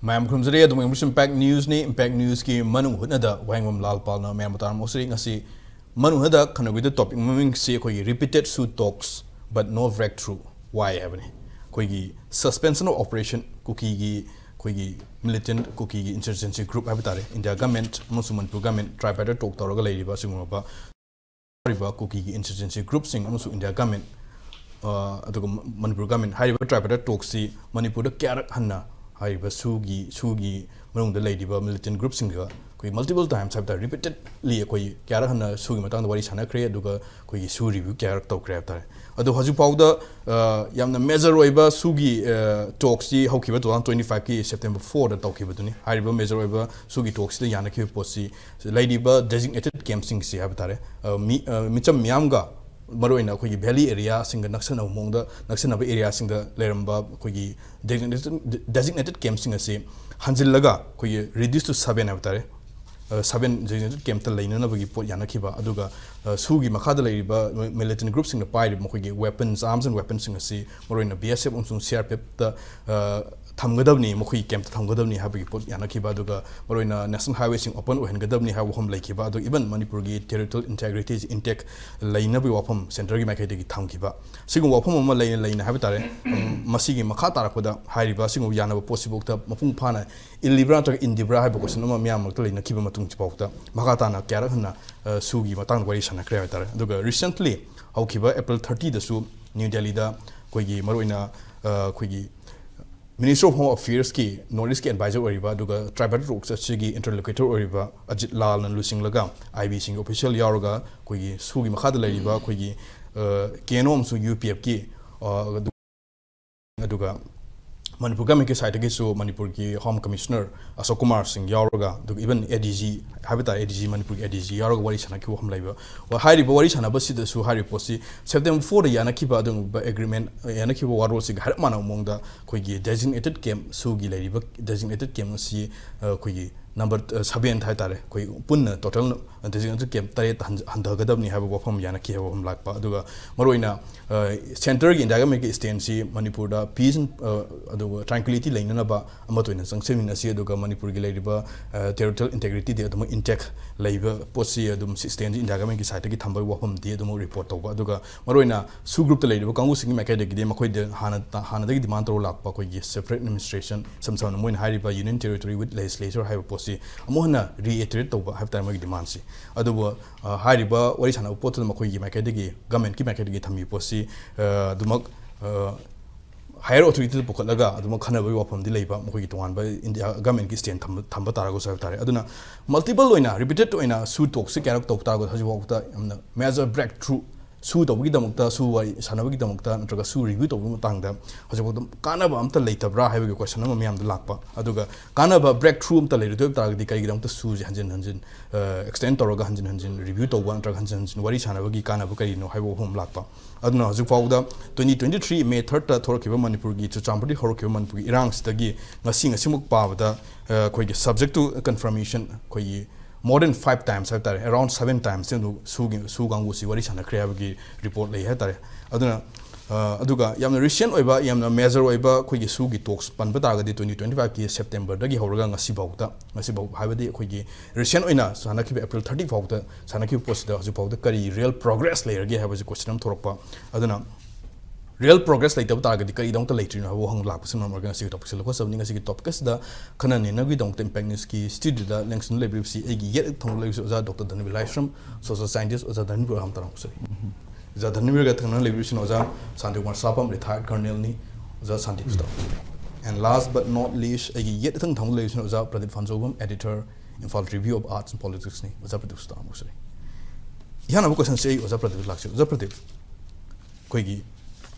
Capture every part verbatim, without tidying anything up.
ꯃꯌꯥꯝ ꯈꯨꯔꯨꯝꯖꯔꯤ꯫ ꯑꯗꯨꯝ ꯌꯦꯡꯕꯁꯨ Impact Newsꯅꯤ꯫ Impact Newsꯀꯤ ꯃꯅꯨꯡ ꯍꯨꯠꯅꯗ ꯋꯥꯍꯦꯡꯕꯝ ꯂꯥꯜ ꯄꯥꯜꯅ ꯃꯌꯥꯝꯕꯨ ꯇꯥꯔꯝꯃꯣꯁꯔꯤ꯫ ꯉꯁꯤ ꯃꯅꯨꯡ ꯍꯨꯠꯅꯗ ꯈꯟꯅꯔꯣꯏꯗ topic ꯃꯃꯤꯡꯁꯤ ꯑꯩꯈꯣꯏꯒꯤ repeated SoO talks but no breakthrough, why ꯍꯥꯏꯕꯅꯤ꯫ ꯑꯩꯈꯣꯏꯒꯤ suspension of operation, ꯀꯨꯀꯤꯒꯤ, ꯑꯩꯈꯣꯏꯒꯤ militant ꯀꯨꯀꯤꯒꯤ insurgency group ꯍꯥꯏꯕ ꯇꯥꯔꯦ, India government ꯑꯃꯁꯨꯡ ꯃꯅꯤꯄꯨꯔ government tripartite talk ꯇꯧꯔꯒ ꯂꯩꯔꯤꯕ ꯑꯁꯤꯒꯨꯝꯂꯕ ꯍꯥꯏꯔꯤꯕ ꯀꯨꯀꯤꯒꯤ insurgency groupꯁꯤꯡ ꯑꯃꯁꯨꯡ India government, ꯑ, ꯑꯗꯨꯒ ꯃ-, ꯃꯅꯤꯄꯨꯔ government ꯍꯥꯏꯔꯤꯕ tripartite talkꯁꯤ ꯃꯅꯤꯄꯨꯔꯗ ꯀꯌꯥꯔꯛ ꯍꯟꯅ ꯍꯥꯏꯔꯤꯕ SoOꯒꯤ, SoOꯒꯤ ꯃꯅꯨꯡꯗ ꯂꯩꯔꯤꯕ militant groupꯁꯤꯡꯒ ꯑꯩꯈꯣꯏ multiple times ꯍꯥꯏꯕ ꯇꯥꯔꯦ, repeatedly ꯑꯩꯈꯣꯏ ꯀꯌꯥꯔꯛ ꯍꯟꯅ SoOꯒꯤ ꯃꯇꯥꯡꯗ ꯋꯥꯔꯤ ꯁꯥꯟꯅꯈ꯭ꯔꯦ, ꯑꯗꯨꯒ ꯑꯩꯈꯣꯏꯒꯤ SoO review ꯀꯌꯥꯔꯛ ꯇꯧꯈ꯭ꯔꯦ ꯍꯥꯏꯕ ꯇꯥꯔꯦ꯫ ꯑꯗꯣ ꯍꯧꯖꯤꯛ ꯐꯥꯎꯗ, ꯑ, ꯌꯥꯝꯅ major ꯑꯣꯏꯕ SoOꯒꯤ, ꯑ, talkꯁꯤ ꯍꯧꯈꯤꯕ two thousand twenty fiveꯀꯤ September fourꯗ ꯇꯧꯈꯤꯕꯗꯨꯅꯤ꯫ ꯍꯥꯏꯔꯤꯕ major ꯑꯣꯏꯕ SoOꯒꯤ talkꯁꯤꯗ ꯌꯥꯅꯈꯤꯕ ꯄꯣꯠꯁꯤ ꯂꯩꯔꯤꯕ designated campꯁꯤꯡꯁꯤ ꯍꯥꯏꯕ ꯇꯥꯔꯦ, ꯑ, ꯃꯤ-, ꯑ, ꯃꯤꯆꯝ ꯃꯤꯌꯥꯝꯒ, ꯃꯔꯨꯑꯣꯏꯅ ꯑꯩꯈꯣꯏꯒꯤ valley areaꯁꯤꯡꯒ ꯅꯛꯁꯟꯅꯕ ꯃꯑꯣꯡꯗ, ꯅꯛꯁꯟꯅꯕ areaꯁꯤꯡꯗ ꯂꯩꯔꯝꯕ ꯑꯩꯈꯣꯏꯒꯤ designated, designated campꯁꯤꯡ ꯑꯁꯤ ꯍꯟꯖꯤꯜꯂꯒ ꯑꯩꯈꯣꯏꯒꯤ reduce to seven ꯍꯥꯏꯕ ꯇꯥꯔꯦ, ꯑ, seven designated campꯇ ꯂꯩꯅꯅꯕꯒꯤ ꯄꯣꯠ ꯌꯥꯅꯈꯤꯕ꯫ ꯑꯗꯨꯒ, ꯑ, SoOꯒꯤ ꯃꯈꯥꯗ ꯂꯩꯔꯤꯕ militant groupꯁꯤꯡꯅ ꯄꯥꯏꯔꯤꯕ ꯃꯈꯣꯏꯒꯤ weapons, arms and weaponsꯁꯤꯡ ꯑꯁꯤ ꯃꯔꯨꯑꯣꯏꯅ BSF ꯑꯃꯁꯨꯡ CRPFꯇ, ꯑ, ꯊꯝꯒꯗꯕꯅꯤ, ꯃꯈꯣꯏꯒꯤ campꯇ ꯊꯝꯒꯗꯕꯅꯤ ꯍꯥꯏꯕꯒꯤ ꯄꯣꯠ ꯌꯥꯅꯈꯤꯕ꯫ ꯑꯗꯨꯒ ꯃꯔꯨꯑꯣꯏꯅ national highwayꯁꯤꯡ open ꯑꯣꯏꯍꯟꯒꯗꯕꯅꯤ ꯍꯥꯏꯕ ꯋꯥꯐꯝ ꯂꯩꯈꯤꯕ꯫ ꯑꯗꯨ even ꯃꯅꯤꯄꯨꯔꯒꯤ territorial integrityꯁꯤ intact ꯂꯩꯅꯕꯒꯤ ꯋꯥꯐꯝ centreꯒꯤ ꯃꯥꯏꯀꯩꯗꯒꯤ ꯊꯝꯈꯤꯕ꯫ ꯁꯤꯒꯨꯝꯕ ꯋꯥꯐꯝ ꯑꯃ ꯂꯩꯅ ꯂꯩꯅ ꯍꯥꯏꯕ ꯇꯥꯔꯦ, ꯎꯝ, ꯃꯁꯤꯒꯤ ꯃꯈꯥ ꯇꯥꯔꯛꯄꯗ ꯍꯥꯏꯔꯤꯕ ꯑꯁꯤꯒꯨꯝꯕ ꯌꯥꯅꯕ ꯄꯣꯠꯁꯤꯐꯥꯎꯗ ꯃꯄꯨꯡ ꯐꯥꯅ ꯏꯜꯂꯤꯕ꯭ꯔꯥ ꯅꯠꯇ꯭ꯔꯒ ꯏꯟꯗꯤꯕ꯭ꯔꯥ ꯍꯥꯏꯕ question ꯑꯃ ꯃꯤꯌꯥꯝ ꯃꯔꯛꯇ ꯂꯩꯅꯈꯤꯕ ꯃꯇꯨꯡꯁꯤꯐꯥꯎꯗ ꯃꯈꯥ ꯇꯥꯅ ꯀꯌꯥꯔꯛ ꯍꯟꯅ, ꯑ, SoOꯒꯤ ꯃꯇꯥꯡꯗ ꯋꯥꯔꯤ ꯁꯥꯟꯅꯈ꯭ꯔꯦ ꯍꯥꯏꯕ ꯇꯥꯔꯦ꯫ ꯑꯗꯨꯒ recently ꯍꯧꯈꯤꯕ April thirtyꯗꯁꯨ New Delhiꯗ ꯑꯩꯈꯣꯏꯒꯤ ꯃꯔꯨꯑꯣꯏꯅ, ꯑ, ꯑꯩꯈꯣꯏꯒꯤ Ministry of Home Affairsꯀꯤ North Eastꯀꯤ advisor ꯑꯣꯏꯔꯤꯕ ꯑꯗꯨꯒ tripartite talks ꯑꯁꯤꯒꯤ interlocutor ꯑꯣꯏꯔꯤꯕ ꯑꯖꯤꯠ ꯂꯥꯜꯅ ꯂꯨꯆꯤꯡꯂꯒ IBꯁꯤꯡꯒꯤ official ꯌꯥꯎꯔꯒ ꯑꯩꯈꯣꯏꯒꯤ SoOꯒꯤ ꯃꯈꯥꯗ ꯂꯩꯔꯤꯕ ꯑꯩꯈꯣꯏꯒꯤ, ꯑ, KNO ꯑꯃꯁꯨꯡ UPFꯀꯤ, ꯑ, ꯑꯗꯨ-, ꯑꯗꯨꯒ ꯃꯅꯤꯄꯨꯔ governmentꯀꯤ sideꯇꯒꯤꯁꯨ ꯃꯅꯤꯄꯨꯔꯒꯤ Home Commissioner ꯑꯁꯣꯛ ꯀꯨꯃꯥꯔ ꯁꯤꯡ ꯌꯥꯎꯔꯒ, ꯑꯗꯨꯒ even ADG ꯍꯥꯏꯕ ꯇꯥꯔꯦ, ADG, ꯃꯅꯤꯄꯨꯔꯒꯤ ADG ꯌꯥꯎꯔꯒ ꯋꯥꯔꯤ ꯁꯥꯟꯅꯈꯤꯕ ꯋꯥꯐꯝ ꯂꯩꯕ꯫ ꯍꯥꯏꯔꯤꯕ ꯋꯥꯔꯤ ꯁꯥꯟꯅꯕꯁꯤꯗꯁꯨ ꯍꯥꯏꯔꯤꯕ ꯄꯣꯠꯁꯤ September fourꯗ ꯌꯥꯅꯈꯤꯕ ꯑꯗꯨꯒꯨꯝꯕ agreement, ꯌꯥꯅꯈꯤꯕ ꯋꯥꯔꯣꯜꯁꯤꯒ ꯍꯥꯏꯔꯞ ꯃꯥꯟꯅꯕ ꯃꯑꯣꯡꯗ ꯑꯩꯈꯣꯏꯒꯤ designated camp, SoOꯒꯤ ꯂꯩꯔꯤꯕ designated camp ꯑꯁꯤ, ꯑ, ꯑꯩꯈꯣꯏꯒꯤ ꯅꯝꯕꯔ ꯁꯕꯦꯟ ꯍꯥꯏ ꯇꯥꯔꯦ, ꯑꯩꯈꯣꯏ ꯄꯨꯟꯅ ꯇꯣꯇꯦꯜ ꯗꯤꯁꯤꯛ ꯀꯦꯝꯞ ꯇꯔꯦꯠ ꯍꯟ- ꯍꯟꯊꯒꯗꯕꯅꯤ ꯍꯥꯏꯕ ꯋꯥꯐꯝ ꯌꯥꯅꯈꯤ ꯍꯥꯏꯕ ꯋꯥꯐꯝ ꯂꯥꯛꯄ꯫ ꯑꯗꯨꯒ ꯃꯔꯨꯑꯣꯏꯅ ꯁꯦꯟꯇꯔꯒꯤ ꯏꯟꯗꯤꯌꯥ ꯒꯃꯦꯟꯒꯤ ꯁ꯭ꯇꯦꯟꯁꯤ ꯃꯅꯤꯄꯨꯔꯗ ꯄꯤꯁ ꯑꯗꯨꯒ ꯇ꯭ꯔꯥꯟꯀ꯭ꯋꯤꯂꯤꯇꯤ ꯂꯩꯅꯅꯕ ꯑꯃꯠꯇ ꯑꯣꯏꯅ ꯆꯪꯁꯤꯟꯃꯤꯟꯅꯁꯤ, ꯑꯗꯨꯒ ꯃꯅꯤꯄꯨꯔꯒꯤ ꯂꯩꯔꯤꯕ ꯇꯦꯔꯤꯇꯣꯔꯤꯌꯦꯜ ꯏꯟꯇꯦꯒ꯭ꯔꯤꯇꯤꯗꯤ ꯑꯗꯨꯃꯛ ꯏꯟꯇꯦꯛ ꯂꯩꯕ ꯄꯣꯠꯁꯤ ꯑꯗꯨꯝ ꯁ꯭ꯇꯦꯟꯁꯤ ꯏꯟꯗꯤꯌꯥ ꯒꯃꯦꯟꯒꯤ ꯁꯥꯏꯠꯇꯒꯤ ꯊꯝꯕꯒꯤ ꯋꯥꯐꯝꯗꯤ ꯑꯗꯨꯃꯛ ꯔꯤꯄꯣꯔꯠ ꯇꯧꯕ꯫ ꯑꯗꯨꯒ ꯃꯔꯨꯑꯣꯏꯅ ꯁꯨ ꯒ꯭ꯔꯨꯞꯇ ꯂꯩꯔꯤꯕ ꯀꯥꯡꯕꯨꯁꯤꯡꯒꯤ ꯃꯥꯏꯀꯩꯗꯒꯤꯗꯤ ꯃꯈꯣꯏꯗ ꯍꯥꯟꯅ ꯍꯥꯟꯅꯗꯒꯤ ꯗꯤꯃꯥꯟ ꯇꯧꯔ ꯂꯥꯛꯄ ꯑꯩꯈꯣꯏꯒꯤ ꯁꯦꯄꯔꯦꯠ ꯑꯦꯗꯃꯤꯅꯤꯁꯇ꯭ꯔꯦꯁꯟ, ꯏꯁꯝ ꯁꯝꯅ ꯃꯣꯏꯅ ꯍꯥꯏꯔꯤꯕ ꯌꯨꯅꯤꯌꯟ ꯇꯦꯔꯤꯇꯣꯔꯤ ꯋꯤꯠ ꯂꯦꯖꯤꯁꯂꯦꯆꯔ ꯍꯥꯏꯕ ꯄꯣꯠꯁꯤ ꯑꯃꯨꯛ ꯍꯟꯅ ꯔꯤꯑꯦꯇꯔꯦꯠ ꯇꯧꯕ ꯍꯥꯏꯕ ꯇꯥꯔꯦ ꯃꯣꯏꯒꯤ ꯗꯤꯃꯥꯟꯁꯤ꯫ ꯑꯗꯨꯕꯨ ꯑ, ꯍꯥꯏꯔꯤꯕ ꯋꯥꯔꯤ ꯁꯥꯟꯅꯕ ꯄꯣꯠꯇꯨꯗ ꯃꯈꯣꯏꯒꯤ ꯃꯥꯏꯀꯩꯗꯒꯤ, ꯒꯃꯦꯟꯠꯀꯤ ꯃꯥꯏꯀꯩꯗꯒꯤ ꯊꯝꯃꯤꯕ ꯄꯣꯠꯁꯤ ꯑ, ꯑꯗꯨꯃꯛ ꯍꯥꯌꯔ ꯑꯣꯊꯣꯔꯤꯇꯤꯗ ꯄꯨꯈꯠꯂꯒ ꯑꯗꯨꯃꯛ ꯈꯟꯅꯕꯒꯤ ꯋꯥꯐꯝꯗꯤ ꯂꯩꯕ, ꯃꯈꯣꯏꯒꯤ ꯇꯣꯉꯥꯟꯕ ꯏꯟꯗꯤꯌꯥ ꯒꯃꯦꯟꯠꯀꯤ ꯁ꯭ꯇꯦꯟ ꯊꯝꯕ, ꯊꯝꯕ ꯇꯥꯔꯒꯁꯨ ꯍꯥꯏꯕ ꯇꯥꯔꯦ꯫ ꯑꯗꯨꯅ ꯃꯜꯇꯤꯄꯜ ꯑꯣꯏꯅ ꯔꯤꯄꯤꯇꯦꯠ ꯑꯣꯏꯅ ꯁꯨ ꯇꯣꯛꯁꯤ ꯀꯌꯥꯔꯛ ꯇꯧꯕ ꯇꯥꯔꯒꯁꯨ ꯍꯧꯖꯤꯛꯐꯥꯎꯗ ꯌꯥꯝꯅ ꯃꯦꯖꯔ ꯕ꯭ꯔꯦꯛ ꯊ꯭ꯔꯨ ꯁꯨ ꯇꯧꯕꯒꯤꯗꯃꯛꯇ, ꯁꯨ ꯋꯥꯔꯤ ꯁꯥꯟꯅꯕꯒꯤꯗꯃꯛꯇ ꯅꯠꯇ꯭ꯔꯒ ꯁꯨ ꯔꯤꯚ꯭ꯌꯨ ꯇꯧꯕꯒꯤ ꯃꯇꯥꯡꯗ ꯍꯧꯖꯤꯛꯐꯥꯎꯗ ꯀꯥꯟꯅꯕ ꯑꯝꯇ ꯂꯩꯇꯕ꯭ꯔꯥ ꯍꯥꯏꯕꯒꯤ ꯀꯣꯏꯁꯟ ꯑꯃ ꯃꯌꯥꯝꯗ ꯂꯥꯛꯄ꯫ ꯑꯗꯨꯒ ꯀꯥꯟꯅꯕ ꯕ꯭ꯔꯦꯛ ꯊ꯭ꯔꯨ ꯑꯝꯇ ꯂꯩꯔꯣꯏꯗꯣꯏꯕ ꯇꯥꯔꯒꯗꯤ ꯀꯔꯤꯒꯤꯗꯃꯛꯇ ꯁꯨꯁꯦ ꯍꯟꯖꯤꯟ ꯍꯟꯖꯤꯟ ꯑꯦꯛꯁꯇꯦꯟ ꯇꯧꯔꯒ ꯍꯟꯖꯤꯟ ꯍꯟꯖꯤꯟ ꯔꯤꯚ꯭ꯌꯨ ꯇꯧꯕ ꯅꯠꯇ꯭ꯔꯒ ꯍꯟꯖꯤꯟ ꯍꯟꯖꯤꯟ ꯋꯥꯔꯤ ꯁꯥꯟꯅꯕꯒꯤ ꯀꯥꯟꯅꯕ ꯀꯔꯤꯅꯣ ꯍꯥꯏꯕ ꯋꯥꯐꯝ ꯂꯥꯛꯄ꯫ ꯑꯗꯨꯅ ꯍꯧꯖꯤꯛ ꯐꯥꯎꯕꯗ ꯇ꯭ꯋꯦꯟꯇꯤ ꯇ꯭ꯋꯦꯟꯇꯤ ꯊ꯭ꯔꯤ ꯃꯦ ꯊꯥꯔꯠꯇ ꯊꯣꯔꯛꯈꯤꯕ ꯃꯅꯤꯄꯨꯔꯒꯤ, ꯆꯨꯔꯆꯥꯟꯄꯨꯔꯗꯒꯤ ꯍꯧꯔꯛꯈꯤꯕ ꯃꯅꯤꯄꯨꯔꯒꯤ ꯏꯔꯥꯡꯁꯤꯗꯒꯤ ꯉꯁꯤ ꯉꯁꯤꯃꯛ ꯄꯥꯕꯗ ꯑ, ꯑꯩꯈꯣꯏꯒꯤ subject to confirmation ꯑꯩꯈꯣꯏꯒꯤ more than five times ꯍꯥꯏꯕ ꯇꯥꯔꯦ, around seven times ꯑꯗꯨ ꯁꯨꯒꯤ, ꯁꯨ ꯀꯥꯡꯕꯨꯁꯤ ꯋꯥꯔꯤ ꯁꯥꯟꯅꯈ꯭ꯔꯦ ꯍꯥꯏꯕꯒꯤ ꯔꯤꯄꯣꯔꯠ ꯂꯩ ꯍꯥꯏ ꯇꯥꯔꯦ꯫ ꯑꯗꯨꯅ ꯑ, ꯑꯗꯨꯒ ꯌꯥꯝꯅ ꯔꯤꯁꯦꯟꯠ ꯑꯣꯏꯕ, ꯌꯥꯝꯅ ꯃꯦꯖꯔ ꯑꯣꯏꯕ ꯑꯩꯈꯣꯏꯒꯤ ꯁꯨꯒꯤ ꯇꯣꯛꯁ ꯄꯟꯕ ꯇꯥꯔꯒꯗꯤ ꯇ꯭ꯋꯦꯟꯇꯤ ꯇ꯭ꯋꯦꯟꯇꯤ ꯐꯥꯏꯚꯀꯤ ꯁꯦꯞꯇꯦꯝꯕꯔꯗꯒꯤ ꯍꯧꯔꯒ ꯉꯁꯤꯐꯥꯎꯗ, ꯉꯁꯤꯐꯥꯎ ꯍꯥꯏꯕꯗꯤ ꯑꯩꯈꯣꯏꯒꯤ ꯔꯤꯁꯦꯟꯠ ꯑꯣꯏꯅ ꯁꯥꯟꯅꯈꯤꯕ ꯑꯦꯄ꯭ꯔꯤꯜ ꯊꯥꯔꯇꯤ ꯐꯥꯎꯗ ꯁꯥꯟꯅꯈꯤꯕ ꯄꯣꯠꯁꯤꯗ ꯍꯧꯖꯤꯛꯐꯥꯎꯗ ꯀꯔꯤ ꯔꯤꯌꯦꯜ ꯄ꯭ꯔꯣꯒ꯭ꯔꯦꯁ ꯂꯩꯔꯒꯦ ꯍꯥꯏꯕꯁꯤ ꯀꯣꯏꯁꯟ ꯑꯃ ꯊꯣꯔꯛꯄ꯫ ꯑꯗꯨꯅ ꯔꯤꯌꯦꯜ ꯄ꯭ꯔꯣꯒ꯭ꯔꯦꯁ ꯂꯩꯇꯕ ꯇꯥꯔꯒꯗꯤ ꯀꯔꯤꯗꯃꯛꯇ ꯂꯩꯇ꯭ꯔꯤꯅꯣ ꯍꯥꯏꯕ ꯋꯥꯍꯪ ꯂꯥꯛꯄꯁꯤꯅ ꯃꯔꯝ ꯑꯣꯏꯔꯒ ꯉꯁꯤꯒꯤ ꯇꯣꯄꯤꯛꯁꯤ ꯂꯧꯈꯠꯆꯕꯅꯤ꯫ ꯉꯁꯤꯒꯤ ꯇꯣꯄꯤꯛ ꯑꯁꯤꯗ ꯈꯟꯅ ꯅꯩꯅꯕꯒꯤꯗꯃꯛꯇ ꯏꯝꯄꯦꯛ ꯅ꯭ꯌꯨꯁꯀꯤ ꯁ꯭ꯇꯨꯗꯤꯑꯣꯗ ꯂꯦꯡꯁꯤꯟꯗꯨꯅ ꯂꯩꯕꯤꯔꯤꯕꯁꯤ ꯑꯩꯒꯤ ꯌꯦꯠ ꯊꯪꯕꯗ ꯂꯩꯕꯁꯤ ꯑꯣꯖꯥ ꯗꯣꯛꯇꯔ ꯙꯅꯕꯤꯔ ꯂꯥꯏꯁ꯭ꯔꯝ, ꯁꯣꯁꯤꯌꯦꯜ ꯁꯥꯏꯟꯇꯤꯁ꯫ ꯑꯣꯖꯥ ꯙꯅꯕꯤꯔ ꯍꯥꯝ ꯇꯔꯥꯝ ꯁꯣꯔꯤ꯫ ꯑꯣꯖꯥ ꯙꯅꯕꯤꯔꯒ ꯊꯪꯅꯅ ꯂꯩꯕꯤꯔꯤꯕꯁꯤꯅ ꯑꯣꯖꯥ ꯁꯥꯟꯇꯤ ꯀꯨꯃꯥꯔ ꯁꯥꯄꯝ, ꯔꯤꯇꯥꯌꯔꯠ ꯀꯔꯅꯦꯜꯅꯤ꯫ ꯑꯣꯖꯥ ꯁꯥꯟꯇꯤ ꯀ꯭ꯔꯤꯁꯇ꯫ And last but not least, ꯑꯩꯒꯤ ꯌꯦꯠ ꯏꯊꯪ ꯊꯪꯕꯗ ꯂꯩꯕꯁꯤꯅ ꯑꯣꯖꯥ Pradeep ꯐꯥꯟꯖꯧꯕꯝ, editor, Imphal Review of Arts and Politics ꯅꯤ꯫ ꯑꯣꯖꯥ ꯄ꯭ꯔꯗꯤꯞ ꯁꯨꯇꯥ ꯑꯃꯨꯛ ꯁꯣꯔꯤ꯫ ꯑꯍꯥꯟꯕ ꯀꯣꯏꯁꯟꯁꯦ ꯑꯩ ꯑꯣꯖꯥ ꯄ꯭ꯔꯗꯤꯞ ꯂꯥꯛꯆꯩ꯫ ꯑꯣꯖꯥ ꯄ꯭ꯔꯗꯤꯞ, ꯑꯩꯈꯣꯏꯒꯤ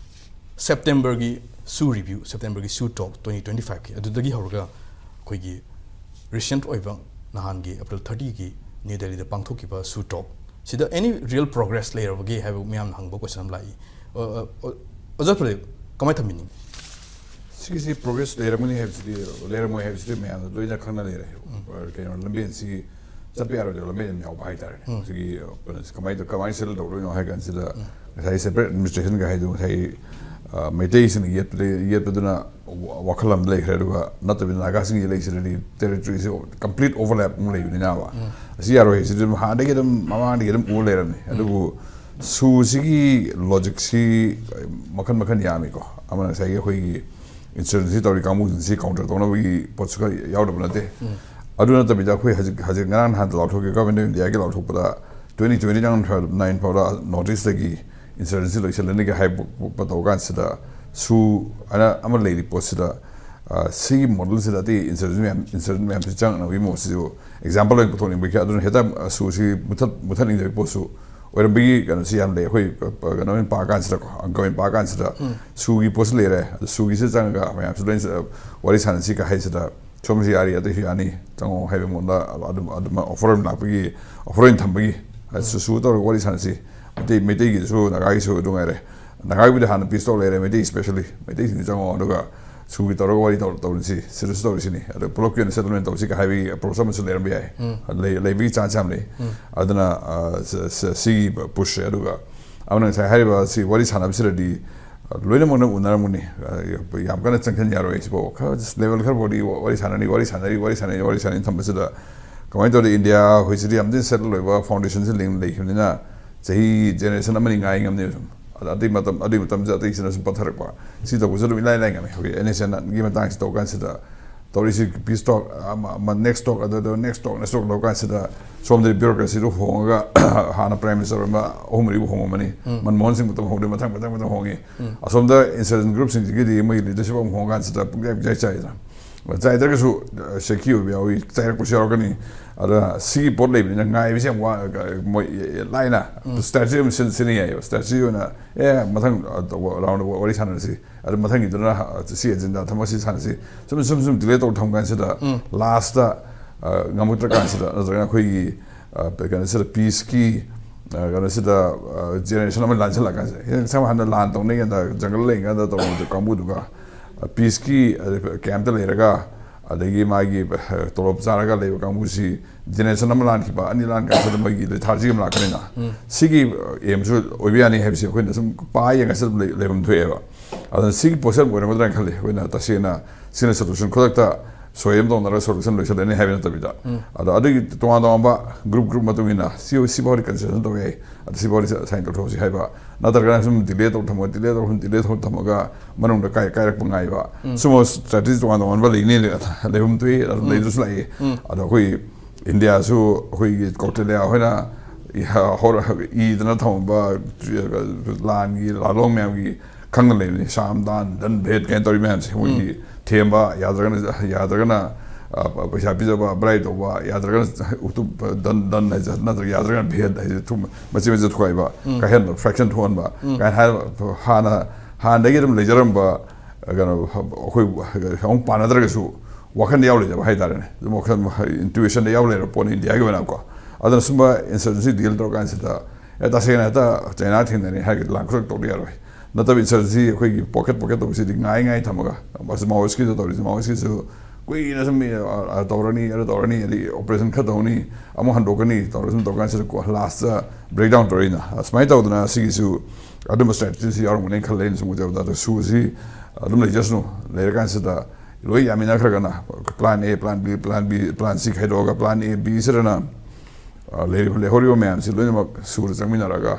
ꯁꯦꯞꯇꯦꯝꯕꯔꯒꯤ ꯁꯨ ꯔꯤꯚ꯭ꯌꯨ, ꯁꯦꯞꯇꯦꯝꯕꯔꯒꯤ ꯁꯨ ꯇꯣꯛ ꯇ꯭ꯋꯦꯟꯇꯤ ꯇ꯭ꯋꯦꯟꯇꯤ ꯐꯥꯏꯚꯀꯤ, ꯑꯗꯨꯗꯒꯤ ꯍꯧꯔꯒ ꯑꯩꯈꯣꯏꯒꯤ ꯔꯤꯁꯦꯟꯠ ꯑꯣꯏꯕ ꯅꯍꯥꯟꯒꯤ ꯑꯦꯄ꯭ꯔꯤꯜ ꯊꯥꯔꯇꯤꯒꯤ ꯅ꯭ꯌꯨ ꯗꯦꯜꯂꯤꯗ ꯄꯥꯡꯊꯣꯛꯈꯤꯕ ꯁꯨ ꯇꯣꯛ ꯁꯤꯗ ꯑꯦꯅꯤ ꯔꯤꯌꯦꯜ ꯄ꯭ꯔꯣꯒ꯭ꯔꯦꯁ ꯂꯩꯔꯕꯒꯦ ꯍꯥꯏꯕ ꯃꯌꯥꯝꯅ ꯍꯪꯕ ꯀꯣꯏꯁꯟ ꯑꯃ ꯂꯥꯛꯏ꯫ ꯑ, ꯑ, ꯑ, ꯑꯣꯖꯥ ꯄ꯭ꯔꯗꯤꯞ, ꯀꯃꯥꯏꯅ ꯊꯝꯕꯤꯅꯤꯡꯉꯤ? ꯁꯤꯒꯤꯁꯤ ꯄ꯭ꯔꯣꯒ꯭ꯔꯦꯁ ꯂꯩꯔꯝꯒꯅꯤ ꯍꯥꯏꯕꯁꯤꯗꯤ, ꯂꯩꯔꯝꯃꯣꯏ ꯍꯥꯏꯕꯁꯤꯗꯤ ꯃꯌꯥꯝꯅ ꯂꯣꯏꯅ ꯈꯪꯅ ꯂꯩꯔꯦ꯫ ꯀꯩꯅꯣ, ꯂꯝꯕꯦꯟꯁꯤ ꯆꯠꯄ ꯌꯥꯔꯣꯏꯗꯕ ꯂꯝꯕꯦꯟ ꯑꯃ ꯌꯥꯎꯕ ꯍꯥꯏꯇꯥꯔꯦ꯫ ꯁꯤꯒꯤ ꯀꯩꯅꯣꯁꯤ ꯀꯃꯥꯏꯅ ꯇꯧ-, ꯀꯃꯥꯏꯅ ꯁꯦꯇꯜ ꯇꯧꯗꯣꯏꯅꯣ ꯍꯥꯏ ꯀꯥꯟꯁꯤꯗ, ꯉꯁꯥꯏ ꯁꯦꯄꯔꯦꯠ ꯑꯦꯗꯃꯤꯅꯤꯁꯇ꯭ꯔꯦꯁꯟꯒ ꯍꯥꯏꯗꯣ, ꯉꯁꯥꯏ, ꯑ, ꯃꯩꯇꯩꯁꯤꯡꯅ ꯌꯦꯠꯄꯗ, ꯌꯦꯠꯄꯗꯨꯅ ꯋꯥ-, ꯋꯥꯈꯜ ꯑꯃ ꯂꯩꯈ꯭ꯔꯦ, ꯑꯗꯨꯒ ꯅꯠꯇꯕꯤꯗ ꯅꯥꯒꯥꯁꯤꯡꯒꯤ ꯂꯩꯁꯤꯗꯗꯤ ꯇꯦꯔꯤꯇꯣꯔꯤꯁꯤ ꯀꯝꯄ꯭ꯂꯤꯠ ꯑꯣꯚꯔꯂꯦꯞ ꯑꯃ ꯂꯩꯕꯅꯤꯅꯕ꯫ ꯑꯁꯤ ꯌꯥꯔꯣꯏ, ꯁꯤꯗꯤ ꯑꯗꯨꯝ ꯍꯥꯟꯅꯗꯒꯤ ꯑꯗꯨꯝ, ꯃꯃꯥꯡꯗꯒꯤ ꯑꯗꯨꯝ ꯎꯔ ꯂꯩꯔꯕꯅꯤ꯫ ꯑꯗꯨꯕꯨ ꯁꯨꯁꯤꯒꯤ ꯂꯣꯖꯤꯛꯁꯤ ꯃꯈꯟ ꯃꯈꯟ ꯌꯥꯝꯃꯤꯀꯣ꯫ ꯑꯃꯅ ꯉꯁꯥꯏꯒꯤ ꯑꯩꯈꯣꯏꯒꯤ ꯏꯟꯁꯔꯖꯦꯟꯁꯤ ꯇꯧꯔꯤ ꯀꯥꯡꯕꯨꯁꯤꯡꯁꯤ ꯀꯥꯎꯟꯇꯔ ꯇꯧꯅꯕꯒꯤ ꯄꯣꯠꯁꯨ ꯈꯔ ꯌꯥꯎꯗꯕ ꯅꯠꯇꯦ꯫ ꯑꯗꯨ ꯅꯠꯇꯕꯤꯗ ꯑꯩꯈꯣꯏ ꯍꯧꯖꯤꯛ, ꯍꯧꯖꯤꯛ ꯉꯔꯥꯡ ꯅꯍꯥꯟꯗ ꯂꯥꯎꯊꯣꯛꯈꯤꯕ, ꯒꯚꯔꯟꯃꯦꯟ ꯑꯣꯐ ꯏꯟꯗꯤꯌꯥꯒꯤ ꯂꯥꯎꯊꯣꯛꯄꯗ, twenty twenty nine ꯐꯥꯎꯗ ꯅꯣꯔꯠ ꯏꯁꯇꯒꯤ ꯏꯟꯁꯔꯖꯦꯟꯁꯤ ꯂꯣꯏꯁꯤꯜꯂꯅꯤꯒ ꯍꯥꯏꯕ ꯇꯧ ꯀꯥꯟꯁꯤꯗ, ꯁꯨ ꯍꯥꯏꯅ ꯑꯃ ꯂꯩꯔꯤ ꯄꯣꯠꯁꯤꯗ, ꯑ, ꯁꯤꯒꯤ ꯃꯣꯗꯦꯜꯁꯤꯗ ꯑꯇꯩ ꯏꯟꯁꯔꯖꯦꯟꯁꯤ ꯃꯌꯥꯝ, ꯏꯟꯁꯔꯖꯦꯟꯁꯤ ꯃꯌꯥꯝꯁꯤ ꯆꯪꯅꯕꯒꯤ ꯃꯑꯣꯡꯁꯤꯁꯨ ꯑꯦꯛꯖꯥꯝꯄꯜ ꯑꯣꯏꯅ ꯄꯨꯊꯣꯛꯅꯤꯡꯕꯒꯤ, ꯑꯗꯨꯅ ꯍꯦꯛꯇ, ꯑ, ꯁꯨꯁꯤ ꯃꯨꯊꯠ-, ꯃꯨꯊꯠꯅꯤꯡꯗꯕꯒꯤ ꯄꯣꯠꯁꯨ ꯑꯣꯏꯔꯝꯕꯒꯤ ꯀꯩꯅꯣꯁꯤ ꯌꯥꯝ ꯂꯩ꯫ ꯑꯩꯈꯣꯏ, ꯑ, ꯀꯩꯅꯣ ꯑꯣꯏꯅ ꯄꯥ ꯀꯥꯟꯁꯤꯗꯀꯣ, ꯑꯪꯀ ꯑꯣꯏꯅ ꯄꯥ ꯀꯥꯟꯁꯤꯗ, ꯁꯨꯒꯤ ꯄꯣꯠꯁꯤ ꯂꯩꯔꯦ, ꯑꯗꯨ ꯁꯨꯒꯤꯁꯤ ꯆꯪꯉꯒ ꯃꯌꯥꯝꯁꯨ ꯂꯣꯏꯅ, ꯑ, ꯋꯥꯔꯤ ꯁꯥꯟꯅꯁꯤ ꯀ ꯍꯥꯏꯁꯤꯗ, ꯁꯣꯝꯁꯤ ꯌꯥꯔꯤ, ꯑꯇꯩꯁꯨ ꯌꯥꯅꯤ, ꯆꯪꯉꯣ ꯍꯥꯏꯕ ꯃꯑꯣꯡꯗ ꯑꯗꯨꯝ, ꯑꯗꯨꯝ ꯑꯣꯐꯔ ꯑꯣꯏꯅ ꯂꯥꯛꯄꯒꯤ, ꯑꯣꯐꯔ ꯑꯣꯏꯅ ꯊꯝꯕꯒꯤ, ꯑ, ꯁꯨ, ꯁꯨ ꯇꯧꯔꯒ ꯋꯥꯔꯤ ꯁꯥꯟꯅꯁꯤ, ꯃꯩꯇꯩ, ꯃꯩꯇꯩꯒꯤꯁꯨ ꯅꯥꯒꯥꯒꯤꯁꯨ ꯑꯗꯨ ꯉꯥꯏꯔꯦ꯫ ꯅꯥꯒꯥꯒꯤꯕꯨꯗꯤ ꯍꯥꯟꯅ ꯄꯤꯁ ꯇꯧ ꯂꯩꯔꯦ, ꯃꯩꯇꯩ ꯏꯁꯄꯦꯁꯦꯜꯂꯤ, ꯃꯩꯇꯩꯁꯤꯡꯁꯨ ꯆꯪꯉꯣ, ꯑꯗꯨꯒ ꯁꯨꯒꯤ ꯇꯧꯔꯒ ꯋꯥꯔꯤ ꯇꯧ-, ꯇꯧꯔꯤꯁꯤ, ꯁꯤꯗꯁꯨ ꯇꯧꯔꯤꯁꯤꯅꯤ꯫ ꯑꯗꯣ ꯄꯨꯂꯞꯀꯤ ꯑꯣꯏꯅ ꯁꯦꯇꯜꯃꯦꯟ ꯇꯧꯁꯤ ꯀ ꯍꯥꯏꯕꯒꯤ ꯑꯦꯄ꯭ꯔꯣꯆ ꯑꯃꯁꯨ ꯂꯩꯔꯝꯕ ꯌꯥꯏ꯫ ꯂꯩ-, ꯂꯩꯕꯒꯤ ꯆꯥꯟꯁ ꯌꯥꯝ ꯂꯩ꯫ ꯑꯗꯨꯅ, ꯑ, ꯁ-, ꯁ-, ꯁꯤꯒꯤ ꯄꯨꯁꯁꯦ, ꯑꯗꯨꯒ ꯑꯃꯅ ꯉꯁꯥꯏ ꯍꯥꯏꯔꯤꯕ ꯁꯤ ꯋꯥꯔꯤ ꯁꯥꯟꯅꯕꯁꯤꯗꯗꯤ, ꯑ, ꯂꯣꯏꯅꯃꯛꯅ ꯎꯅꯔꯝꯒꯅꯤ꯫ ꯑ, ꯌꯥꯝ ꯀꯟꯅ ꯆꯪꯁꯤꯟ ꯌꯥꯔꯣꯏ꯫ ꯁꯤꯐꯥꯎ ꯈꯔ ꯂꯦꯚꯦꯜ ꯈꯔꯐꯥꯎꯗꯤ ꯋꯥꯔꯤ ꯁꯥꯟꯅꯅꯤ, ꯋꯥꯔꯤ ꯁꯥꯟꯅꯔꯤ, ꯋꯥꯔꯤ ꯁꯥꯟꯅꯔꯤ, ꯋꯥꯔꯤ ꯁꯥꯟꯅꯔꯤ ꯊꯝꯕꯁꯤꯗ, ꯀꯃꯥꯏꯅ ꯇꯧꯔꯤ, ꯏꯟꯗꯤꯌꯥ ꯑꯩꯈꯣꯏꯁꯤꯗꯤ ꯌꯥꯝ ꯊꯤꯅ ꯁꯦꯇꯜ ꯑꯣꯏꯕ ꯐꯥꯎꯟꯗꯦꯁꯟꯁꯤ ꯂꯤꯡ ꯂꯩꯈꯤꯕꯅꯤꯅ, ꯆꯍꯤ ꯖꯦꯅꯦꯔꯦꯁꯟ ꯑꯃꯅꯤ ꯉꯥꯏ ꯉꯝꯅꯦꯕ ꯁꯨꯝ꯫ ꯑꯗ ꯑꯗꯨꯏ ꯃꯇꯝ, ꯑꯗꯨꯏ ꯃꯇꯝꯁꯤꯗ ꯑꯇꯩꯁꯤꯅ ꯁꯨꯝ ꯄꯠꯊꯔꯛꯄ꯫ ꯁꯤ ꯇꯧꯕꯁꯨ ꯑꯗꯨꯝ ꯏꯂꯥꯏ ꯂꯥꯏ ꯉꯝꯃꯤ꯫ ꯍꯧꯖꯤꯛ ꯑꯦꯟ ꯑꯦꯁ ꯑꯦꯟꯒꯤ ꯃꯇꯥꯡꯁꯤ ꯇꯧ ꯀꯥꯟꯁꯤꯗ ꯇꯧꯔꯤꯁꯤ ꯄꯤꯁ ꯇꯣꯛ, ꯑꯃ, ꯑꯃ ꯅꯦꯛꯁ ꯇꯣꯛ, ꯑꯗꯨꯗ ꯅꯦꯛꯁ ꯇꯣꯛ, ꯅꯦꯛꯁ ꯇꯣꯛ ꯂꯧ ꯀꯥꯟꯁꯤꯗ ꯁꯣꯝꯗꯗꯤ ꯕ꯭ꯌꯨꯔꯣꯀ꯭ꯔꯦꯁꯤꯗꯨ ꯍꯣꯡꯉꯒ ꯍꯥꯟꯅ ꯄ꯭ꯔꯥꯏꯝ ꯃꯤꯅꯤꯁꯇꯔ ꯑꯣꯏꯔꯝꯕ ꯑꯍꯨꯝ ꯃꯔꯤꯕꯨ ꯍꯣꯡꯉꯝꯃꯅꯤ꯫ ꯃꯟꯃꯣꯍꯟ ꯁꯤꯡ ꯃꯇꯝ ꯍꯣꯡꯗꯦ, ꯃꯊꯪ, ꯃꯊꯪ, ꯃꯊꯪ ꯍꯣꯡꯉꯤ꯫ ꯑꯁꯣꯝꯗ ꯏꯟꯁꯔꯖꯦꯟ ꯒ꯭ꯔꯨꯞꯁꯤꯡꯁꯤꯒꯤꯗꯤ ꯃꯣꯏꯒꯤ ꯂꯤꯗꯔꯁꯤꯞ ꯑꯃ ꯍꯣꯡꯉ ꯀꯥꯟꯁꯤꯗ ꯄꯨꯡꯆꯥꯏ ꯄꯨꯡꯆꯥꯏ ꯆꯥꯏꯗꯅ꯫ ꯆꯥꯏꯗ꯭ꯔꯒꯁꯨ, ꯑ, ꯁꯦꯀꯤ ꯑꯣꯏꯕ ꯌꯥꯎꯏ, ꯆꯥꯏꯔꯛꯄꯁꯨ ꯌꯥꯎꯔꯛꯀꯅꯤ꯫ ꯑꯗ ꯁꯤꯒꯤ ꯄꯣꯠ ꯂꯩꯕꯅꯤꯅ ꯉꯥꯏꯕꯁꯤ ꯌꯥꯝ ꯋꯥ-, ꯃꯣꯏ ꯂꯥꯏꯅ ꯁ꯭ꯇ꯭ꯔꯦꯇꯦꯖꯤ ꯑꯃ ꯁꯤꯟ-, ꯁꯤꯟꯅ ꯌꯥꯏꯑꯕ꯫ ꯁ꯭ꯇ꯭ꯔꯦꯇꯦꯖꯤ ꯑꯣꯏꯅ, "ꯑꯦ, ꯃꯊꯪ, ꯑ, ꯇꯧꯕ ꯔꯥꯎꯟꯗ ꯋꯥꯔꯤ ꯁꯥꯟꯅꯔꯁꯤ, ꯑꯗꯨ ꯃꯊꯪꯒꯤꯗꯨꯅ, ꯑ, ꯁꯤ ꯑꯦꯖꯦꯟꯗꯥ ꯊꯝꯃ ꯁꯤ ꯁꯥꯟꯅꯁꯤ", ꯁꯨꯝ, ꯁꯨꯝ, ꯁꯨꯝ ꯗꯤꯂꯦ ꯇꯧ ꯊꯝ ꯀꯥꯟꯁꯤꯗ, ꯂꯥꯁꯇ, ꯑ, ꯉꯝꯃꯛꯇ꯭ꯔ ꯀꯥꯟꯁꯤꯗ, ꯅꯠꯇ꯭ꯔꯒꯅ ꯑꯩꯈꯣꯏꯒꯤ, ꯑ, ꯀꯩꯅꯣꯁꯤꯗ, ꯄꯤꯁꯀꯤ, ꯑ, ꯀꯩꯅꯣꯁꯤꯗ, ꯑ, ꯖꯦꯅꯦꯔꯦꯁꯟ ꯑꯃ ꯂꯥꯟꯁꯤꯜꯂꯛ ꯀꯥꯟꯁꯤꯗ, ꯍꯦꯟꯅ ꯁꯝꯅ ꯍꯥꯏꯔꯕꯗ ꯂꯥꯟ ꯇꯧꯅꯩ ꯀꯥꯟꯗ, ꯖꯪꯒꯜ ꯂꯩꯔꯤꯉꯩꯗ ꯇꯧꯔꯝꯕꯗ ꯀꯥꯡꯕꯨꯗꯨꯒ, ꯄꯤꯁꯀꯤ ꯀꯦꯝꯞꯇ ꯂꯩꯔꯒ, ꯑꯗꯒꯤ ꯃꯥꯒꯤ ꯇꯣꯂꯣꯞ ꯆꯥꯔꯒ ꯂꯩꯕ ꯀꯥꯡꯕꯨꯁꯤ ꯖꯦꯅꯦꯔꯦꯁꯟ ꯑꯃ ꯂꯥꯟꯈꯤꯕ, ꯑꯅꯤ ꯂꯥꯟ ꯀꯥꯟꯗ ꯃꯣꯏꯒꯤ ꯂꯤꯊꯥꯔꯖꯤ ꯑꯃ ꯂꯥꯛꯀꯅꯤꯅ, ꯁꯤꯒꯤ ꯑꯦꯝꯁꯨ ꯑꯣꯏꯕ ꯌꯥꯅꯤ ꯍꯥꯏꯕꯁꯤ ꯑꯩꯈꯣꯏꯅ ꯁꯨꯝ ꯄꯥ ꯌꯦꯡꯉꯒ ꯂꯩꯐꯝ ꯊꯣꯛꯑꯦꯕ꯫ ꯑꯗꯨꯅ ꯁꯤꯒꯤ ꯄꯣꯠꯁꯤ ꯑꯣꯏꯔꯝꯒꯗ꯭ꯔꯥꯅ ꯈꯜꯂꯤ꯫ ꯑꯩꯈꯣꯏꯅ ꯇꯁꯦꯡꯅ ꯁꯤꯅ ꯁꯣꯂꯨꯁꯟ ꯈꯨꯗꯛꯇ ꯁꯣꯏ ꯑꯃ ꯇꯧꯅꯔꯒ ꯁꯣꯂꯨꯁꯟ ꯂꯣꯏꯁꯤꯜꯂꯅꯤ ꯍꯥꯏꯕ ꯅꯠꯇꯕꯤꯗ, ꯑꯗꯣ ꯑꯗꯨꯒꯤ ꯇꯣꯉꯥꯟ ꯇꯣꯉꯥꯟꯕ ꯒ꯭ꯔꯨꯞ ꯒ꯭ꯔꯨꯞ ꯃꯇꯨꯡ ꯏꯟꯅ ꯁꯤ, ꯁꯤꯐꯥꯎꯗꯤ ꯀꯟꯁꯦꯁꯟ ꯇꯧꯕ ꯌꯥꯏ, ꯑꯗꯣ ꯁꯤꯐꯥꯎꯗꯤ ꯁꯥꯏꯟ ꯇꯧꯊꯣꯛꯁꯤ ꯍꯥꯏꯕ, ꯅꯠꯇ꯭ꯔꯒꯅ ꯁꯨꯝ ꯗꯤꯂꯦ ꯇꯧ ꯊꯝꯃꯒ, ꯗꯤꯂꯦ ꯇꯧ ꯊꯝꯃꯒ ꯃꯅꯨꯡꯗ ꯀꯥꯏ ꯀꯥꯏꯔꯛꯄ ꯉꯥꯏꯕ, ꯁꯨꯝꯕ ꯁ꯭ꯇ꯭ꯔꯦꯇꯦꯖꯤ ꯇꯣꯉꯥꯟ ꯇꯣꯉꯥꯟꯕ ꯂꯩꯅꯤ, ꯂꯩꯐꯝ ꯊꯣꯛꯏ, ꯑꯗꯨꯝ ꯂꯩꯗ꯭ꯔꯁꯨ ꯂꯥꯛꯏ꯫ ꯑꯗꯣ ꯑꯩꯈꯣꯏ ꯏꯟꯗꯤꯌꯥꯁꯨ ꯑꯩꯈꯣꯏꯒꯤ ꯀꯧꯇꯤꯜꯌꯥ ꯍꯣꯏꯅ ꯏꯍ-, ꯍꯧꯔ-, ꯏꯗꯅ ꯊꯝꯃꯝꯕ ꯂꯥꯟꯒꯤ ꯂꯥꯂꯣꯡ ꯃꯌꯥꯝꯒꯤ ꯈꯪꯅ ꯂꯩꯕꯅꯤ꯫ ꯁꯥꯝ, ꯗꯥꯟ, ꯙꯟ, ꯚꯦꯗ ꯀꯥꯏꯅ ꯇꯧꯔꯤ ꯃꯌꯥꯝꯁꯦ, ꯃꯣꯏꯒꯤ ꯊꯦꯝꯕ ꯌꯥꯗ꯭ꯔꯒꯅ, ꯌꯥꯗ꯭ꯔꯒꯅ, ꯑ, ꯄ-, ꯄꯩꯁꯥ ꯄꯤꯖꯕ, ꯕ꯭ꯔꯥꯏꯕ ꯇꯧꯕ, ꯌꯥꯗ꯭ꯔꯒꯅ ꯎꯇꯨꯞ, ꯙꯟ, ꯙꯟ ꯍꯥꯏꯁꯦ, ꯅꯠꯇ꯭ꯔꯒ ꯌꯥꯗ꯭ꯔꯒꯅ ꯚꯦꯗ ꯍꯥꯏꯁꯦ, ꯊꯨꯝ-, ꯃꯆꯦꯠ ꯃꯆꯦꯠ ꯊꯨꯒꯥꯏꯕ, ꯀꯥꯏꯍꯟꯕ, ꯐ꯭ꯔꯦꯛꯁꯟ ꯊꯣꯛꯍꯟꯕ ꯀꯥꯏꯅ ꯍꯥꯏꯕ, ꯍꯥꯟꯅ, ꯍꯥꯟꯅꯗꯒꯤ ꯑꯗꯨꯝ ꯂꯩꯖꯔꯝꯕ, ꯑ, ꯀꯩꯅꯣ, ꯑꯩꯈꯣꯏ ꯑꯃꯨꯛ ꯄꯥꯟꯅꯗ꯭ꯔꯒꯁꯨ ꯋꯥꯈꯜꯗ ꯌꯥꯎ ꯂꯩꯖꯕ ꯍꯥꯏꯇꯥꯔꯦꯅꯦ꯫ ꯑꯗꯨꯝ ꯋꯥꯈꯜ, ꯏꯟꯇ꯭ꯌꯨꯏꯁꯟꯗ ꯌꯥꯎ ꯂꯩꯔꯕ ꯄꯣꯠꯅꯤ ꯏꯟꯗꯤꯌꯥꯒꯤ ꯑꯣꯏꯅꯀꯣ꯫ ꯑꯗꯨꯅ ꯁꯨꯝꯕ ꯏꯟꯁꯔꯖꯦꯟꯁꯤ ꯗꯤꯜ ꯇꯧꯔ ꯀꯥꯟꯁꯤꯗ, ꯑꯦ, ꯇꯁꯦꯡꯅ ꯍꯦꯛꯇ ꯆꯩꯅꯥ ꯊꯦꯡꯅꯔꯦ ꯍꯥꯏꯔꯒꯗꯤ ꯂꯥꯟ ꯈꯨꯗꯛ ꯇꯧꯗ ꯌꯥꯔꯣꯏ꯫ ꯅꯠꯇꯕ ꯏꯟꯁꯔꯖꯦꯟꯁꯤ ꯑꯩꯈꯣꯏꯒꯤ ꯄꯣꯀꯦꯠ ꯄꯣꯀꯦꯠ ꯇꯧꯕꯁꯤꯗꯤ ꯉꯥꯏ ꯉꯥꯏ ꯊꯝꯃꯒ, ꯃꯥꯑꯣꯁꯀꯤꯁꯨ ꯇꯧꯔꯤꯁꯤ, ꯃꯥꯑꯣꯁꯀꯤꯁꯨ ꯀꯨꯏꯅ ꯁꯨꯝ, ꯑ, ꯑ, ꯇꯧꯔꯅꯤ, ꯑꯗꯨ ꯇꯧꯔꯅꯤ, ꯑꯗꯩ ꯑꯣꯄꯔꯦꯁꯟ ꯈꯔ ꯇꯧꯅꯤ, ꯑꯃꯨꯛ ꯍꯟꯗꯣꯛꯀꯅꯤ, ꯇꯧꯔ ꯁꯨꯝ ꯇꯧꯔ ꯀꯥꯟꯁꯤꯗ ꯀꯣ, ꯂꯥꯁꯇ ꯕ꯭ꯔꯦꯛꯗꯥꯎꯟ ꯇꯧꯔꯛꯏꯅ꯫ ꯑꯁꯨꯃꯥꯏꯅ ꯇꯧꯗꯅ ꯁꯤꯒꯤꯁꯨ ꯑꯗꯨꯝꯕ ꯁ꯭ꯇ꯭ꯔꯦꯇꯦꯖꯤꯁꯤ ꯌꯥꯎꯔꯝꯒꯅꯤ ꯈꯜꯂꯦ ꯑꯩꯅ ꯁꯨꯝ ꯎꯖꯕꯗ꯫ ꯑꯗꯣ ꯁꯨꯁꯤ ꯑꯗꯨꯝ ꯂꯩꯖꯁꯅꯨ, ꯂꯩꯔꯀꯥꯟꯁꯤꯗ ꯂꯣꯏ ꯌꯥꯃꯤꯟꯅꯈ꯭ꯔꯒꯅ, plan A, plan B, plan B, plan C ꯈꯥꯏꯗꯣꯛꯑꯒ plan A, B ꯁꯤꯗꯅ, ꯑ, ꯂꯩꯔꯤꯕ, ꯂꯩꯍꯧꯔꯤꯕ ꯃꯌꯥꯝꯁꯤ ꯂꯣꯏꯅꯃꯛ ꯁꯨꯔ ꯆꯪꯃꯤꯟꯅꯔꯒ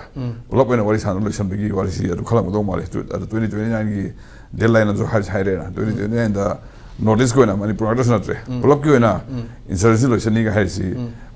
ꯄꯨꯂꯞ ꯑꯣꯏꯅ ꯋꯥꯔꯤ ꯁꯥꯟꯅ ꯂꯣꯏꯁꯤꯟꯕꯒꯤ ꯋꯥꯔꯤꯁꯤ ꯑꯗꯨ ꯈꯜꯂꯝꯒꯗꯧ ꯃꯥꯜꯂꯤ꯫ ꯇꯨ-, ꯑꯗꯨ twenty twenty-nine ꯒꯤ deadline ꯑꯃꯁꯨ ꯍꯥꯏ-, ꯍꯥꯏꯔꯦꯅ꯫ Twenty twenty-nine ꯗ North East ꯀꯤ ꯑꯣꯏꯅ, ꯃꯅꯤꯄꯨꯔ ꯉꯥꯛꯇꯁꯨ ꯅꯠꯇ꯭ꯔꯦ, ꯄꯨꯂꯞꯀꯤ ꯑꯣꯏꯅ insurgency ꯂꯣꯏꯁꯤꯟꯅꯤꯒ ꯍꯥꯏꯔꯤꯁꯤ,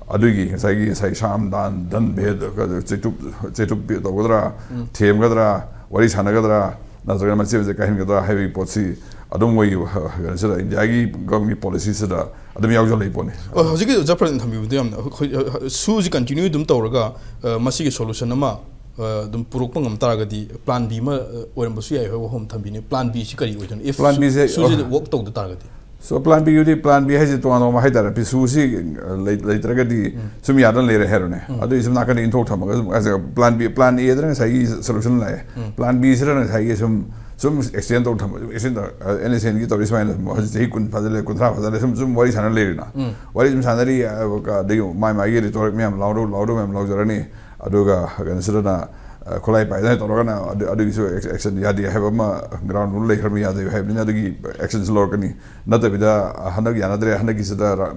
ꯑꯗꯨꯒꯤ ꯉꯁꯥꯏꯒꯤ, ꯉꯁꯥꯏ ꯁꯥꯝ, ꯗꯥꯟ, ꯙꯟ, ꯚꯦꯗ, ꯆꯩꯇꯨꯞ, ꯆꯩꯇꯨꯞ ꯇꯧꯒꯗ꯭ꯔꯥ, ꯊꯦꯝꯒꯗ꯭ꯔꯥ, ꯋꯥꯔꯤ ꯁꯥꯟꯅꯒꯗ꯭ꯔꯥ, ꯅꯠꯇ꯭ꯔꯒꯅ ꯃꯆꯦꯠ ꯃꯆꯦꯠ ꯀꯥꯏꯍꯟꯒꯗ꯭ꯔꯥ ꯍꯥꯏꯕꯒꯤ ꯄꯣꯠꯁꯤ ꯑꯗꯨꯝ ꯃꯣꯏꯒꯤ, ꯀꯩꯅꯣꯁꯤꯗ, ꯏꯟꯗꯤꯌꯥꯒꯤ ꯒꯚꯔꯟꯃꯦꯟꯒꯤ ꯄꯣꯂꯤꯁꯤꯁꯤꯗ ꯑꯗꯨꯝ ꯌꯥꯎꯖ ꯂꯩ ꯄꯣꯠꯅꯤ꯫ ꯑꯣ, ꯍꯧꯖꯤꯛꯀꯤ ꯑꯣꯖꯥ ꯄ꯭ꯔꯗꯤꯞꯅ ꯊꯝꯕꯤꯕꯗꯣ ꯌꯥꯝꯅ, ꯑꯩꯈꯣꯏ, ꯑ, ꯁꯨꯁꯤ continue ꯑꯗꯨꯝ ꯇꯧꯔꯒ, ꯑ, ꯃꯁꯤꯒꯤ solution ꯑꯃ, ꯑ, ꯑꯗꯨꯝ ꯄꯨꯔꯛꯄ ꯉꯝ ꯇꯥꯔꯒꯗꯤ plan B ꯑꯃ, ꯑ, ꯑꯣꯏꯔꯝꯕꯁꯨ ꯌꯥꯏ ꯍꯥꯏꯕ ꯋꯥꯐꯝ ꯊꯝꯕꯤꯅꯤ꯫ Plan B ꯁꯤ ꯀꯔꯤ ꯑꯣꯏꯗꯣꯏꯅꯣ? If plan B say, ꯁꯨꯁꯤꯗ work ꯇꯧꯗ ꯇꯥꯔꯒꯗꯤ? So, plan B ꯒꯤꯗꯤ, plan B ꯍꯥꯏꯁꯦ ꯇꯣꯉꯥꯟ ꯇꯣꯉꯥꯟꯕ ꯍꯥꯏꯇꯥꯔꯦ꯫ ꯄꯤ-, ꯁꯨꯁꯤ, ꯑ, ꯂꯩ-, ꯂꯩꯇ꯭ꯔꯒꯗꯤ ꯁꯨꯝ ꯌꯥꯗꯅ ꯂꯩꯔꯦ ꯍꯥꯏꯔꯣꯅꯦ꯫ ꯑꯗꯨꯒꯤ ꯁꯨꯝ ꯅꯥꯀꯟꯗ ꯏꯟꯊꯣꯛ ꯊꯝꯃꯒ ꯁꯨꯝ, ꯑ, plan B, plan A ꯗꯅ ꯉꯁꯥꯏꯒꯤ solution ꯂꯥꯛꯑꯦ꯫ Plan B ꯁꯤꯗꯅ ꯉꯁꯥꯏꯒꯤ ꯁꯨꯝ ꯁꯨꯝ ꯑꯦꯛꯁꯇꯦꯟ ꯇꯧ ꯊꯝꯕ, ꯑꯦꯛꯁꯇꯦꯟ ꯇꯧ, ꯑꯦꯟ ꯑꯦꯁ ꯑꯦꯟꯒꯤ ꯇꯧꯔꯤ ꯁꯨꯃꯥꯏꯅ ꯍꯧꯖꯤꯛ ꯆꯍꯤ ꯀꯨꯟ ꯐꯥꯖꯤꯜꯂꯦ, ꯀꯨꯟꯊ꯭ꯔꯥ ꯐꯥꯖꯤꯜꯂꯦ, ꯁꯨꯝ ꯁꯨꯝ ꯋꯥꯔꯤ ꯁꯥꯟꯅ ꯂꯩꯔꯤꯅ꯫ ꯋꯥꯔꯤ ꯁꯨꯝ ꯁꯥꯟꯅꯔꯤ, ꯑꯗꯒꯤ ꯃꯥꯏ ꯃꯥꯒꯤ ꯔꯤꯇꯣꯔꯤꯛ ꯃꯌꯥꯝ ꯂꯥꯎꯗꯧ ꯂꯥꯎꯗꯧ ꯃꯌꯥꯝ ꯂꯥꯎꯖꯔꯅꯤ꯫ ꯑꯗꯨꯒ ꯀꯩꯅꯣꯁꯤꯗꯅ, ꯑ, ꯈꯨꯠꯂꯥꯏ ꯄꯥꯏꯗꯅ ꯇꯧꯔꯒꯅ ꯑꯗꯨ, ꯑꯗꯨꯒꯤꯁꯨ ꯑꯦꯛꯁ-, ꯑꯦꯛꯁꯟ ꯌꯥꯗꯦ ꯍꯥꯏꯕ ꯑꯃ, ꯒ꯭ꯔꯥꯎꯟ ꯔꯨꯜ ꯂꯩꯈ꯭ꯔꯕꯅꯤ, ꯌꯥꯗꯦ ꯍꯥꯏꯕꯅꯤꯅ ꯑꯗꯨꯒꯤ ꯑꯦꯛꯁꯟꯁꯨ ꯂꯧꯔꯛꯀꯅꯤ꯫ ꯅꯠꯇꯕꯤꯗ, ꯑ, ꯍꯟꯗꯛ ꯌꯥꯅꯗ꯭ꯔꯦ, ꯍꯟꯗꯛꯀꯤꯁꯤꯗ ꯔꯥ-,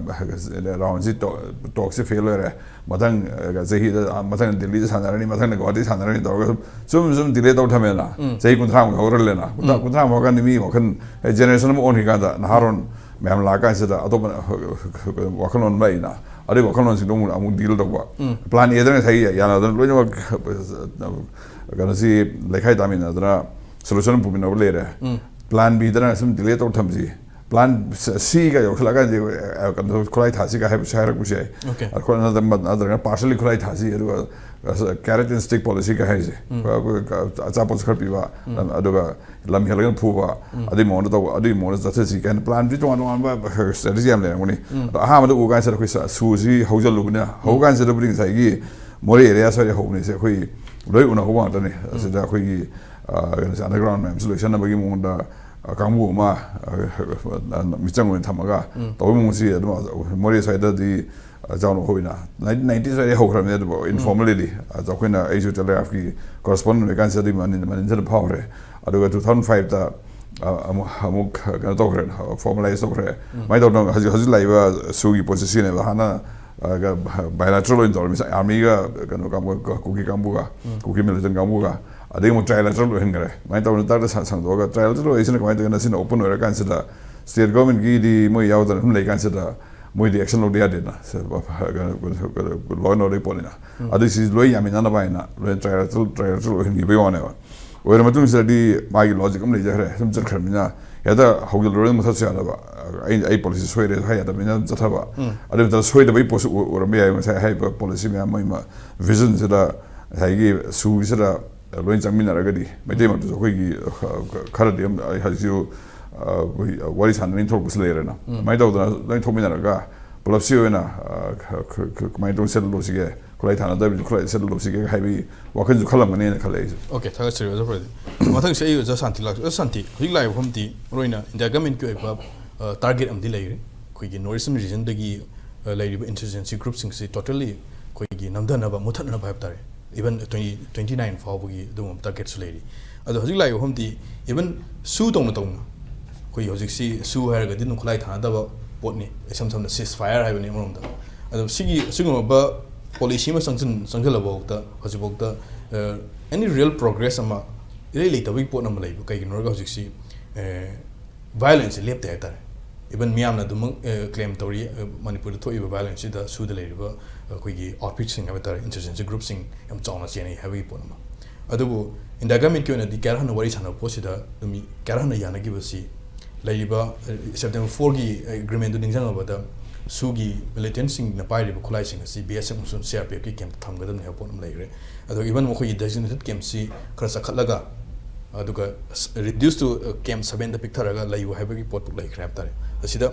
ꯔꯥꯎꯟꯁꯤ ꯇꯣ-, ꯇꯣꯛꯁꯤ ꯐꯦꯜ ꯑꯣꯏꯔꯦ, ꯃꯊꯪ, ꯑ, ꯆꯍꯤꯗ, ꯑ, ꯃꯊꯪ ꯗꯤꯜꯂꯤꯗ ꯁꯥꯟꯅꯔꯅꯤ, ꯃꯊꯪꯗ ꯒꯨꯋꯥꯍꯥꯇꯤ ꯁꯥꯟꯅꯔꯅꯤ ꯇꯧꯔꯒ ꯁꯨꯝ, ꯁꯨꯝ, ꯁꯨꯝ ꯗꯤꯂꯦ ꯇꯧ ꯊꯝꯃꯦꯅ꯫ ꯆꯍꯤ ꯀꯨꯟꯊ꯭ꯔꯥꯃꯨꯛ ꯍꯧꯔꯜꯂꯦꯅ꯫ ꯀꯨꯟꯊ꯭ꯔꯥ, ꯀꯨꯟꯊ꯭ꯔꯥꯃꯨꯛ ꯍꯧꯔꯀꯥꯟꯗ ꯃꯤ ꯋꯥꯈꯜ, ꯑꯦ, ꯖꯦꯅꯦꯔꯦꯁꯟ ꯑꯃ ꯑꯣꯟꯈꯤꯀꯥꯟꯗ ꯅꯍꯥꯔꯣꯟ ꯃꯌꯥꯝ ꯂꯥꯛꯑꯀꯥꯟꯁꯤꯗ ꯑꯇꯣꯞꯄ ꯋꯥꯈꯜꯂꯣꯟ ꯑꯃ ꯂꯥꯛꯏꯅ꯫ ꯑꯗꯨꯒꯤ ꯋꯥꯈꯜꯂꯣꯟꯁꯤꯡꯗꯣ ꯑꯃꯨꯛ, ꯑꯃꯨꯛ ꯗꯤꯜ ꯇꯧꯕ꯫ ꯄ꯭ꯂꯥꯟ ꯑꯦꯗꯅ ꯉꯁꯥꯏ ꯌꯥꯅꯗꯅ ꯂꯣꯏꯅꯃꯛ ꯀꯩꯅꯣꯁꯤ ꯂꯩꯈꯥꯏ ꯇꯥꯃꯤꯟꯅꯗꯅ ꯁꯣꯂꯨꯁꯟ ꯄꯨꯃꯤꯟꯅꯕ ꯂꯩꯔꯦ꯫ ꯄ꯭ꯂꯥꯟ ꯕꯤꯗꯅ ꯁꯨꯝ ꯗꯤꯂꯦ ꯇꯧ ꯊꯝꯁꯤ꯫ ꯄ꯭ꯂꯥꯟ ꯁꯤꯒ ꯌꯧꯁꯤꯜꯂꯛꯑꯀꯥꯟꯗꯤ, ꯑ, ꯀꯩꯅꯣ, ꯈꯨꯠꯂꯥꯏ ꯊꯥꯁꯤꯒ ꯍꯥꯏꯕꯁꯨ ꯍꯥꯏꯔꯛꯄꯁꯨ ꯌꯥꯏ꯫ ꯑꯣꯀꯦ꯫ ꯑꯩꯈꯣꯏ ꯅꯠꯇ꯭ꯔꯒ, ꯅꯠꯇ꯭ꯔꯒꯅ ꯄꯥꯔꯁꯦꯂꯤ ꯈꯨꯠꯂꯥꯏ ꯊꯥꯁꯤ, ꯑꯗꯨꯒ ꯀꯦꯔꯦꯠ ꯑꯦꯟ ꯁ꯭ꯇꯤꯛ ꯄꯣꯂꯤꯁꯤꯒ ꯍꯥꯏꯔꯤꯁꯦ꯫ ꯑꯩꯈꯣꯏ, ꯑꯩꯈꯣꯏ ꯑꯆꯥꯄꯣꯠꯁꯨ ꯈꯔ ꯄꯤꯕ, ꯑꯗꯨꯒ ꯂꯝ ꯍꯦꯜꯂꯒꯅ ꯐꯨꯕ, ꯑꯗꯨꯒꯤ ꯃꯑꯣꯡꯗ ꯇꯧꯕ, ꯑꯗꯨꯒꯤ ꯃꯑꯣꯡꯗ ꯆꯠꯊꯁꯤ ꯀꯥꯏꯅ ꯄ꯭ꯂꯥꯟꯗꯤ ꯇꯣꯉꯥꯟ ꯇꯣꯉꯥꯟꯕ ꯁ꯭ꯇ꯭ꯔꯦꯇꯦꯖꯤ ꯌꯥꯝ ꯂꯩꯔꯝꯒꯅꯤ꯫ ꯑꯗꯣ ꯑꯍꯥꯟꯕꯗ ꯎꯕ ꯀꯥꯟꯁꯤꯗ ꯑꯩꯈꯣꯏ ꯁ-, ꯁꯨꯁꯤ ꯍꯧꯖꯤꯜꯂꯨꯕꯅꯤꯅ, ꯍꯧꯕ ꯀꯥꯟꯁꯤꯗꯕꯨꯗꯤ ꯉꯁꯥꯏꯒꯤ ꯃꯣꯔꯦ ꯑꯦꯔꯤꯌꯥ ꯁ꯭ꯋꯥꯏꯗ ꯍꯧꯕꯅꯤꯁꯦ ꯑꯩꯈꯣꯏ ꯂꯣꯏ ꯎꯅꯍꯧꯕ ꯉꯥꯛꯇꯅꯤ꯫ ꯑꯁꯤꯗ ꯑꯩꯈꯣꯏꯒꯤ, ꯑ, ꯀꯩꯅꯣꯁꯦ, ꯑꯟꯗꯔꯒ꯭ꯔꯥꯎꯟ ꯃꯌꯥꯝꯁꯦ ꯂꯣꯏꯁꯟꯅꯕꯒꯤ ꯃꯑꯣꯡꯗ, ꯑ, ꯀꯥꯡꯕꯨ ꯑꯃ, ꯑ, ꯃꯤꯆꯪ ꯑꯣꯏꯅ ꯊꯝꯃꯒ ꯇꯧꯕꯒꯤ ꯃꯑꯣꯡꯁꯤ ꯑꯗꯨꯝ ꯃꯣꯔꯦ ꯁ꯭ꯋꯥꯏꯗꯗꯤ, ꯑ, ꯆꯥꯎꯅ ꯍꯧꯋꯤꯅ꯫ ꯅꯥꯏꯟꯇꯤꯟ ꯅꯥꯏꯟꯇꯤ ꯁ꯭ꯋꯥꯏꯗ ꯍꯧꯈ꯭ꯔꯕꯅꯤ, ꯑꯗꯨꯕꯨ ꯏꯟꯐꯣꯔꯃꯦꯜꯂꯤ꯫ ꯑꯗꯣ ꯑꯩꯈꯣꯏꯅ, ꯑꯩꯁꯨ ꯇꯦꯂꯤꯒ꯭ꯔꯥꯐꯀꯤ ꯀꯣꯔꯦꯁꯄꯣꯟꯗꯦꯟ ꯑꯣꯏꯔꯤꯀꯥꯟꯁꯤꯗ ꯑꯗꯨꯒꯤ ꯃꯅꯤꯟ, ꯃꯅꯤꯟꯁꯤꯅ ꯐꯥꯎꯔꯦ꯫ ꯑꯗꯨꯒ ꯇꯨ ꯊꯥꯎꯖꯟ ꯐꯥꯏꯚꯇ, ꯑ, ꯑꯃꯨꯛ, ꯑꯃꯨꯛ ꯀꯩꯅꯣ ꯇꯧꯈ꯭ꯔꯦ, ꯐꯣꯔꯃꯦꯂꯥꯏꯁ ꯇꯧꯈ꯭ꯔꯦ꯫ ꯀꯃꯥꯏꯅ ꯇꯧꯗꯅ ꯍꯧꯖꯤꯛ, ꯍꯧꯖꯤꯛ ꯂꯥꯛꯏꯕ ꯁꯨꯒꯤ ꯄꯣꯠꯁꯤ ꯁꯤꯅꯦꯕ꯫ ꯍꯥꯟꯅ, ꯑ, ꯕꯥꯏꯂꯥꯇꯔꯦꯜ ꯑꯣꯏꯅ ꯇꯧꯔꯝꯃꯤ, ꯑꯥꯔꯃꯤꯒ ꯀꯩꯅꯣ ꯀꯥꯡꯕꯨ, ꯀꯨꯀꯤ ꯀꯥꯡꯕꯨꯒ, ꯀꯨꯀꯤ ꯃꯤꯂꯤꯇꯦꯟ ꯀꯥꯡꯕꯨꯒ, ꯑꯗꯒꯤ ꯑꯃꯨꯛ ꯇ꯭ꯔꯥꯏꯂꯦꯇꯔꯦꯜ ꯑꯣꯏꯍꯟꯈ꯭ꯔꯦ꯫ ꯑꯗꯨꯃꯥꯏꯅ ꯇꯧꯗꯅ ꯇꯥꯛꯇ ꯁ-, ꯁꯪꯗꯣꯛꯑꯒ ꯇ꯭ꯔꯥꯏꯂꯦꯇꯔꯦꯜ ꯑꯣꯏꯁꯤꯅ ꯀꯃꯥꯏꯅ ꯇꯧꯒꯦꯅ ꯁꯤꯅ ꯑꯣꯄꯟ ꯑꯣꯏꯔꯀꯥꯟꯁꯤꯗ ꯁ꯭ꯇꯦꯠ ꯒꯣꯔꯃꯦꯟꯒꯤꯗꯤ ꯃꯣꯏ ꯌꯥꯎꯗꯅ ꯑꯗꯨꯝ ꯂꯩꯀꯥꯟꯁꯤꯗ ꯃꯣꯏꯗꯤ ꯑꯦꯛꯁꯟ ꯂꯧꯗ ꯌꯥꯗꯦꯗꯅ, ꯂꯣ ꯑꯦꯟ ꯑꯣꯔꯗꯔꯒꯤ ꯄꯣꯠꯅꯤꯅ꯫ ꯑꯗꯨ ꯁꯤ ꯂꯣꯏ ꯌꯥꯃꯤꯟꯅꯅꯕ ꯍꯥꯏꯅ ꯂꯣꯏ ꯇ꯭ꯔꯥꯏꯂꯦꯇꯔꯦꯜ, ꯇ꯭ꯔꯥꯏꯂꯦꯇꯔꯦꯜ ꯑꯣꯏꯍꯟꯈꯤꯕꯒꯤ ꯋꯥꯅꯦꯕ꯫ ꯑꯣꯏꯔ ꯃꯇꯨꯡꯁꯤꯗꯗꯤ ꯃꯥꯒꯤ ꯂꯣꯖꯤꯛ ꯑꯃ ꯂꯩꯖꯈ꯭ꯔꯦ, ꯁꯨꯝ ꯆꯠꯈ꯭ꯔꯕꯅꯤꯅ ꯍꯦꯛꯇ ꯍꯧꯖꯤꯜꯂꯨꯔꯒ ꯃꯊꯠꯁꯨ ꯌꯥꯗꯕ, ꯑꯩ, ꯑꯩ ꯄꯣꯂꯤꯁꯤ ꯁꯣꯏꯔꯦ ꯍꯥꯏ ꯌꯥꯗꯕꯅꯤꯅ ꯑꯗꯨꯝ ꯆꯠꯊꯕ꯫ ꯑꯗꯨ ꯃꯇꯝꯗ ꯁꯣꯏꯗꯕꯒꯤ ꯄꯣꯠꯁꯨ ꯑꯣꯏ-, ꯑꯣꯏꯔꯝꯕ ꯌꯥꯏ꯫ ꯉꯁꯥꯏ ꯍꯥꯏꯔꯤꯕ ꯄꯣꯂꯤꯁꯤ ꯃꯌꯥꯝ ꯑꯃ, ꯚꯤꯖꯟꯁꯤꯗ, ꯉꯁꯥꯏꯒꯤ ꯁꯨꯒꯤꯁꯤꯗ ꯂꯣꯏ ꯆꯪꯃꯤꯟꯅꯔꯒꯗꯤ ꯃꯩꯇꯩ ꯃꯔꯛꯇꯁꯨ ꯑꯩꯈꯣꯏꯒꯤ, ꯑ, ꯈꯔꯗꯤ ꯑꯗꯨꯝ, ꯑꯩ ꯍꯧꯖꯤꯛꯁꯨ, ꯑ, ꯑꯩꯈꯣꯏ ꯋꯥꯔꯤ ꯁꯥꯟꯅꯅꯤꯡ ꯊꯣꯛꯂꯛꯄꯁꯨ ꯂꯩꯔꯦꯅ꯫ ꯑꯗꯨꯃꯥꯏꯅ ꯇꯧꯗꯅ ꯂꯣꯏ ꯊꯣꯛꯃꯤꯟꯅꯔꯒ ꯄꯨꯂꯞꯁꯤ ꯑꯣꯏꯅ, ꯑ, ꯈ-, ꯈ-, ꯈ-, ꯀꯃꯥꯏꯅ ꯇꯧꯅ ꯁꯦꯠꯂꯨꯁꯤꯒꯦ? ꯈꯨꯠꯂꯥꯏ ꯊꯥꯅꯗꯕꯤꯗ ꯈꯨꯠꯂꯥꯏ ꯁꯠꯂ ꯂꯧꯁꯤꯒꯦ ꯍꯥꯏꯕꯒꯤ ꯋꯥꯈꯜꯁꯨ ꯈꯜꯂꯝꯒꯅꯦꯅ ꯈꯜꯂꯦ ꯑꯩꯁꯨ꯫ ꯑꯣꯀꯦ, ꯊꯥꯒꯠꯆꯔꯤ ꯑꯣꯖꯥ ꯄ꯭ꯔꯗꯤꯞ꯫ ꯃꯊꯪꯁꯦ ꯑꯩ ꯑꯣꯖꯥ ꯁꯥꯟꯇꯤ ꯂꯥꯛꯆ ꯑꯣꯖꯥ ꯁꯥꯟꯇꯤ, ꯍꯧꯖꯤꯛ ꯂꯥꯛꯏꯕ ꯃꯐꯝꯗꯤ ꯃꯔꯨꯑꯣꯏꯅ ꯏꯟꯗꯤꯌꯥ ꯒꯃꯦꯟꯀꯤ ꯑꯣꯏꯕ ꯇꯥꯔꯒꯦꯠ ꯑꯃꯗꯤ ꯂꯩꯔꯦ꯫ ꯑꯩꯈꯣꯏꯒꯤ ꯅꯣꯔꯠ ꯏꯁꯇꯔꯟ ꯔꯤꯖꯟꯗꯒꯤ ꯂꯩꯔꯤꯕ ꯏꯟꯁꯔꯖꯦꯟꯁꯤ ꯒ꯭ꯔꯨꯞꯁꯤꯡꯁꯤ ꯇꯣꯇꯦꯜꯂꯤ ꯑꯩꯈꯣꯏꯒꯤ ꯅꯝꯊꯅꯕ, ꯃꯨꯊꯠꯅꯕ ꯍꯥꯏꯕ ꯇꯥꯔꯦ꯫ ꯏꯚꯟ ꯇ꯭ꯋꯦꯟꯇꯤ ꯇ꯭ꯋꯦꯟꯇꯤ ꯅꯥꯏꯟ ꯐꯥꯎꯕꯒꯤ ꯑꯗꯨꯒꯨꯝꯕ ꯇꯥꯔꯒꯦꯠꯁꯨ ꯂꯩꯔꯤ꯫ ꯑꯗꯣ ꯍꯧꯖꯤꯛ ꯂꯥꯛꯏꯕ ꯃꯐꯝꯗꯤ ꯏꯚꯟ ꯁꯨ ꯇꯧꯅ ꯇꯧꯅ ꯑꯩꯈꯣꯏ ꯍꯧꯖꯤꯛꯁꯤ ꯁꯨ ꯍꯥꯏꯔꯒꯗꯤ ꯑꯗꯨꯝ ꯈꯨꯠꯂꯥꯏ ꯊꯥꯅꯗꯕ ꯄꯣꯠꯅꯤ, ꯏꯁꯝ ꯁꯝꯅ ꯁꯤꯁ ꯐꯥꯌꯔ ꯍꯥꯏꯕꯅꯤ ꯑꯃꯔꯣꯝꯗ꯫ ꯑꯗꯣ ꯁꯤꯒꯤ ꯑꯁꯤꯒꯨꯝꯂꯕ ꯄꯣꯂꯤꯁꯤ ꯑꯃ ꯆꯪꯁꯤꯟ ꯆꯪꯁꯤꯜꯂꯕꯐꯥꯎꯗ ꯍꯧꯖꯤꯛꯐꯥꯎꯗ ꯑꯦꯅꯤ ꯔꯤꯌꯦꯜ ꯄ꯭ꯔꯣꯒ꯭ꯔꯦꯁ ꯑꯃ ꯏꯔꯩ ꯂꯩꯇꯕꯒꯤ ꯄꯣꯠ ꯑꯃ ꯂꯩꯕ꯫ ꯀꯩꯒꯤꯅꯣ ꯍꯥꯏꯔꯒ ꯍꯧꯖꯤꯛꯁꯤ ꯚꯥꯏꯑꯣꯂꯦꯟꯁꯁꯦ ꯂꯦꯞꯇꯦ ꯍꯥꯏꯇꯥꯔꯦ꯫ ꯏꯚꯟ ꯃꯤꯌꯥꯝꯅ ꯑꯗꯨꯃꯛ ꯀ꯭ꯂꯦꯝ ꯇꯧꯔꯤ, ꯃꯅꯤꯄꯨꯔꯗ ꯊꯣꯛꯏꯕ ꯚꯥꯏꯑꯣꯂꯦꯟꯁꯁꯤꯗ ꯁꯨꯗ ꯂꯩꯔꯤꯕ ꯑꯩꯈꯣꯏꯒꯤ ꯑꯥꯎꯠꯐꯤꯠꯁꯤꯡ ꯍꯥꯏꯕ ꯇꯥꯔꯦ, ꯏꯟꯁꯔꯖꯦꯟꯁꯤ ꯒ꯭ꯔꯨꯞꯁꯤꯡ ꯌꯥꯝ ꯆꯥꯎꯅ ꯆꯦꯟꯅꯩ ꯍꯥꯏꯕꯒꯤ ꯄꯣꯠ ꯑꯃ꯫ ꯑꯗꯨꯕꯨ ꯏꯟꯗꯤꯌꯥ ꯒꯃꯦꯟꯀꯤ ꯑꯣꯏꯅꯗꯤ ꯀꯌꯥ ꯍꯟꯅ ꯋꯥꯔꯤ ꯁꯥꯟꯅꯕ ꯄꯣꯠꯁꯤꯗ ꯑꯗꯨꯝ ꯀꯌꯥ ꯍꯟꯅ ꯌꯥꯅꯈꯤꯕꯁꯤ ꯂꯩꯔꯤꯕ ꯁꯦꯞꯇꯦꯝꯕꯔ ꯐꯣꯔꯒꯤ ꯑꯦꯒ꯭ꯔꯤꯃꯦꯟꯗꯨ ꯅꯤꯡꯁꯤꯡꯂꯕꯗ ꯁꯨꯒꯤ ꯃꯤꯂꯤꯇꯦꯟꯁꯤꯡꯅ ꯄꯥꯏꯔꯤꯕ ꯈꯨꯠꯂꯥꯏꯁꯤꯡ ꯑꯁꯤ ꯕꯤ ꯑꯦꯁ ꯑꯦꯐ ꯑꯃꯁꯨꯡ ꯁꯤ ꯑꯥꯔ ꯄꯤ ꯑꯦꯐꯀꯤ ꯀꯦꯝꯞꯇ ꯊꯝꯒꯗꯕꯅꯤ ꯍꯥꯏꯕ ꯄꯣꯠ ꯑꯃ ꯂꯩꯈ꯭ꯔꯦ꯫ ꯑꯗꯨꯒ ꯏꯚꯟ ꯃꯈꯣꯏꯒꯤ ꯗꯦꯖꯤꯒꯅꯦꯇꯦꯠ ꯀꯦꯝꯞꯁꯤ ꯈꯔ ꯆꯈꯠꯂꯒ ꯑꯗꯨꯒ ꯔꯤꯗ꯭ꯌꯨꯁ ꯇꯨ ꯀꯦꯝꯞ ꯁꯕꯦꯟꯗ ꯄꯤꯛꯊꯔꯒ ꯂꯩꯌꯨ ꯍꯥꯏꯕꯒꯤ ꯄꯣꯠꯄꯨ ꯂꯩꯈ꯭ꯔꯦ ꯍꯥꯏꯕ ꯇꯥꯔꯦ꯫ ꯑꯁꯤꯗ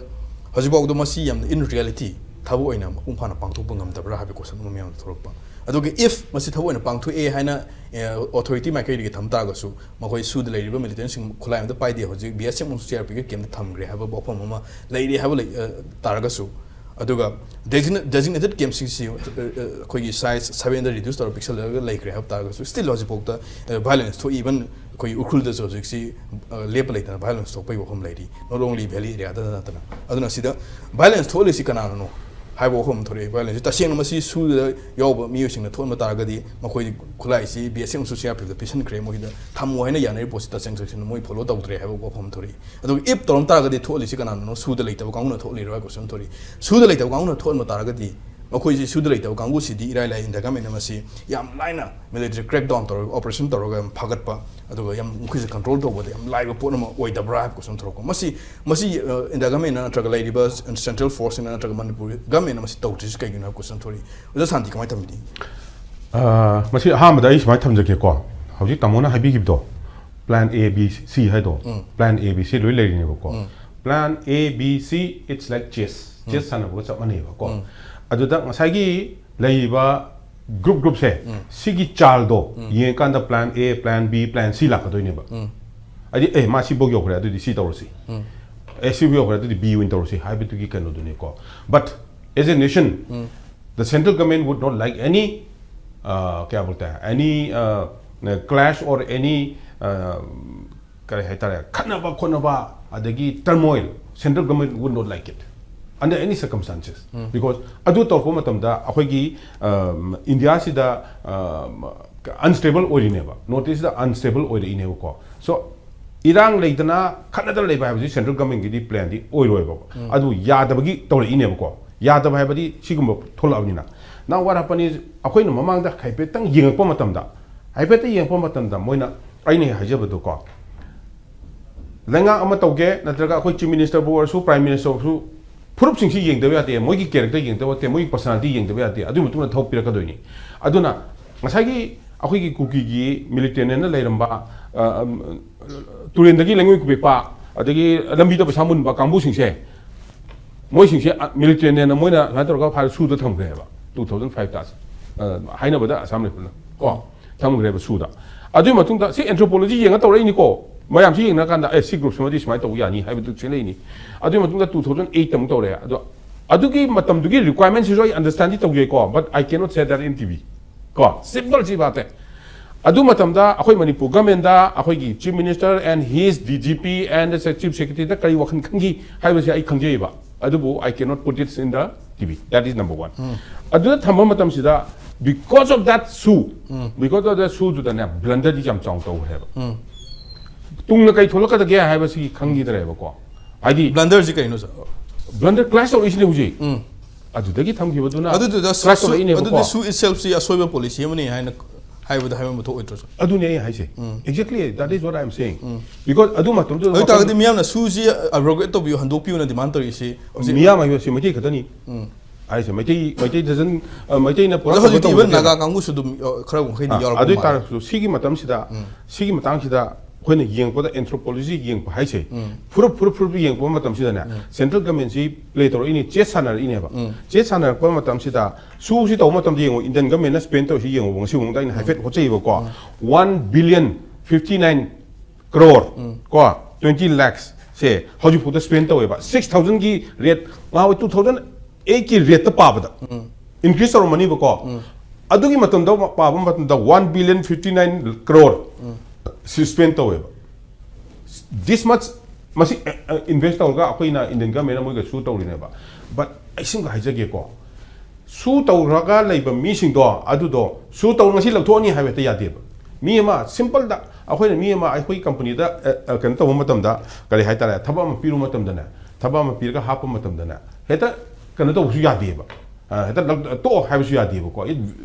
ꯍꯧꯖꯤꯛꯐꯥꯎꯗ ꯃꯁꯤ ꯌꯥꯝꯅ ꯏꯟ ꯔꯤꯌꯦꯂꯤꯇꯤ ꯊꯕꯛ ꯑꯣꯏꯅ ꯃꯄꯨꯡ ꯐꯥꯅ ꯄꯥꯡꯊꯣꯛꯄ ꯉꯝꯗꯕ꯭ꯔꯥ ꯍꯥꯏꯕ ꯀꯣꯏꯁꯟ ꯑꯃ ꯃꯌꯥꯝꯗ ꯊꯣꯛꯂꯛꯄ꯫ ꯑꯗꯨꯒ ꯏꯐ ꯃꯁꯤ ꯊꯕꯛ ꯑꯣꯏꯅ ꯄꯥꯡꯊꯣꯛꯑꯦ ꯍꯥꯏꯅ ꯑꯣꯊꯣꯔꯤꯇꯤ ꯃꯥꯏꯀꯩꯗꯒꯤ ꯊꯝ ꯇꯥꯔꯒꯁꯨ ꯃꯈꯣꯏ ꯁꯨꯗ ꯂꯩꯔꯤꯕ ꯃꯤꯂꯤꯇꯦꯟꯁꯤꯡ ꯈꯨꯠꯂꯥꯏ ꯑꯝꯇ ꯄꯥꯏꯗꯦ, ꯍꯧꯖꯤꯛ ꯕꯤ ꯑꯦꯁ ꯑꯦꯐ ꯑꯃꯁꯨꯡ ꯁꯤ ꯑꯥꯔ ꯄꯤ ꯑꯦꯐꯀꯤ ꯀꯦꯝꯞꯇ ꯊꯝꯈ꯭ꯔꯦ ꯍꯥꯏꯕ ꯋꯥꯐꯝ ꯑꯃ ꯂꯩꯔꯦ ꯍꯥꯏꯕ ꯂꯩ ꯑ, ꯇꯥꯔꯒꯁꯨ, ꯑꯗꯨꯒ ꯗꯦꯖꯤꯒꯅꯦꯇꯦꯠ ꯀꯦꯝꯞꯁꯤꯡꯁꯤ ꯑ, ꯑ, ꯑꯩꯈꯣꯏꯒꯤ ꯁꯥꯏꯖ ꯁꯕꯦꯟꯗ ꯔꯤꯗ꯭ꯌꯨꯁ ꯇꯧꯔ ꯄꯤꯛꯁꯜꯂꯒ ꯂꯩꯈ꯭ꯔꯦ ꯍꯥꯏꯕ ꯇꯥꯔꯒꯁꯨ ꯁ꯭ꯇꯤꯜ ꯍꯧꯖꯤꯛꯐꯥꯎꯗ ꯚꯥꯏꯑꯣꯂꯦꯟꯁ ꯊꯣꯛꯏ꯫ ꯏꯚꯟ ꯑꯩꯈꯣꯏꯒꯤ ꯎꯈ꯭ꯔꯨꯜꯗꯁꯨ ꯍꯧꯖꯤꯛꯁꯤ ꯑ, ꯂꯦꯞꯄ ꯂꯩꯇꯅ ꯚꯥꯏꯑꯣꯂꯦꯟꯁ ꯊꯣꯛꯄꯒꯤ ꯋꯥꯐꯝ ꯂꯩꯔꯤ, not only valley areaꯗ ꯅꯠꯇꯅ꯫ ꯑꯗꯨꯅ ꯁꯤꯗ ꯚꯥꯏꯑꯣꯂꯦꯟꯁ ꯊꯣꯛꯍꯜꯂꯤꯁꯤ ꯀꯅꯥꯅꯅꯣ ꯍꯥꯏꯕ ꯋꯥꯐꯝ ꯑꯃ ꯊꯣꯛꯂꯛꯏ꯫ ꯚꯥꯏꯑꯣꯂꯦꯟꯁꯁꯤ ꯇꯁꯦꯡꯅ ꯃꯁꯤ ꯁꯨꯗ ꯌꯥꯎꯕ ꯃꯤꯑꯣꯏꯁꯤꯡꯅ ꯊꯣꯛꯍꯟꯕ ꯇꯥꯔꯒꯗꯤ ꯃꯈꯣꯏ ꯈꯨꯠꯂꯥꯏꯁꯤ ꯕꯤ ꯑꯦꯁ ꯑꯦꯐ ꯑꯃꯁꯨꯡ ꯁꯤ ꯑꯥꯔ ꯄꯤ ꯑꯦꯐꯇ ꯄꯤꯁꯟꯈ꯭ꯔꯦ, ꯃꯣꯏꯗ ꯊꯝꯃꯣ ꯍꯥꯏꯅ ꯌꯥꯅꯔꯤꯕ ꯄꯣꯠꯁꯤ ꯇꯁꯦꯡ ꯇꯁꯦꯡꯅ ꯃꯣꯏ ꯐꯣꯂꯣ ꯇꯧꯗ꯭ꯔꯦ ꯍꯥꯏꯕ ꯋꯥꯐꯝ ꯑꯃ ꯊꯣꯛꯂꯛꯏ꯫ ꯑꯗꯨꯒ ꯏꯐ ꯇꯧꯔꯝ ꯇꯥꯔꯒꯗꯤ ꯊꯣꯛꯍꯜꯂꯤꯁꯤ ꯀꯅꯥꯅꯅꯣ? ꯁꯨꯗ ꯂꯩꯇꯕ ꯀꯥꯡꯕꯨꯅ ꯊꯣꯛꯍꯜꯂꯤꯔꯣ ꯍꯥꯏꯕ ꯀꯣꯏꯁꯟ ꯑꯃ ꯊꯣꯛꯂꯛꯏ꯫ ꯁꯨꯗ ꯂꯩꯇꯕ ꯀꯥꯡꯕꯨꯅ ꯊꯣꯛꯍꯟꯕ ꯇꯥꯔꯒꯗꯤ ꯃꯈꯣꯏꯁꯤ ꯁꯨꯗ ꯂꯩꯇꯕ ꯀꯥꯡꯕꯨꯁꯤꯗꯤ ꯏꯔꯥꯏ ꯂꯥꯏ ꯏꯟꯗꯤꯌꯥ ꯒꯃꯦꯟꯅ ꯃꯁꯤ ꯌꯥꯝ ꯂꯥꯏꯅ ꯃꯤꯂꯤꯇꯔꯤ ꯀ꯭ꯔꯦꯛ ꯗꯥꯎꯟ ꯇꯧꯔꯒ ꯑꯣꯄꯔꯦꯁꯟ ꯇꯧꯔꯒ ꯌꯥꯝ ꯐꯒꯠꯄ, ꯑꯗꯨꯒ ꯌꯥꯝ ꯃꯈꯣꯏꯁꯦ ꯀꯟꯇ꯭ꯔꯣꯜ ꯇꯧꯕꯗ ꯌꯥꯝ ꯂꯥꯏꯕ ꯄꯣꯠ ꯑꯃ ꯑꯣꯏꯗꯕ꯭ꯔꯥ ꯍꯥꯏꯕ ꯀꯣꯏꯁꯟ ꯊꯣꯛꯂꯛꯄ꯫ ꯃꯁꯤ ꯃꯁꯤ ꯑ, ꯏꯟꯗꯤꯌꯥ ꯒꯃꯦꯟꯅ ꯅꯠꯇ꯭ꯔꯒ ꯂꯩꯔꯤꯕ ꯁꯦꯟꯇ꯭ꯔꯦꯜ ꯐꯣꯔꯁꯁꯤꯡꯅ ꯅꯠꯇ꯭ꯔꯒ ꯃꯅꯤꯄꯨꯔ ꯒꯃꯦꯟꯅ ꯃꯁꯤ ꯇꯧꯗ꯭ꯔꯤꯁꯤ ꯀꯩꯒꯤꯅꯣ ꯍꯥꯏꯕ ꯀꯣꯏꯁꯟ ꯊꯣꯛꯂꯛꯏ꯫ ꯑꯣꯖꯥ ꯁꯥꯟꯇꯤ ꯀꯃꯥꯏꯅ ꯊꯝꯕꯤꯅꯤ? ꯑ, ꯃꯁꯤ ꯑꯍꯥꯟꯕꯗ ꯑꯩ ꯁꯨꯃꯥꯏꯅ ꯊꯝꯖꯒꯦꯀꯣ꯫ ꯍꯧꯖꯤꯛ ꯇꯥꯃꯣꯅ ꯍꯥꯏꯕꯤꯈꯤꯕꯗꯣ, plan A B C ꯍꯥꯏꯗꯣ, plan A B C ꯂꯣꯏ ꯂꯩꯔꯤꯅꯦꯕꯀꯣ꯫ Plan A B C, it's like chess, chess ꯁꯥꯟꯅꯕꯒ ꯆꯞ ꯃꯥꯟꯅꯩꯕꯀꯣ꯫ ꯑꯗꯨꯗ ꯉꯁꯥꯏꯒꯤ ꯂꯩꯔꯤꯕ ꯒ꯭ꯔꯨꯞ ꯒ꯭ꯔꯨꯞꯁꯦ ꯁꯤꯒꯤ ꯆꯥꯜꯗꯣ ꯌꯦꯡꯉꯀꯥꯟꯗ plan A, plan B, plan C ꯂꯥꯛꯀꯗꯣꯏꯅꯦꯕ꯫ ꯍꯥꯏꯗꯤ ꯑꯦ ꯃꯥ ꯁꯤꯐꯧ ꯌꯧꯈ꯭ꯔꯦ ꯑꯗꯨꯗꯤ ꯁꯤ ꯇꯧꯔꯁꯤ, ꯑꯦ ꯁꯤꯐꯧ ꯌꯧꯈ꯭ꯔꯦ ꯑꯗꯨꯗꯤ B ꯑꯣꯏꯅ ꯇꯧꯔꯁꯤ ꯍꯥꯏꯕꯗꯨꯒꯤ ꯀꯩꯅꯣꯗꯨꯅꯤꯀꯣ꯫ But as a nation, the central government would not like any, uh, क्या बोलते हैं, any, uh, clash or any, uh, ꯀꯔꯤ ꯍꯥꯏꯇꯥꯔꯦ, ꯈꯠꯅꯕ ꯈꯣꯠꯅꯕ ꯑꯗꯒꯤ turmoil, central government would not like it under any circumstances. Because ꯑꯗꯨ ꯇꯧꯔꯛꯄ ꯃꯇꯝꯗ ꯑꯩꯈꯣꯏꯒꯤ ꯏꯟꯗꯤꯌꯥꯁꯤꯗ ꯑꯟꯁ꯭ꯇꯦꯕꯜ ꯑꯣꯏꯔꯤꯅꯦꯕ, ꯅꯣꯔꯠ ꯏꯁꯇ ꯑꯟꯁ꯭ꯇꯦꯕꯜ ꯑꯣꯏꯔꯛꯏꯅꯦꯕꯀꯣ꯫ ꯁꯣ ꯏꯔꯥꯡ ꯂꯩꯗꯅ ꯈꯠꯅꯗꯅ ꯂꯩꯕ ꯍꯥꯏꯕꯁꯤ ꯁꯦꯟꯇ꯭ꯔꯦꯜ ꯒꯚꯔꯟꯃꯦꯟꯒꯤꯗꯤ ꯄ꯭ꯂꯥꯟꯗꯤ ꯑꯣꯏꯔꯣꯏꯕ꯫ ꯑꯗꯨ ꯌꯥꯗꯕꯒꯤ ꯇꯧꯔꯛꯏꯅꯦꯕꯀꯣ꯫ ꯌꯥꯗꯕ ꯍꯥꯏꯕꯗꯤ ꯁꯤꯒꯨꯝꯕ ꯊꯣꯛꯂꯛꯑꯕꯅꯤꯅ꯫ Now what happened is, ꯑꯩꯈꯣꯏꯅ ꯃꯃꯥꯡꯗ ꯍꯥꯏꯐꯦꯠꯇꯪ ꯌꯦꯡꯉꯛꯄ ꯃꯇꯝꯗ, ꯍꯥꯏꯐꯦꯠꯇ ꯌꯦꯡꯉꯛꯄ ꯃꯇꯝꯗ ꯃꯣꯏꯅ, ꯑꯩꯅ ꯍꯦꯛ ꯍꯥꯏꯖꯕꯗꯣꯀꯣ, ꯂꯩꯉꯥꯛ ꯑꯃ ꯇꯧꯒꯦ ꯅꯠꯇ꯭ꯔꯒ ꯑꯩꯈꯣꯏ ꯆꯤꯐ ꯃꯤꯅꯤꯁꯇꯔꯕꯨ ꯑꯣꯏꯔꯁꯨ, ꯄ꯭ꯔꯥꯏꯝ ꯃꯤꯅꯤꯁꯇꯔꯕꯨ ꯑꯣꯏꯔꯁꯨ, ꯐꯨꯔꯨꯞꯁꯤꯡꯁꯤ ꯌꯦꯡꯗꯕ ꯌꯥꯗꯦ, ꯃꯣꯏꯒꯤ ꯀꯦꯔꯦꯛꯇꯔ ꯌꯦꯡꯗꯕ ꯌꯥꯗꯦ, ꯃꯣꯏꯒꯤ ꯄꯔꯁꯣꯅꯥꯂꯤꯇꯤ ꯌꯦꯡꯗꯕ ꯌꯥꯗꯦ꯫ ꯑꯗꯨꯒꯤ ꯃꯇꯨꯡꯗ ꯊꯕꯛ ꯄꯤꯔꯛꯀꯗꯣꯏꯅꯤ꯫ ꯑꯗꯨꯅ ꯉꯁꯥꯏꯒꯤ ꯑꯩꯈꯣꯏꯒꯤ ꯀꯨꯀꯤꯒꯤ ꯃꯤꯂꯤꯇꯦꯟꯅ ꯂꯩꯔꯝꯕ, ꯑ, ꯑꯝ, ꯇꯨꯔꯦꯟꯗꯒꯤ ꯂꯩꯉꯣꯏ ꯈꯨꯄꯦꯛꯄ, ꯑꯗꯒꯤ ꯂꯝꯕꯤꯗ ꯄꯩꯁꯥ ꯃꯨꯟꯕ ꯀꯥꯡꯕꯨꯁꯤꯡꯁꯦ, ꯃꯣꯏꯁꯤꯡꯁꯦ, ꯑ, ꯃꯤꯂꯤꯇꯦꯟꯅ ꯃꯣꯏꯅ ꯁꯨꯃꯥꯏꯅ ꯇꯧꯔꯒ ꯐꯥꯔ ꯁꯨꯗ ꯊꯝꯈ꯭ꯔꯦꯕ, two thousand five ꯇ, ꯑ, ꯍꯥꯏꯅꯕꯗ ꯑꯁꯥꯝ ꯔꯥꯏꯐꯜꯅ ꯀꯣ ꯊꯝꯈ꯭ꯔꯦꯕ ꯁꯨꯗ꯫ ꯑꯗꯨꯒꯤ ꯃꯇꯨꯡꯗ ꯁꯤ ꯑꯦꯟꯊ꯭ꯔꯣꯄꯣꯂꯣꯖꯤ ꯌꯦꯡꯉ ꯇꯧꯔꯛꯏꯅꯤꯀꯣ꯫ ꯃꯌꯥꯝꯁꯤ ꯌꯦꯡꯅꯔꯀꯥꯟꯗ ꯑꯦ ꯁꯤ ꯒ꯭ꯔꯨꯞꯁꯤꯃꯗꯤ ꯁꯨꯃꯥꯏꯅ ꯇꯧꯕ ꯌꯥꯅꯤ ꯍꯥꯏꯕꯗꯨ ꯁꯦꯝꯂꯛꯏꯅꯤ꯫ ꯑꯗꯨꯒꯤ ꯃꯇꯨꯡꯗ two thousand eight ꯑꯃꯨꯛ ꯇꯧꯔꯛꯑꯦ꯫ ꯑꯗꯣ ꯑꯗꯨꯒꯤ ꯃꯇꯝꯗꯨꯒꯤ ꯔꯤꯀ꯭ꯋꯥꯏꯔꯃꯦꯟꯁꯤꯁꯨ ꯑꯩ ꯑꯟꯗꯔꯁ꯭ꯇꯦꯟꯗꯤ ꯇꯧꯖꯩꯀꯣ, but I cannot say that in T V꯫ ꯀꯣ, ꯁꯤꯝꯄꯜ ꯁꯤ ꯕꯥꯠ ꯍꯦ꯫ ꯑꯗꯨ ꯃꯇꯝꯗ ꯑꯩꯈꯣꯏ ꯃꯅꯤꯄꯨꯔ ꯒꯚꯔꯟꯃꯦꯟꯗ ꯑꯩꯈꯣꯏꯒꯤ chief minister and his D G P and the chief secretary ꯗ ꯀꯔꯤ ꯋꯥꯈꯜ ꯈꯟꯈꯤ ꯍꯥꯏꯕꯁꯦ ꯑꯩ ꯈꯪꯖꯩꯕ꯫ ꯑꯗꯨꯕꯨ I cannot put it in the T V꯫ That is number one꯫ ꯑꯗꯨꯗ ꯊꯝꯕ ꯃꯇꯝꯁꯤꯗ, because of that shoe, because of that shoe ꯗꯨꯗꯅꯦ, ꯕ꯭ꯂꯟꯗꯔꯗꯤ ꯌꯥꯝ ꯆꯥꯎꯅ ꯇꯧꯈ꯭ꯔꯦꯕ꯫ ꯇꯨꯡꯅ ꯀꯩ ꯊꯣꯛꯂꯛꯀꯗꯒꯦ ꯍꯥꯏꯕꯁꯤ ꯈꯪꯈꯤꯗ꯭ꯔꯦꯕꯀꯣ꯫ ꯍꯥꯏꯗꯤ ꯕ꯭ꯂꯟꯗꯔꯁꯤ ꯀꯩꯅꯣ, ꯁꯥꯔ? ꯕ꯭ꯂꯟꯗꯔ ꯀ꯭ꯂꯥꯁ ꯇꯧꯔꯛꯏꯁꯤꯅꯦ ꯍꯧꯖꯤꯛ꯫ ꯑꯗꯨꯗꯒꯤ ꯊꯝꯈꯤꯕꯗꯨꯅ ꯑꯗꯨꯗꯨꯗ ꯁꯨ, ꯀ꯭ꯂꯥꯁ ꯁꯨ, ꯇꯧꯔꯛꯏꯅꯦꯕꯀꯣ꯫ ꯑꯗꯨꯗꯤ ꯁꯨ ꯏꯠꯁꯦꯜꯐꯁꯤ ꯑꯁꯣꯏꯕ ꯄꯣꯂꯤꯁꯤ ꯑꯃꯅꯤ ꯍꯥꯏꯅ ꯍꯥꯏꯕꯗ ꯍꯥꯏꯕ ꯑꯃ ꯊꯣꯛꯑꯣꯏꯗ꯭ꯔꯣ, ꯁꯥꯔ? ꯑꯗꯨꯅꯦ ꯑꯩ ꯍꯥꯏꯁꯦ꯫ Exactly, that is what I am saying꯫ Because ꯑꯗꯨ ꯃꯇꯝꯗꯨꯗ ꯑꯗꯨ ꯑꯣꯏꯇꯥꯔꯒꯗꯤ ꯃꯤꯌꯥꯝꯅ ꯁꯨꯁꯤ, ꯑ, ꯔꯤꯒ꯭ꯔꯦꯠ ꯇꯧꯕꯤꯌꯨ, ꯍꯟꯗꯣꯛꯄꯤꯌꯨꯅ ꯗꯤꯃꯥꯟ ꯇꯧꯔꯤꯁꯤ ꯍꯧꯖꯤꯛ ꯃꯤꯌꯥꯝ ꯍꯥꯏꯕꯁꯤ ꯃꯩꯇꯩ ꯈꯛꯇꯅꯤ꯫ ꯍꯥꯏꯁꯦ ꯃꯩꯇꯩ, ꯃꯩꯇꯩ ꯗꯖꯟ, ꯑ, ꯃꯩꯇꯩꯅ ꯑꯗꯣ ꯄꯨꯔꯛꯄ ꯍꯧꯖꯤꯛꯇꯤ ꯏꯚꯟ ꯇꯧꯕꯗꯨꯅꯦꯕ꯫ ꯅꯥꯒꯥ ꯀꯥꯡꯕꯨꯁꯨ ꯑꯗꯨꯝ, ꯑ, ꯈꯔ ꯃꯈꯩꯗꯤ ꯑꯥ, ꯌꯥꯎꯔꯛꯄ ꯑꯗꯨ ꯃꯥꯜꯂꯦ꯫ ꯑꯣꯏꯇꯥꯔꯒꯁꯨ ꯁꯤꯒꯤ ꯃꯇꯝꯁꯤꯗ, ꯁꯤꯒꯤ ꯃꯇꯥꯡꯁꯤꯗ ꯑꯩꯈꯣꯏꯅ ꯌꯦꯡꯉꯛꯄꯗ, anthropology ꯌꯦꯡꯉꯛꯄ ꯍꯥꯏꯁꯦ, ꯐꯨꯔꯨꯞ ꯐꯨꯔꯨꯞ ꯐꯨꯔꯨꯞ ꯌꯦꯡꯉꯛꯄ ꯃꯇꯝꯁꯤꯗꯅꯦ, central governmentꯁꯤ play ꯇꯧꯔꯛꯏꯅꯤ, chess ꯁꯥꯟꯅꯔꯛꯏꯅꯦꯕ꯫ Chess ꯁꯥꯟꯅꯔꯛꯄ ꯃꯇꯝꯁꯤꯗ, ꯁꯨꯁꯤ ꯇꯧꯕ ꯃꯇꯝꯗ ꯌꯦꯡꯉꯣ, Indian governmentꯅ spend ꯇꯧꯔꯤꯁꯤ ꯌꯦꯡꯉꯣ, ꯉꯁꯤ ꯐꯥꯎꯗ ꯑꯩꯅ ꯍꯥꯏꯐꯦꯠ ꯍꯣꯠꯆꯩꯕꯀꯣ, one billion fifty nine crore ꯀꯣ, twenty lakhs ꯁꯦ ꯍꯧꯖꯤꯛꯐꯥꯎꯗ spend ꯇꯧꯋꯦꯕ꯫ Six thousandꯒꯤ rate, ꯉꯍꯥꯟꯋꯥꯏ two thousand eightꯀꯤ rateꯇ ꯄꯥꯕꯗ increase ꯇꯧꯔꯝꯃꯅꯤꯕꯀꯣ꯫ ꯑꯗꯨꯒꯤ ꯃꯇꯝꯗ ꯄꯥꯕ ꯃꯇꯝꯗ one billion fifty nine crore ꯁꯤ spend ꯇꯧꯋꯦꯕ꯫ This much ꯃꯁꯤ invest ꯇꯧꯔꯒ ꯑꯩꯈꯣꯏꯅ Indian governmentꯅ ꯃꯣꯏꯒ sue ꯇꯧꯔꯤꯅꯦꯕ꯫ But ꯑꯩ ꯁꯤꯃꯒ ꯍꯥꯏꯖꯒꯦꯀꯣ, sue ꯇꯧꯔꯒ ꯂꯩꯕ ꯃꯤꯁꯤꯡꯗꯣ, ꯑꯗꯨꯗꯣ sue ꯇꯧꯔ ꯉꯁꯤ ꯂꯧꯊꯣꯛꯑꯅꯤ ꯍꯥꯏꯕ ꯍꯦꯛꯇ ꯌꯥꯗꯦꯕ꯫ ꯃꯤ ꯑꯃ simpleꯗ, ꯑꯩꯈꯣꯏꯅ ꯃꯤ ꯑꯃ, ꯑꯩꯈꯣꯏ companyꯗ ꯑ, ꯑ, ꯀꯩꯅꯣ ꯇꯧꯕ ꯃꯇꯝꯗ, ꯀꯔꯤ ꯍꯥꯏꯇꯥꯔꯦ, ꯊꯕꯛ ꯑꯃ ꯄꯤꯔꯨꯕ ꯃꯇꯝꯗꯅꯦ, ꯊꯕꯛ ꯑꯃ ꯄꯤꯔꯒ ꯍꯥꯞꯄ ꯃꯇꯝꯗꯅꯦ, ꯍꯦꯛꯇ ꯀꯩꯅꯣ ꯇꯧꯕꯁꯨ ꯌꯥꯗꯦꯕ꯫ ꯑ, ꯍꯦꯛꯇ ꯂꯧ-, ꯇꯣꯛꯑꯣ ꯍꯥꯏꯕꯁꯨ ꯌꯥꯗꯦꯕꯀꯣ꯫ It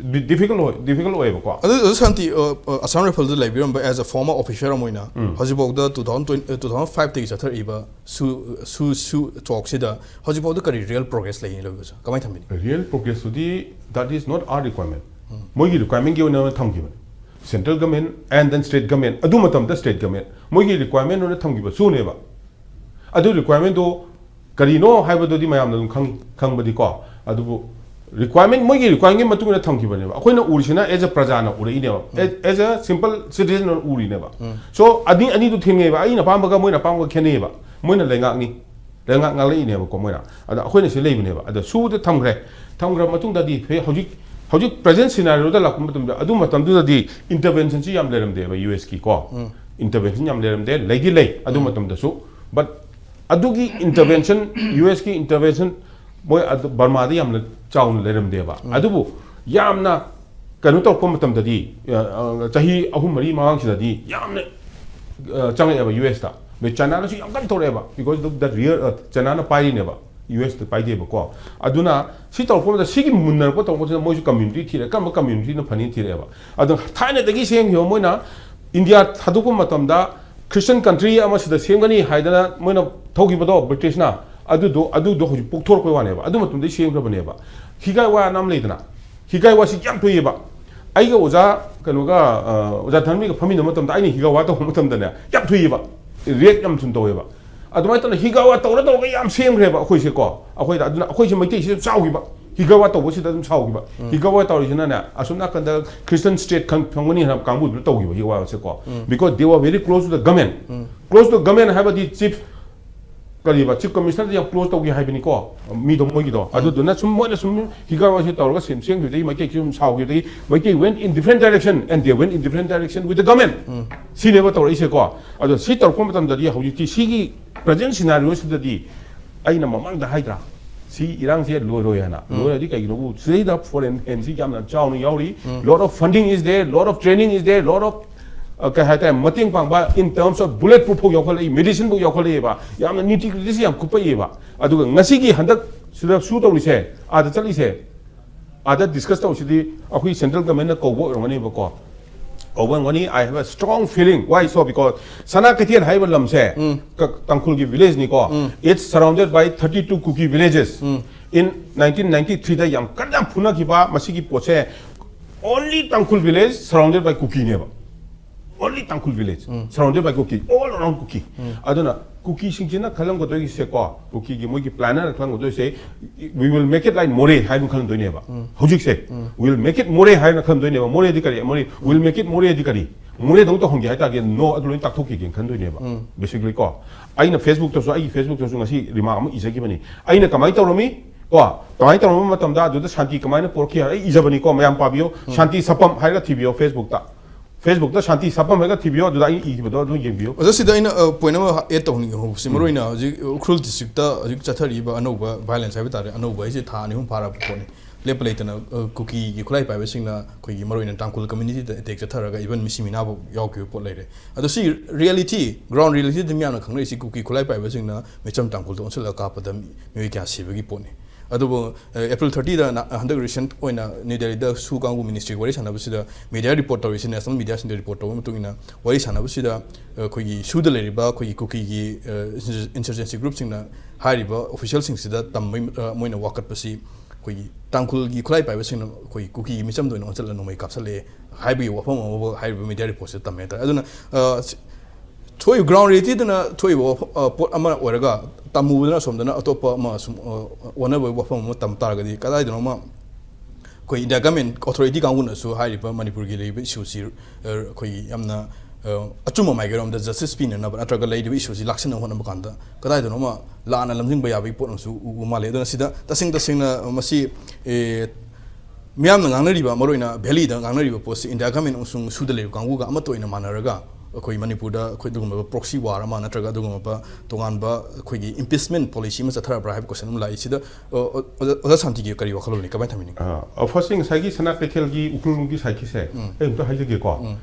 difficult ꯑꯣꯏ, difficult ꯑꯣꯏꯌꯦꯕꯀꯣ꯫ ꯑꯗꯨ, ꯑꯗꯨ ꯁꯥꯟꯇꯤ, ꯑ, ꯑ, Assam Riflesꯗ ꯂꯩꯕꯤꯔꯝꯕ as a former officer ꯑꯃ ꯑꯣꯏꯅ, ꯎꯝ꯫ ꯍꯧꯖꯤꯛꯐꯥꯎꯗ two thousand twenty, two thousand fiveꯇꯒꯤ ꯆꯠꯊꯔꯛꯏꯕ ꯁꯨ, ꯁꯨ, ꯁꯨ talkꯁꯤꯗ ꯍꯧꯖꯤꯛꯐꯥꯎꯗ ꯀꯔꯤ real progress ꯂꯩꯅꯤ ꯂꯣꯏꯕꯁꯦ? ꯀꯃꯥꯏꯅ ꯊꯝꯕꯤꯅꯤ? Real progressꯇꯨꯗꯤ, that is not our requirement. ꯎꯝ꯫ ꯃꯣꯏꯒꯤ requirementꯀꯤ ꯑꯣꯏꯅ ꯊꯝꯈꯤꯕꯅꯤ꯫ Central government and then state government, ꯑꯗꯨ ꯃꯇꯝꯗ state government, ꯃꯣꯏꯒꯤ requirement ꯑꯣꯏꯅ ꯊꯝꯈꯤꯕ ꯁꯨꯅꯦꯕ꯫ ꯑꯗꯨ requirementꯗꯣ ꯀꯔꯤꯅꯣ ꯍꯥꯏꯕꯗꯨꯗꯤ ꯃꯌꯥꯝꯅ ꯑꯗꯨꯝ ꯈꯪ-, ꯈꯪꯕꯗꯤꯀꯣ꯫ ꯑꯗꯨꯕꯨ requirement, ꯃꯣꯏꯒꯤ requirementꯀꯤ ꯃꯇꯨꯡ ꯏꯟꯅ ꯊꯝꯈꯤꯕꯅꯦꯕ꯫ ꯑꯩꯈꯣꯏꯅ ꯎꯔꯤꯁꯤꯅ as a ꯄ꯭ꯔꯖꯥꯅ ꯎꯔꯛꯏꯅꯦꯕ꯫ Um. As, as a simple citizenꯅ ꯎꯔꯤꯅꯦꯕ꯫ Um. So, ꯑꯅꯤ, ꯑꯅꯤꯗꯨ ꯊꯦꯡꯅꯩꯑꯕ꯫ ꯑꯩꯅ ꯑꯄꯥꯝꯕꯒ ꯃꯣꯏꯅ ꯑꯄꯥꯝꯕꯒ ꯈꯦꯠꯅꯩꯑꯕ꯫ ꯃꯣꯏꯅ ꯂꯩꯉꯥꯛꯅꯤ, ꯂꯩꯉꯥꯛ ꯉꯥꯛꯂꯛꯏꯅꯦꯕꯀꯣ ꯃꯣꯏꯅ꯫ ꯑꯗ ꯑꯩꯈꯣꯏꯅ ꯁꯤ ꯂꯩꯕꯅꯦꯕ꯫ ꯑꯗ ꯁꯨꯗ ꯊꯝꯈ꯭ꯔꯦ꯫ ꯊꯝꯈ꯭ꯔ ꯃꯇꯨꯡꯗꯗꯤ ꯍꯧꯖꯤꯛ, ꯍꯧꯖꯤꯛ present scenarioꯗ ꯂꯥꯛꯄ ꯃꯇꯝꯗ, ꯑꯗꯨ ꯃꯇꯝꯗꯨꯗꯗꯤ interventionꯁꯤ ꯌꯥꯝ ꯂꯩꯔꯝꯗꯦꯕ USꯀꯤ ꯀꯣ꯫ ꯎꯝ꯫ Intervention ꯌꯥꯝ ꯂꯩꯔꯝꯗꯦ, ꯂꯩꯗꯤ ꯂꯩ ꯑꯗꯨ ꯎꯝ꯫ ꯃꯇꯝꯗꯁꯨ꯫ But ꯑꯗꯨꯒꯤ intervention, USꯀꯤ intervention ꯃꯣꯏ ꯑꯗꯨ ꯕꯔꯃꯥꯗ ꯌꯥꯝꯅ ꯆꯥꯎꯅ ꯂꯩꯔꯝꯗꯦꯕ꯫ ꯎꯝ꯫ ꯑꯗꯨꯕꯨ ꯌꯥꯝꯅ ꯀꯩꯅꯣ ꯇꯧꯔꯛꯄ ꯃꯇꯝꯗꯗꯤ, ꯑ, ꯑ, ꯆꯍꯤ ꯑꯍꯨꯝ ꯃꯔꯤ ꯃꯃꯥꯡꯁꯤꯗꯗꯤ ꯌꯥꯝꯅ, ꯑ, ꯆꯪꯉꯛꯑꯦꯕ USꯇ꯫ ꯑꯗꯩ Chinaꯅꯁꯨ ꯌꯥꯝ ꯀꯟꯅ ꯇꯧꯔꯛꯑꯦꯕ, because of the real, ꯑ, Chinaꯅ ꯄꯥꯏꯔꯤꯅꯦꯕ, USꯇ ꯄꯥꯏꯗꯦꯕꯀꯣ꯫ ꯑꯗꯨꯅ ꯁꯤ ꯇꯧꯔꯛꯄ ꯃꯇꯝꯗ, ꯁꯤꯒꯤ ꯃꯨꯟꯅꯔꯛꯄ ꯇꯧꯔꯛꯄꯁꯤꯗ ꯃꯣꯏꯁꯨ community ꯊꯤꯔꯦ, ꯀꯔꯝꯕ communityꯅ ꯐꯅꯤ ꯊꯤꯔꯛꯑꯦꯕ꯫ ꯑꯗꯣ ꯊꯥꯏꯅꯗꯒꯤ ꯁꯦꯝꯈꯤꯕ ꯃꯣꯏꯅ India ꯊꯥꯗꯣꯛꯄ ꯃꯇꯝꯗ Christian country ꯑꯃ ꯁꯤꯗ ꯁꯦꯝꯒꯅꯤ ꯍꯥꯏꯗꯅ ꯃꯣꯏꯅ ꯊꯧꯈꯤꯕꯗꯣ Britishꯅ, ꯑꯗꯨꯗꯣ, ꯑꯗꯨꯗꯣ ꯍꯧꯖꯤꯛ ꯄꯣꯛꯊꯣꯔꯛꯄꯩ ꯋꯥꯅꯦꯕ꯫ ꯑꯗꯨ ꯃꯇꯝꯗꯩ ꯁꯦꯝꯈ꯭ꯔꯕꯅꯦꯕ꯫ ꯍꯤꯒꯥꯏ ꯋꯥ ꯑꯅ ꯑꯃ ꯂꯩꯗꯅ, ꯍꯤꯒꯥꯏ ꯋꯥꯁꯤ ꯌꯥꯝ ꯊꯣꯛꯑꯦꯕ꯫ ꯑꯩꯒ ꯑꯣꯖꯥ ꯀꯩꯅꯣꯒ ꯑ, ꯑꯣꯖꯥ ꯙꯔꯃꯤꯒ ꯐꯝꯃꯤꯟꯅꯕ ꯃꯇꯝꯗ ꯑꯩꯅ ꯍꯤꯒꯥꯋꯥ ꯇꯧꯕ ꯃꯇꯝꯗꯅꯦ ꯌꯥꯝ ꯊꯨꯏꯌꯦꯕ, ꯔꯤꯌꯦꯛ ꯌꯥꯝ ꯊꯨꯅ ꯇꯧꯋꯦꯕ꯫ ꯑꯗꯨꯃꯥꯏꯅ ꯇꯧꯅ ꯍꯤꯒꯥꯋꯥ ꯇꯧꯔ ꯇꯧꯔꯒ ꯌꯥꯝ ꯁꯦꯝꯈ꯭ꯔꯦꯕ ꯑꯩꯈꯣꯏꯁꯦꯀꯣ꯫ ꯑꯩꯈꯣꯏꯗ ꯑꯗꯨꯅ ꯑꯩꯈꯣꯏꯁꯦ ꯃꯩꯇꯩꯁꯤꯗ ꯑꯗꯨꯝ ꯁꯥꯎꯈꯤꯕ, ꯍꯤꯒꯥꯋꯥ ꯇꯧꯕꯁꯤꯗ ꯑꯗꯨꯝ ꯁꯥꯎꯈꯤꯕ꯫ ꯍꯤꯒꯥꯋꯥ ꯇꯧꯔꯤꯁꯤꯅꯅꯦ ꯑꯁꯣꯝ ꯅꯥꯀꯟꯗ Christian state ꯈꯪ ꯐꯪꯒꯅꯤ ꯍꯥꯏꯕ ꯀꯥꯡꯕꯨꯗꯨꯅ ꯇꯧꯈꯤꯕ ꯍꯤꯒꯥꯋꯥꯁꯦꯀꯣ꯫ Because they were very close to the government. Close to government ꯍꯥꯏꯕꯗꯤ chief ꯀꯔꯤꯕ chief commissioner ꯗ ꯌꯥꯝ close ꯇꯧꯒꯦ ꯍꯥꯏꯕꯅꯤꯀꯣ, ꯃꯤꯗꯣ ꯃꯣꯏꯒꯤꯗꯣ꯫ ꯑꯗꯨꯗꯨꯅ ꯁꯨꯝ ꯃꯣꯏꯅ ꯁꯨꯝ ꯍꯤꯒꯥꯋꯥꯁꯤ ꯇꯧꯔꯒ ꯁꯦꯝ ꯁꯦꯝꯈꯤꯕꯗꯒꯤ ꯃꯩꯇꯩꯁꯤ ꯁꯨꯝ ꯁꯥꯎꯈꯤꯕꯗꯒꯤ Meitei went in different direction and they went in different direction with the government. ꯁꯤꯅꯦꯕ ꯇꯧꯔꯛꯏꯁꯦꯀꯣ꯫ ꯑꯗꯣ ꯁꯤ ꯇꯧꯔꯛꯄ ꯃꯇꯝꯗꯗꯤ ꯍꯧꯖꯤꯛꯇꯤ ꯁꯤꯒꯤ present scenario ꯁꯤꯗꯗꯤ ꯑꯩꯅ ꯃꯃꯥꯡꯗ ꯍꯥꯏꯗ꯭ꯔꯥ, ꯁꯤ ꯏꯔꯥꯡꯁꯦ ꯂꯣꯏꯔꯣꯏ ꯍꯥꯏꯅ꯫ ꯂꯣꯏꯔꯗꯤ ꯀꯩꯒꯤꯅꯣꯕꯨ ꯁꯤꯗꯩꯗ foreign hand ꯁꯤ ꯌꯥꯝꯅ ꯆꯥꯎꯅ ꯌꯥꯎꯔꯤ, lot of funding is there, lot of training is there, lot of ꯑ, ꯀꯩ ꯍꯥꯏꯇꯥꯔꯦ, ꯃꯇꯦꯡ ꯄꯥꯡꯕ in terms of bullet proof ꯐꯥꯎ ꯌꯥꯎꯈꯠꯂꯛꯏ, medicine ꯐꯥꯎ ꯌꯥꯎꯈꯠꯂꯛꯏꯕ, ꯌꯥꯝꯅ nitty gritty ꯁꯤ ꯌꯥꯝ ꯀꯨꯞꯄꯛꯏꯕ꯫ ꯑꯗꯨꯒ ꯉꯁꯤꯒꯤ ꯍꯟꯗꯛ ꯁꯤꯗ ꯁꯨ ꯇꯧꯔꯤꯁꯦ, ꯑꯥꯗ ꯆꯠꯂꯤꯁꯦ, ꯑꯥꯗ discuss ꯇꯧꯔꯤꯁꯤꯗꯤ ꯑꯩꯈꯣꯏ central government ꯅ ꯀꯧꯕ ꯑꯣꯏꯔꯝꯒꯅꯦꯕꯀꯣ꯫ ꯀꯧꯕ ꯑꯣꯏꯔꯝꯒꯅꯤ꯫ I have a strong feeling. Why so? Because ꯁꯅꯥ ꯀꯩꯊꯦꯜ ꯍꯥꯏꯕ ꯂꯝꯁꯦ ꯀ- ꯇꯥꯡꯈꯨꯜꯒꯤ village ꯅꯤꯀꯣ꯫ It's surrounded by thirty two Kuki villages. In nineteen ninety three ꯗ ꯌꯥꯝ ꯀꯟꯅ ꯐꯨꯅꯈꯤꯕ ꯃꯁꯤꯒꯤ ꯄꯣꯠꯁꯦ, only Tangkhul village surrounded by Kuki ꯅꯦꯕ꯫ Only Tangkhul village surrounded by Kuki, all around Kuki. ꯑꯗꯨꯅ ꯀꯨꯀꯤꯁꯤꯡꯁꯤꯅ ꯈꯜꯂꯝꯒꯗꯣꯏꯁꯦꯀꯣ, ꯀꯨꯀꯤꯒꯤ ꯃꯣꯏꯒꯤ planner ꯅ ꯈꯜꯂꯝꯒꯗꯣꯏꯁꯦ, "We will make it like Moreh" ꯍꯥꯏꯅ ꯈꯜꯂꯝꯗꯣꯏꯅꯦꯕ꯫ ꯍꯧꯖꯤꯛꯁꯦ "We will make it Moreh" ꯍꯥꯏꯅ ꯈꯜꯂꯝꯗꯣꯏꯅꯦꯕ꯫ Moreh ꯗꯤ ꯀꯔꯤ? Moreh, "We will make it Moreh" ꯗꯤ ꯀꯔꯤ? Moreh ꯗꯧꯅ ꯇꯧꯍꯟꯒꯦ ꯍꯥꯏꯇꯥꯔꯗꯤ, no, ꯑꯗꯨ ꯂꯣꯏꯅ ꯇꯥꯛꯊꯣꯛꯈꯤꯒꯦꯅ ꯈꯟꯗꯣꯏꯅꯦꯕ꯫ Basically ꯀꯣ, ꯑꯩꯅ Facebook ꯇꯁꯨ, ꯑꯩꯒꯤ Facebook ꯇꯁꯨ ꯉꯁꯤ remark ꯑꯃ ꯏꯖꯈꯤꯕꯅꯤ꯫ ꯑꯩꯅ ꯀꯃꯥꯏꯅ ꯇꯧꯔꯝꯃꯤ ꯀꯣ, ꯀꯃꯥꯏꯅ ꯇꯧꯔꯝꯕ ꯃꯇꯝꯗ ꯑꯗꯨꯗ ꯁꯥꯟꯇꯤ ꯀꯃꯥꯏꯅ ꯄꯣꯔꯛꯈꯤ ꯍꯥꯏ ꯑꯩ ꯏꯖꯕꯅꯤꯀꯣ, ꯃꯌꯥꯝ ꯄꯥꯕꯤꯌꯣ꯫ ꯁꯥꯟꯇꯤ ꯁꯄꯝ ꯍꯥꯏꯔꯒ ꯊꯤꯕꯤꯌꯣ Facebook ꯇ꯫ Facebook ꯇ ꯁꯥꯟꯇꯤ ꯁꯄꯝ ꯍꯥꯏꯔꯒ ꯊꯤꯕꯤꯌꯣ, ꯑꯗꯨꯗ ꯑꯩꯅ ꯏꯈꯤꯕꯗꯣ ꯑꯗꯨꯝ ꯌꯦꯡꯕꯤꯌꯨ꯫ ꯑꯣꯖꯥ, ꯁꯤꯗ ꯑꯩꯅ, ꯑ, point ꯑꯃ add ꯇꯧꯍꯟꯅꯤꯡꯉꯤ꯫ ꯍꯧꯖꯤꯛꯁꯦ ꯃꯔꯨꯑꯣꯏꯅ ꯍꯧꯖꯤꯛ ꯎꯈ꯭ꯔꯨꯜ district ꯇ ꯍꯧꯖꯤꯛ ꯆꯠꯊꯔꯤꯕ ꯑꯅꯧꯕ violence ꯍꯥꯏꯕ ꯇꯥꯔꯦ, ꯑꯅꯧꯕ ꯍꯥꯏꯁꯦ ꯊꯥ ꯑꯅꯤ ꯑꯍꯨꯝ ꯐꯥꯔꯕ ꯄꯣꯠꯅꯤ꯫ ꯂꯦꯞꯄ ꯂꯩꯇꯅ, ꯑ, ꯀꯨꯀꯤꯒꯤ ꯈꯨꯠꯂꯥꯏ ꯄꯥꯏꯕꯁꯤꯡꯅ ꯑꯩꯈꯣꯏꯒꯤ ꯃꯔꯨꯑꯣꯏꯅ ꯇꯥꯡꯈꯨꯜ community ꯗ attack ꯆꯠꯊꯔꯒ even ꯃꯤꯁꯤ ꯃꯤꯅꯥꯐꯥꯎ ꯌꯥꯎꯈꯤꯕ ꯄꯣꯠ ꯂꯩꯔꯦ꯫ ꯑꯗꯣ ꯁꯤ reality, ground reality ꯗ ꯃꯤꯌꯥꯝꯅ ꯈꯪꯅꯔꯤꯁꯤ ꯀꯨꯀꯤ ꯈꯨꯠꯂꯥꯏ ꯄꯥꯏꯕꯁꯤꯡꯅ ꯃꯤꯆꯝ ꯇꯥꯡꯈꯨꯜꯗ ꯑꯣꯟꯁꯤꯜꯂꯒ ꯀꯥꯞꯄꯗ ꯃꯤꯑꯣꯏ ꯀꯌꯥ ꯁꯤꯕꯒꯤ ꯄꯣꯠꯅꯤ꯫ ꯑꯗꯨꯕꯨ, ꯑ, April thirty ꯗ ꯅ-, ꯍꯟꯗꯛ recent ꯑꯣꯏꯅ ꯅ꯭ꯌꯨ ꯗꯦꯜꯂꯤꯗ ꯁꯨ ꯀꯥꯡꯕꯨ ministry ꯋꯥꯔꯤ ꯁꯥꯟꯅꯕꯁꯤꯗ media report ꯇꯧꯔꯤꯁꯤ, national media ꯁꯤꯡꯗ report ꯇꯧꯕ ꯃꯇꯨꯡ ꯏꯟꯅ ꯋꯥꯔꯤ ꯁꯥꯟꯅꯕꯁꯤꯗ, ꯑ, ꯑꯩꯈꯣꯏꯒꯤ ꯁꯨꯗ ꯂꯩꯔꯤꯕ ꯑꯩꯈꯣꯏꯒꯤ ꯀꯨꯀꯤꯒꯤ, ꯑ, insurgency group ꯁꯤꯡꯅ ꯍꯥꯏꯔꯤꯕ official ꯁꯤꯡꯁꯤꯗ ꯇꯝꯕꯩ, ꯑ, ꯃꯣꯏꯅ ꯋꯥꯀꯠꯄꯁꯤ ꯑꯩꯈꯣꯏꯒꯤ ꯇꯥꯡꯈꯨꯜꯒꯤ ꯈꯨꯠꯂꯥꯏ ꯄꯥꯏꯕꯁꯤꯡꯅ ꯑꯩꯈꯣꯏꯒꯤ ꯀꯨꯀꯤꯒꯤ ꯃꯤꯆꯝꯗ ꯑꯣꯏꯅ ꯑꯣꯟꯁꯤꯜꯂ ꯅꯣꯡꯃꯩ ꯀꯥꯞꯁꯤꯜꯂꯛꯑꯦ ꯍꯥꯏꯕꯒꯤ ꯋꯥꯐꯝ ꯑꯃꯐꯥꯎ ꯍꯥꯏꯔꯤꯕ ꯃꯤꯗꯤꯌꯥ ꯔꯤꯄꯣꯔꯠꯁꯤꯗ ꯇꯝꯃꯦ ꯍꯥꯏꯇꯥꯔꯦ꯫ ꯑꯗꯨꯅ, ꯑ, ꯁꯤ-, ꯊꯣꯛꯏꯕ ꯒ꯭ꯔꯥꯎꯟ ꯔꯤꯌꯦꯂꯤꯇꯤꯗꯅ ꯊꯣꯛꯏꯕ ꯋꯥꯐꯝ, ꯑ, ꯄꯣꯠ ꯑꯃ ꯑꯣꯏꯔꯒ ꯇꯝꯃꯨꯕꯗꯅ ꯑꯁꯣꯝꯗꯅ ꯑꯇꯣꯞꯄ ꯑꯃ ꯁꯨꯝ, ꯑ, ꯑꯣꯟꯅꯕꯒꯤ ꯋꯥꯐꯝ ꯑꯃ ꯇꯝ ꯇꯥꯔꯒꯗꯤ ꯀꯗꯥꯏꯗꯅꯣꯃ ꯑꯩꯈꯣꯏ ꯏꯟꯗꯤꯌꯥ ꯒꯃꯦꯟ ꯑꯣꯊꯣꯔꯤꯇꯤ ꯀꯥꯡꯕꯨꯅꯁꯨ ꯍꯥꯏꯔꯤꯕ ꯃꯅꯤꯄꯨꯔꯒꯤ ꯂꯩꯔꯤꯕ ꯏꯁꯨꯁꯤ, ꯑ, ꯑꯩꯈꯣꯏꯒꯤ ꯌꯥꯝꯅ, ꯑ, ꯑꯆꯨꯝꯕ ꯃꯥꯏꯀꯩꯔꯣꯝꯗ ꯖꯁꯇꯤꯁ ꯄꯤꯅꯅꯕ ꯅꯠꯇ꯭ꯔꯒ ꯂꯩꯔꯤꯕ ꯏꯁꯨꯁꯤ ꯂꯥꯛꯁꯤꯟꯅꯕ ꯍꯣꯠꯅꯕ ꯀꯥꯟꯗ ꯀꯗꯥꯏꯗꯅꯣꯃ ꯂꯥꯟꯅ ꯂꯝꯖꯤꯡꯕ ꯌꯥꯕꯒꯤ ꯄꯣꯠ ꯑꯃꯁꯨ ꯎ, ꯎ ꯃꯥꯜꯂꯦ꯫ ꯑꯗꯨꯅ ꯁꯤꯗ ꯇꯁꯦꯡ ꯇꯁꯦꯡꯅ ꯃꯁꯤ, ꯑꯦ, ꯃꯤꯌꯥꯝꯅ ꯉꯥꯡꯅꯔꯤꯕ, ꯃꯔꯨꯑꯣꯏꯅ ꯚꯦꯂꯤꯗ ꯉꯥꯡꯅꯔꯤꯕ ꯄꯣꯠꯁꯤ ꯏꯟꯗꯤꯌꯥ ꯒꯃꯦꯟ ꯑꯃꯁꯨꯡ ꯁꯨꯗ ꯂꯩꯔꯤꯕ ꯀꯥꯡꯕꯨꯒ ꯑꯃꯠꯇ ꯑꯣꯏꯅ ꯃꯥꯟꯅꯔꯒ ꯑꯩꯈꯣꯏ ꯃꯅꯤꯄꯨꯔꯗ ꯑꯩꯈꯣꯏ ꯑꯗꯨꯒꯨꯝꯂꯕ ꯄ꯭ꯔꯣꯛꯁꯤ ꯋꯥꯔ ꯑꯃ ꯅꯠꯇ꯭ꯔꯒ ꯑꯗꯨꯒꯨꯝꯂꯕ ꯇꯣꯉꯥꯟꯕ ꯑꯩꯈꯣꯏꯒꯤ ꯏꯝꯄꯤꯆꯃꯦꯟ ꯄꯣꯂꯤꯁꯤ ꯑꯃ ꯆꯠꯊꯔꯕ꯭ꯔꯥ ꯍꯥꯏꯕ ꯀꯣꯏꯁꯟ ꯑꯃ ꯂꯥꯛꯏ꯫ ꯁꯤꯗ, ꯑ, ꯑ, ꯑꯣꯖꯥ, ꯑꯣꯖꯥ ꯁꯥꯟꯇꯤꯒꯤ ꯀꯔꯤ ꯋꯥꯈꯜꯂꯣꯟꯅꯤ? ꯀꯃꯥꯏꯅ ꯊꯝꯕꯤꯅꯤꯡꯉꯤ? ꯑ, ꯐꯥꯔꯁ ꯊꯤꯡ, ꯉꯁꯥꯏꯒꯤ ꯁꯅꯥ ꯀꯩꯊꯦꯜꯒꯤ ꯎꯈ꯭ꯔꯨꯜꯒꯤ ꯁꯥꯏꯠꯀꯤꯁꯦ, ꯎꯝ꯫ ꯑꯩ ꯑꯝꯇ ꯍꯥꯏꯖꯒꯦꯀꯣ꯫ ꯎꯝ꯫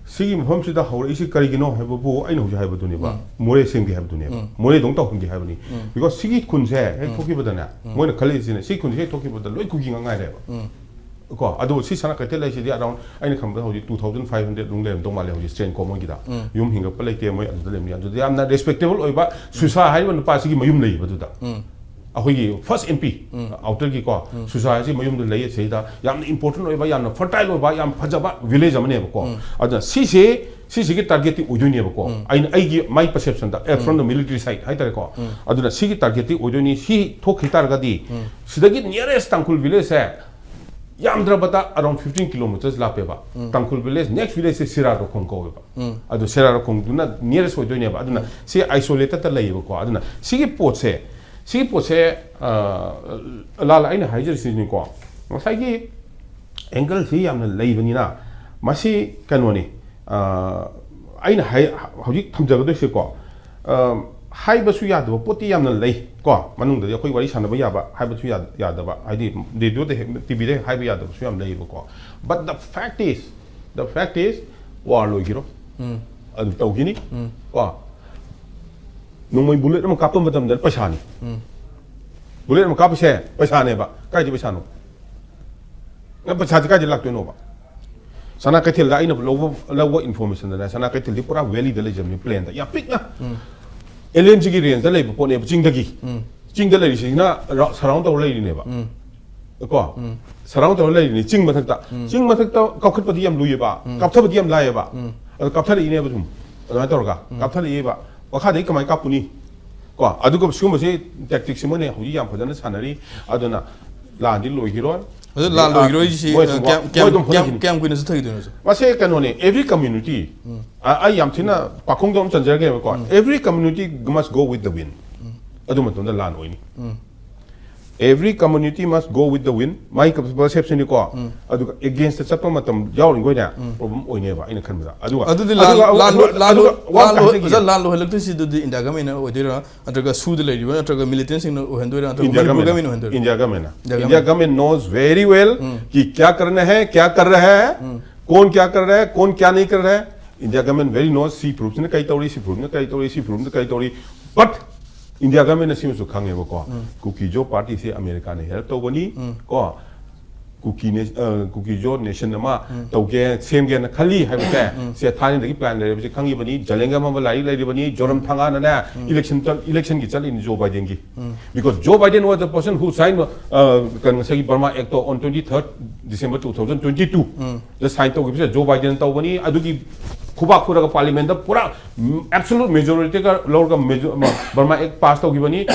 ꯁꯤꯒꯤ ꯃꯐꯝꯁꯤꯗ ꯍꯧꯔꯛꯏꯁꯤ ꯀꯔꯤꯒꯤꯅꯣ ꯍꯥꯏꯕꯕꯨ ꯑꯩꯅ ꯍꯧꯖꯤꯛ ꯍꯥꯏꯕꯗꯨꯅꯦꯕ꯫ ꯎꯝ꯫ ꯃꯣꯔꯦ ꯁꯦꯝꯒꯦ ꯍꯥꯏꯕꯗꯨꯅꯦꯕ꯫ ꯎꯝ꯫ ꯃꯣꯔꯦꯗꯧ ꯇꯧꯍꯟꯒꯦ ꯍꯥꯏꯕꯅꯤ꯫ ꯎꯝ꯫ Because ꯁꯤꯒꯤ ꯈꯨꯟꯁꯦ ꯍꯦꯛ ꯎꯝ꯫ ꯊꯣꯛꯈꯤꯕꯗꯅꯦ, ꯎꯝ꯫ ꯃꯣꯏꯅ ꯈꯜꯂꯤꯁꯤꯅ ꯁꯤ ꯈꯨꯟꯁꯦ ꯍꯦꯛ ꯊꯣꯛꯈꯤꯕꯗ ꯂꯣꯏ ꯀꯨꯀꯤ ꯉꯥꯛ ꯉꯥꯏꯔꯦꯕ꯫ ꯎꯝ꯫ ꯀꯣ, ꯑꯗꯨ ꯁꯤ ꯁꯅꯥ ꯀꯩꯊꯦꯜ ꯍꯥꯏꯁꯤꯗꯤ around, ꯑꯩꯅ ꯈꯟꯕꯗ ꯍꯧꯖꯤꯛ two thousand five hundred ꯃꯨꯛ ꯂꯩꯔꯝꯗꯧ ꯃꯥꯜꯂꯦ ꯍꯧꯖꯤꯛ ꯁ꯭ꯇꯦꯟꯀꯣ ꯃꯣꯏꯒꯤꯗ꯫ ꯎꯝ꯫ ꯌꯨꯝ ꯍꯤꯡꯒꯠꯄ ꯂꯩꯇꯦ ꯃꯣꯏ ꯑꯗꯨꯗ ꯂꯩꯕꯅꯤ꯫ ꯑꯗꯨꯗꯤ ꯌꯥꯝꯅ ꯔꯦꯁꯄꯦꯛꯇꯦꯕꯜ ꯑꯣꯏꯕ ꯁꯨꯁꯥ ꯍꯥꯏꯔꯤꯕ ꯅꯨꯄꯥꯁꯤꯒꯤ ꯃꯌꯨꯝ ꯂꯩꯌꯦꯕ ꯑꯗꯨꯗ꯫ ꯎꯝ꯫ ꯑꯩꯈꯣꯏꯒꯤ ꯐꯥꯔꯁ ꯑꯦꯝ ꯄꯤ, ꯎꯝ꯫ ꯑꯥꯎꯇꯔꯒꯤꯀꯣ, ꯎꯝ꯫ ꯁꯨꯁꯥ ꯍꯥꯏꯁꯤ ꯃꯌꯨꯝꯗ ꯂꯩꯌꯦ꯫ ꯁꯤꯗ ꯌꯥꯝꯅ ꯏꯝꯄꯣꯔꯇꯦꯟ ꯑꯣꯏꯕ, ꯌꯥꯝꯅ ꯐꯔꯇꯥꯏꯜ ꯑꯣꯏꯕ, ꯌꯥꯝ ꯐꯖꯕ ꯚꯤꯂꯦꯖ ꯑꯃꯅꯦꯕꯀꯣ꯫ ꯎꯝ꯫ ꯑꯗꯨꯅ ꯁꯤꯁꯦ, ꯁꯤꯁꯤꯒꯤ ꯇꯥꯔꯒꯦꯠꯇꯤ ꯑꯣꯏꯗꯣꯏꯅꯦꯕꯀꯣ꯫ ꯎꯝ꯫ ꯑꯩꯅ, ꯑꯩꯒꯤ, my perceptionꯗ, A, from the military side ꯍꯥꯏꯇꯥꯔꯦꯀꯣ꯫ ꯎꯝ꯫ ꯑꯗꯨꯅ ꯁꯤꯒꯤ ꯇꯥꯔꯒꯦꯠꯇꯤ ꯑꯣꯏꯗꯣꯏꯅꯤ꯫ ꯁꯤ ꯊꯣꯛꯈꯤ ꯇꯥꯔꯒꯗꯤ ꯎꯝ꯫ ꯁꯤꯗꯒꯤ nearest ꯇꯥꯡꯈꯨꯜ ꯚꯤꯂꯦꯖꯁꯦ ꯌꯥꯝꯗ꯭ꯔꯕꯗ around fifteen kilometers ꯂꯥꯞꯄꯦꯕ꯫ ꯎꯝ꯫ ꯇꯥꯡꯈꯨꯜ ꯚꯤꯂꯦꯖ, next villageꯁꯦ ꯁꯤꯔꯥꯔꯣꯈꯣꯡ ꯀꯧꯋꯦꯕ꯫ ꯎꯝ꯫ ꯑꯗꯨ ꯁꯤꯔꯥꯔꯣꯈꯣꯡꯗꯨꯅ nearest ꯑꯣꯏꯗꯣꯏꯅꯦꯕ꯫ ꯑꯗꯨꯅ ꯎꯝ꯫ ꯁꯤ isolated ꯂꯩꯌꯦꯕꯀꯣ꯫ ꯑꯗꯨꯅ ꯁꯤꯒꯤ ꯄꯣꯠꯁꯦ, ꯁꯤꯒꯤ ꯄꯣꯠꯁꯦ, ꯑ, ꯂꯥꯜꯂ ꯑꯩꯅ ꯍꯥꯏꯖꯔꯤꯁꯤꯅꯤꯀꯣ, ꯉꯁꯥꯏꯒꯤ angle ꯁꯤ ꯌꯥꯝꯅ ꯂꯩꯕꯅꯤꯅ ꯃꯁꯤ ꯀꯩꯅꯣꯅꯤ, ꯑ, ꯑꯩꯅ ꯍꯥꯏ-, ꯍꯧꯖꯤꯛ ꯊꯝꯖꯒꯗꯣꯏꯁꯦꯀꯣ, ꯑ, ꯍꯥꯏꯕꯁꯨ ꯌꯥꯗꯕ ꯄꯣꯠꯇꯤ ꯌꯥꯝꯅ ꯂꯩ ꯀꯣ, ꯃꯅꯨꯡꯗꯗꯤ ꯑꯩꯈꯣꯏ ꯋꯥꯔꯤ ꯁꯥꯟꯅꯕ ꯌꯥꯕ, ꯍꯥꯏꯕꯁꯨ ꯌꯥ-, ꯌꯥꯗꯕ, ꯍꯥꯏꯗꯤ ꯔꯦꯗꯤꯑꯣꯗ ꯍꯦꯛ, ꯇꯤ ꯚꯤꯗ ꯍꯦꯛ ꯍꯥꯏꯕ ꯌꯥꯗꯕꯁꯨ ꯌꯥꯝ ꯂꯩꯌꯦꯕꯀꯣ꯫ But the fact is, the fact is, war ꯂꯣꯏꯈꯤꯔꯣꯏ꯫ ꯎꯝ꯫ ꯑꯗꯨꯝ ꯇꯧꯈꯤꯅꯤ꯫ ꯎꯝ꯫ ꯀꯣ? ꯅꯣꯡꯃꯩ bullet ꯑꯃ ꯀꯥꯞꯄ ꯃꯇꯝꯗ ꯄꯩꯁꯥꯅꯤ꯫ ꯎꯝ꯫ Bullet ꯑꯃ ꯀꯥꯞꯄꯁꯦ ꯄꯩꯁꯥꯅꯦꯕ꯫ ꯀꯥꯏꯗꯩ ꯄꯩꯁꯥꯅꯣ? ꯅꯪ ꯄꯩꯁꯥꯁꯦ ꯀꯥꯏꯗꯩ ꯂꯥꯛꯇꯣꯏꯅꯣꯕ? ꯁꯅꯥ ꯀꯩꯊꯦꯜꯗ ꯑꯩꯅ ꯂꯧꯕ, ꯂꯧꯕ informationꯗꯅꯦ, ꯁꯅꯥ ꯀꯩꯊꯦꯜꯗꯤ ꯄꯨꯔꯥ valleyꯗ ꯂꯩꯖꯕꯅꯤ, plainꯗ꯫ ꯌꯥꯝ ꯄꯤꯛꯅ꯫ ꯎꯝ꯫ Alienꯁꯤꯒꯤ rangeꯗ ꯂꯩꯕ ꯄꯣꯠꯅꯦꯕ, ꯆꯤꯡꯗꯒꯤ꯫ ꯎꯝ꯫ ꯆꯤꯡꯗ ꯂꯩꯔꯤꯁꯤꯅ ꯔ-, surround ꯇꯧꯔ ꯂꯩꯔꯤꯅꯦꯕ꯫ ꯎꯝ꯫ ꯀꯣ, ꯁꯔꯥꯎꯟ ꯇꯧꯔ ꯂꯩꯔꯤꯅꯤ ꯆꯤꯡ ꯃꯊꯛꯇ꯫ ꯆꯤꯡ ꯃꯊꯛꯇ ꯀꯥꯈꯠꯄꯗꯤ ꯌꯥꯝ ꯂꯨꯏꯌꯦꯕ, ꯀꯥꯞꯊꯕꯗꯤ ꯌꯥꯝ ꯂꯥꯏꯌꯦꯕ꯫ ꯑꯗꯣ ꯀꯥꯞꯊꯔꯛꯏꯅꯦꯕ ꯁꯨꯝ, ꯑꯗꯨꯃꯥꯏꯅ ꯇꯧꯔꯒ ꯀꯥꯞꯊꯔꯛꯏꯕ꯫ ꯃꯈꯥꯗꯒꯤ ꯀꯃꯥꯏꯅ ꯀꯥꯞꯄꯨꯅꯤ? ꯀꯣ, ꯑꯗꯨꯒ ꯁꯤꯒꯨꯝꯕꯁꯤ ꯇꯦꯛꯇꯤꯛꯁꯤ ꯃꯣꯏꯅ ꯍꯧꯖꯤꯛ ꯌꯥꯝ ꯐꯖꯅ ꯁꯥꯟꯅꯔꯤ꯫ ꯑꯗꯨꯅ ꯂꯥꯟꯗꯤ ꯂꯣꯏꯈꯤꯔꯣꯏ꯫ ꯑꯗꯨ ꯂꯥꯟ ꯂꯣꯏꯈꯤꯔꯣꯏꯁꯤ, ꯃꯣꯏ ꯑꯗꯨꯝ ꯀꯌꯥꯝ ꯃꯣꯏ ꯀꯌꯥꯝ ꯑꯗꯨꯝ ꯀꯌꯥꯝ ꯍꯣꯠꯅꯈꯤꯅꯤ꯫ ꯀꯌꯥꯝ ꯀꯨꯏꯅ ꯆꯠꯊꯈꯤꯗꯣꯏꯅꯣ, ꯁꯥꯔ? ꯃꯁꯦ ꯀꯩꯅꯣꯅꯦ, every community, ꯑ- ꯑꯩ ꯌꯥꯝ ꯊꯤꯅ ꯄꯥꯈꯣꯡꯗ ꯑꯃ ꯆꯟꯖꯔꯒꯦꯕꯀꯣ, every community must go with the wind꯫ ꯑꯗꯨ ꯃꯇꯝꯗ ꯂꯥꯟ ꯑꯣꯏꯅꯤ꯫ Every community must go with the wind, ꯃꯥꯏ ꯀꯟꯁꯦꯞꯁꯤꯅꯤꯀꯣ꯫ ꯑꯗꯨꯒ ꯑꯦꯒꯦꯟꯁꯇ ꯆꯠꯄ ꯃꯇꯝ ꯌꯥꯎꯔꯤꯈꯣꯏꯅꯦ, ꯄ꯭ꯔꯣꯕ꯭ꯂꯦꯝ ꯑꯣꯏꯅꯦꯕ ꯑꯩꯅ ꯈꯟꯕꯗ꯫ ꯑꯗꯨꯒ ꯑꯗꯨꯗꯤ ꯑꯗꯨꯒ ꯂꯥꯟ ꯂꯥꯟ ꯑꯗꯨꯒ- ꯂꯥꯟ ꯑꯗꯨꯒ ꯋꯥ ꯑꯝꯇ ꯂꯥꯟ- ꯍꯥꯏꯖꯒꯦ꯫ ꯑꯣꯖꯥ, ꯂꯥꯟ ꯂꯣꯏꯍꯜꯂꯛꯇꯣꯏꯁꯤ ꯑꯗꯨꯗꯤ ꯏꯟꯗꯤꯌꯥ ꯒꯃꯦꯟꯅ ꯑꯣꯏꯗꯣꯏꯔꯥ, ꯅꯠꯇ꯭ꯔꯒ ꯁꯨꯗ ꯂꯩꯔꯤꯕ ꯅꯠꯇ꯭ꯔꯒ ꯃꯤꯂꯤꯇꯦꯟꯁꯤꯡꯅ ꯑꯣꯏꯍꯟꯗꯣꯏꯔꯥ, ꯅꯠꯇ꯭ꯔꯒ इंडिया ꯃꯅꯤꯄꯨꯔ गवर्नमेंट, ꯒꯃꯦꯟꯅ ꯑꯣꯏꯍꯟꯗꯣꯏꯔꯥ? India government, India India government knows very well कि क्या करना है, क्या कर रहा है, कौन क्या कर रहा है, कौन क्या नहीं कर रहा है। इंडिया गवर्नमेंट very knows, ꯁꯤ ꯐꯨꯔꯨꯞꯁꯤꯅ ꯀꯩ ꯇꯧꯔꯤ, ꯁꯤ ꯐꯨꯔꯨꯞꯅ ꯀꯩ ꯇꯧꯔꯤ, ꯁꯤ ꯐꯨꯔꯨꯞꯅ ꯀꯩ ꯇꯧꯔꯤ꯫ But इंडिया गवर्नमेंट ꯑꯁꯤꯃꯁꯨ ꯈꯪꯉꯦꯕꯀꯣ, ꯀꯨꯀꯤꯖꯣ ꯄꯥꯔꯇꯤꯁꯦ ꯑꯃꯦꯔꯤꯀꯥꯅ ꯍꯦꯜꯞ ꯇꯧꯕꯅꯤ꯫ ꯀꯣ, ꯀꯨꯀꯤ ꯅꯦ- ꯑ, ꯀꯨꯀꯤꯖꯣ ꯅꯦꯁꯟ ꯑꯃ ꯇꯧꯒꯦ, ꯁꯦꯝꯒꯦꯅ ꯈꯜꯂꯤ ꯍꯥꯏꯕꯁꯦ, ꯁꯦ ꯊꯥꯏꯅꯗꯒꯤ ꯄ꯭ꯂꯥꯟ ꯂꯩꯔꯕꯁꯦ ꯈꯪꯉꯤꯕꯅꯤ꯫ ꯖꯂꯦꯡꯒ ꯑꯃ ꯂꯥꯏꯔꯤꯛ ꯂꯩꯔꯤꯕꯅꯤ꯫ ꯖꯣꯔꯝ ꯊꯥꯡꯒꯥꯅꯅꯦ ꯏꯂꯦꯛꯁꯟ ꯆꯠ- ꯏꯂꯦꯛꯁꯟꯒꯤ ꯆꯠꯂꯤꯅꯤ ꯖꯣ ꯕꯥꯏꯗꯦꯟꯒꯤ꯫ Because Joe Biden was the person who signed, ꯑ, ꯀꯩꯅꯣ, ꯉꯁꯥꯏꯒꯤ Burma act on twenty third December two thousand twenty two ꯗ ꯁꯥꯏꯟ ꯇꯧꯈꯤꯕꯁꯦ ꯖꯣ ꯕꯥꯏꯗꯦꯟ ꯇꯧꯕꯅꯤ꯫ ꯑꯗꯨꯒꯤ ꯈꯨꯕꯥꯛ ꯈꯨꯔꯒ ꯄꯥꯔꯂꯤꯌꯥꯃꯦꯟꯗ ꯄꯨꯔꯥ ꯑꯦꯕꯁꯣꯂꯨꯠ ꯃꯦꯖꯣꯔꯤꯇꯤꯒ ꯂꯧꯔꯒ ꯃꯦꯖꯣ- ꯕꯔꯃꯥ ꯑꯦꯛ ꯄꯥꯁ ꯇꯧꯈꯤꯕꯅꯤ꯫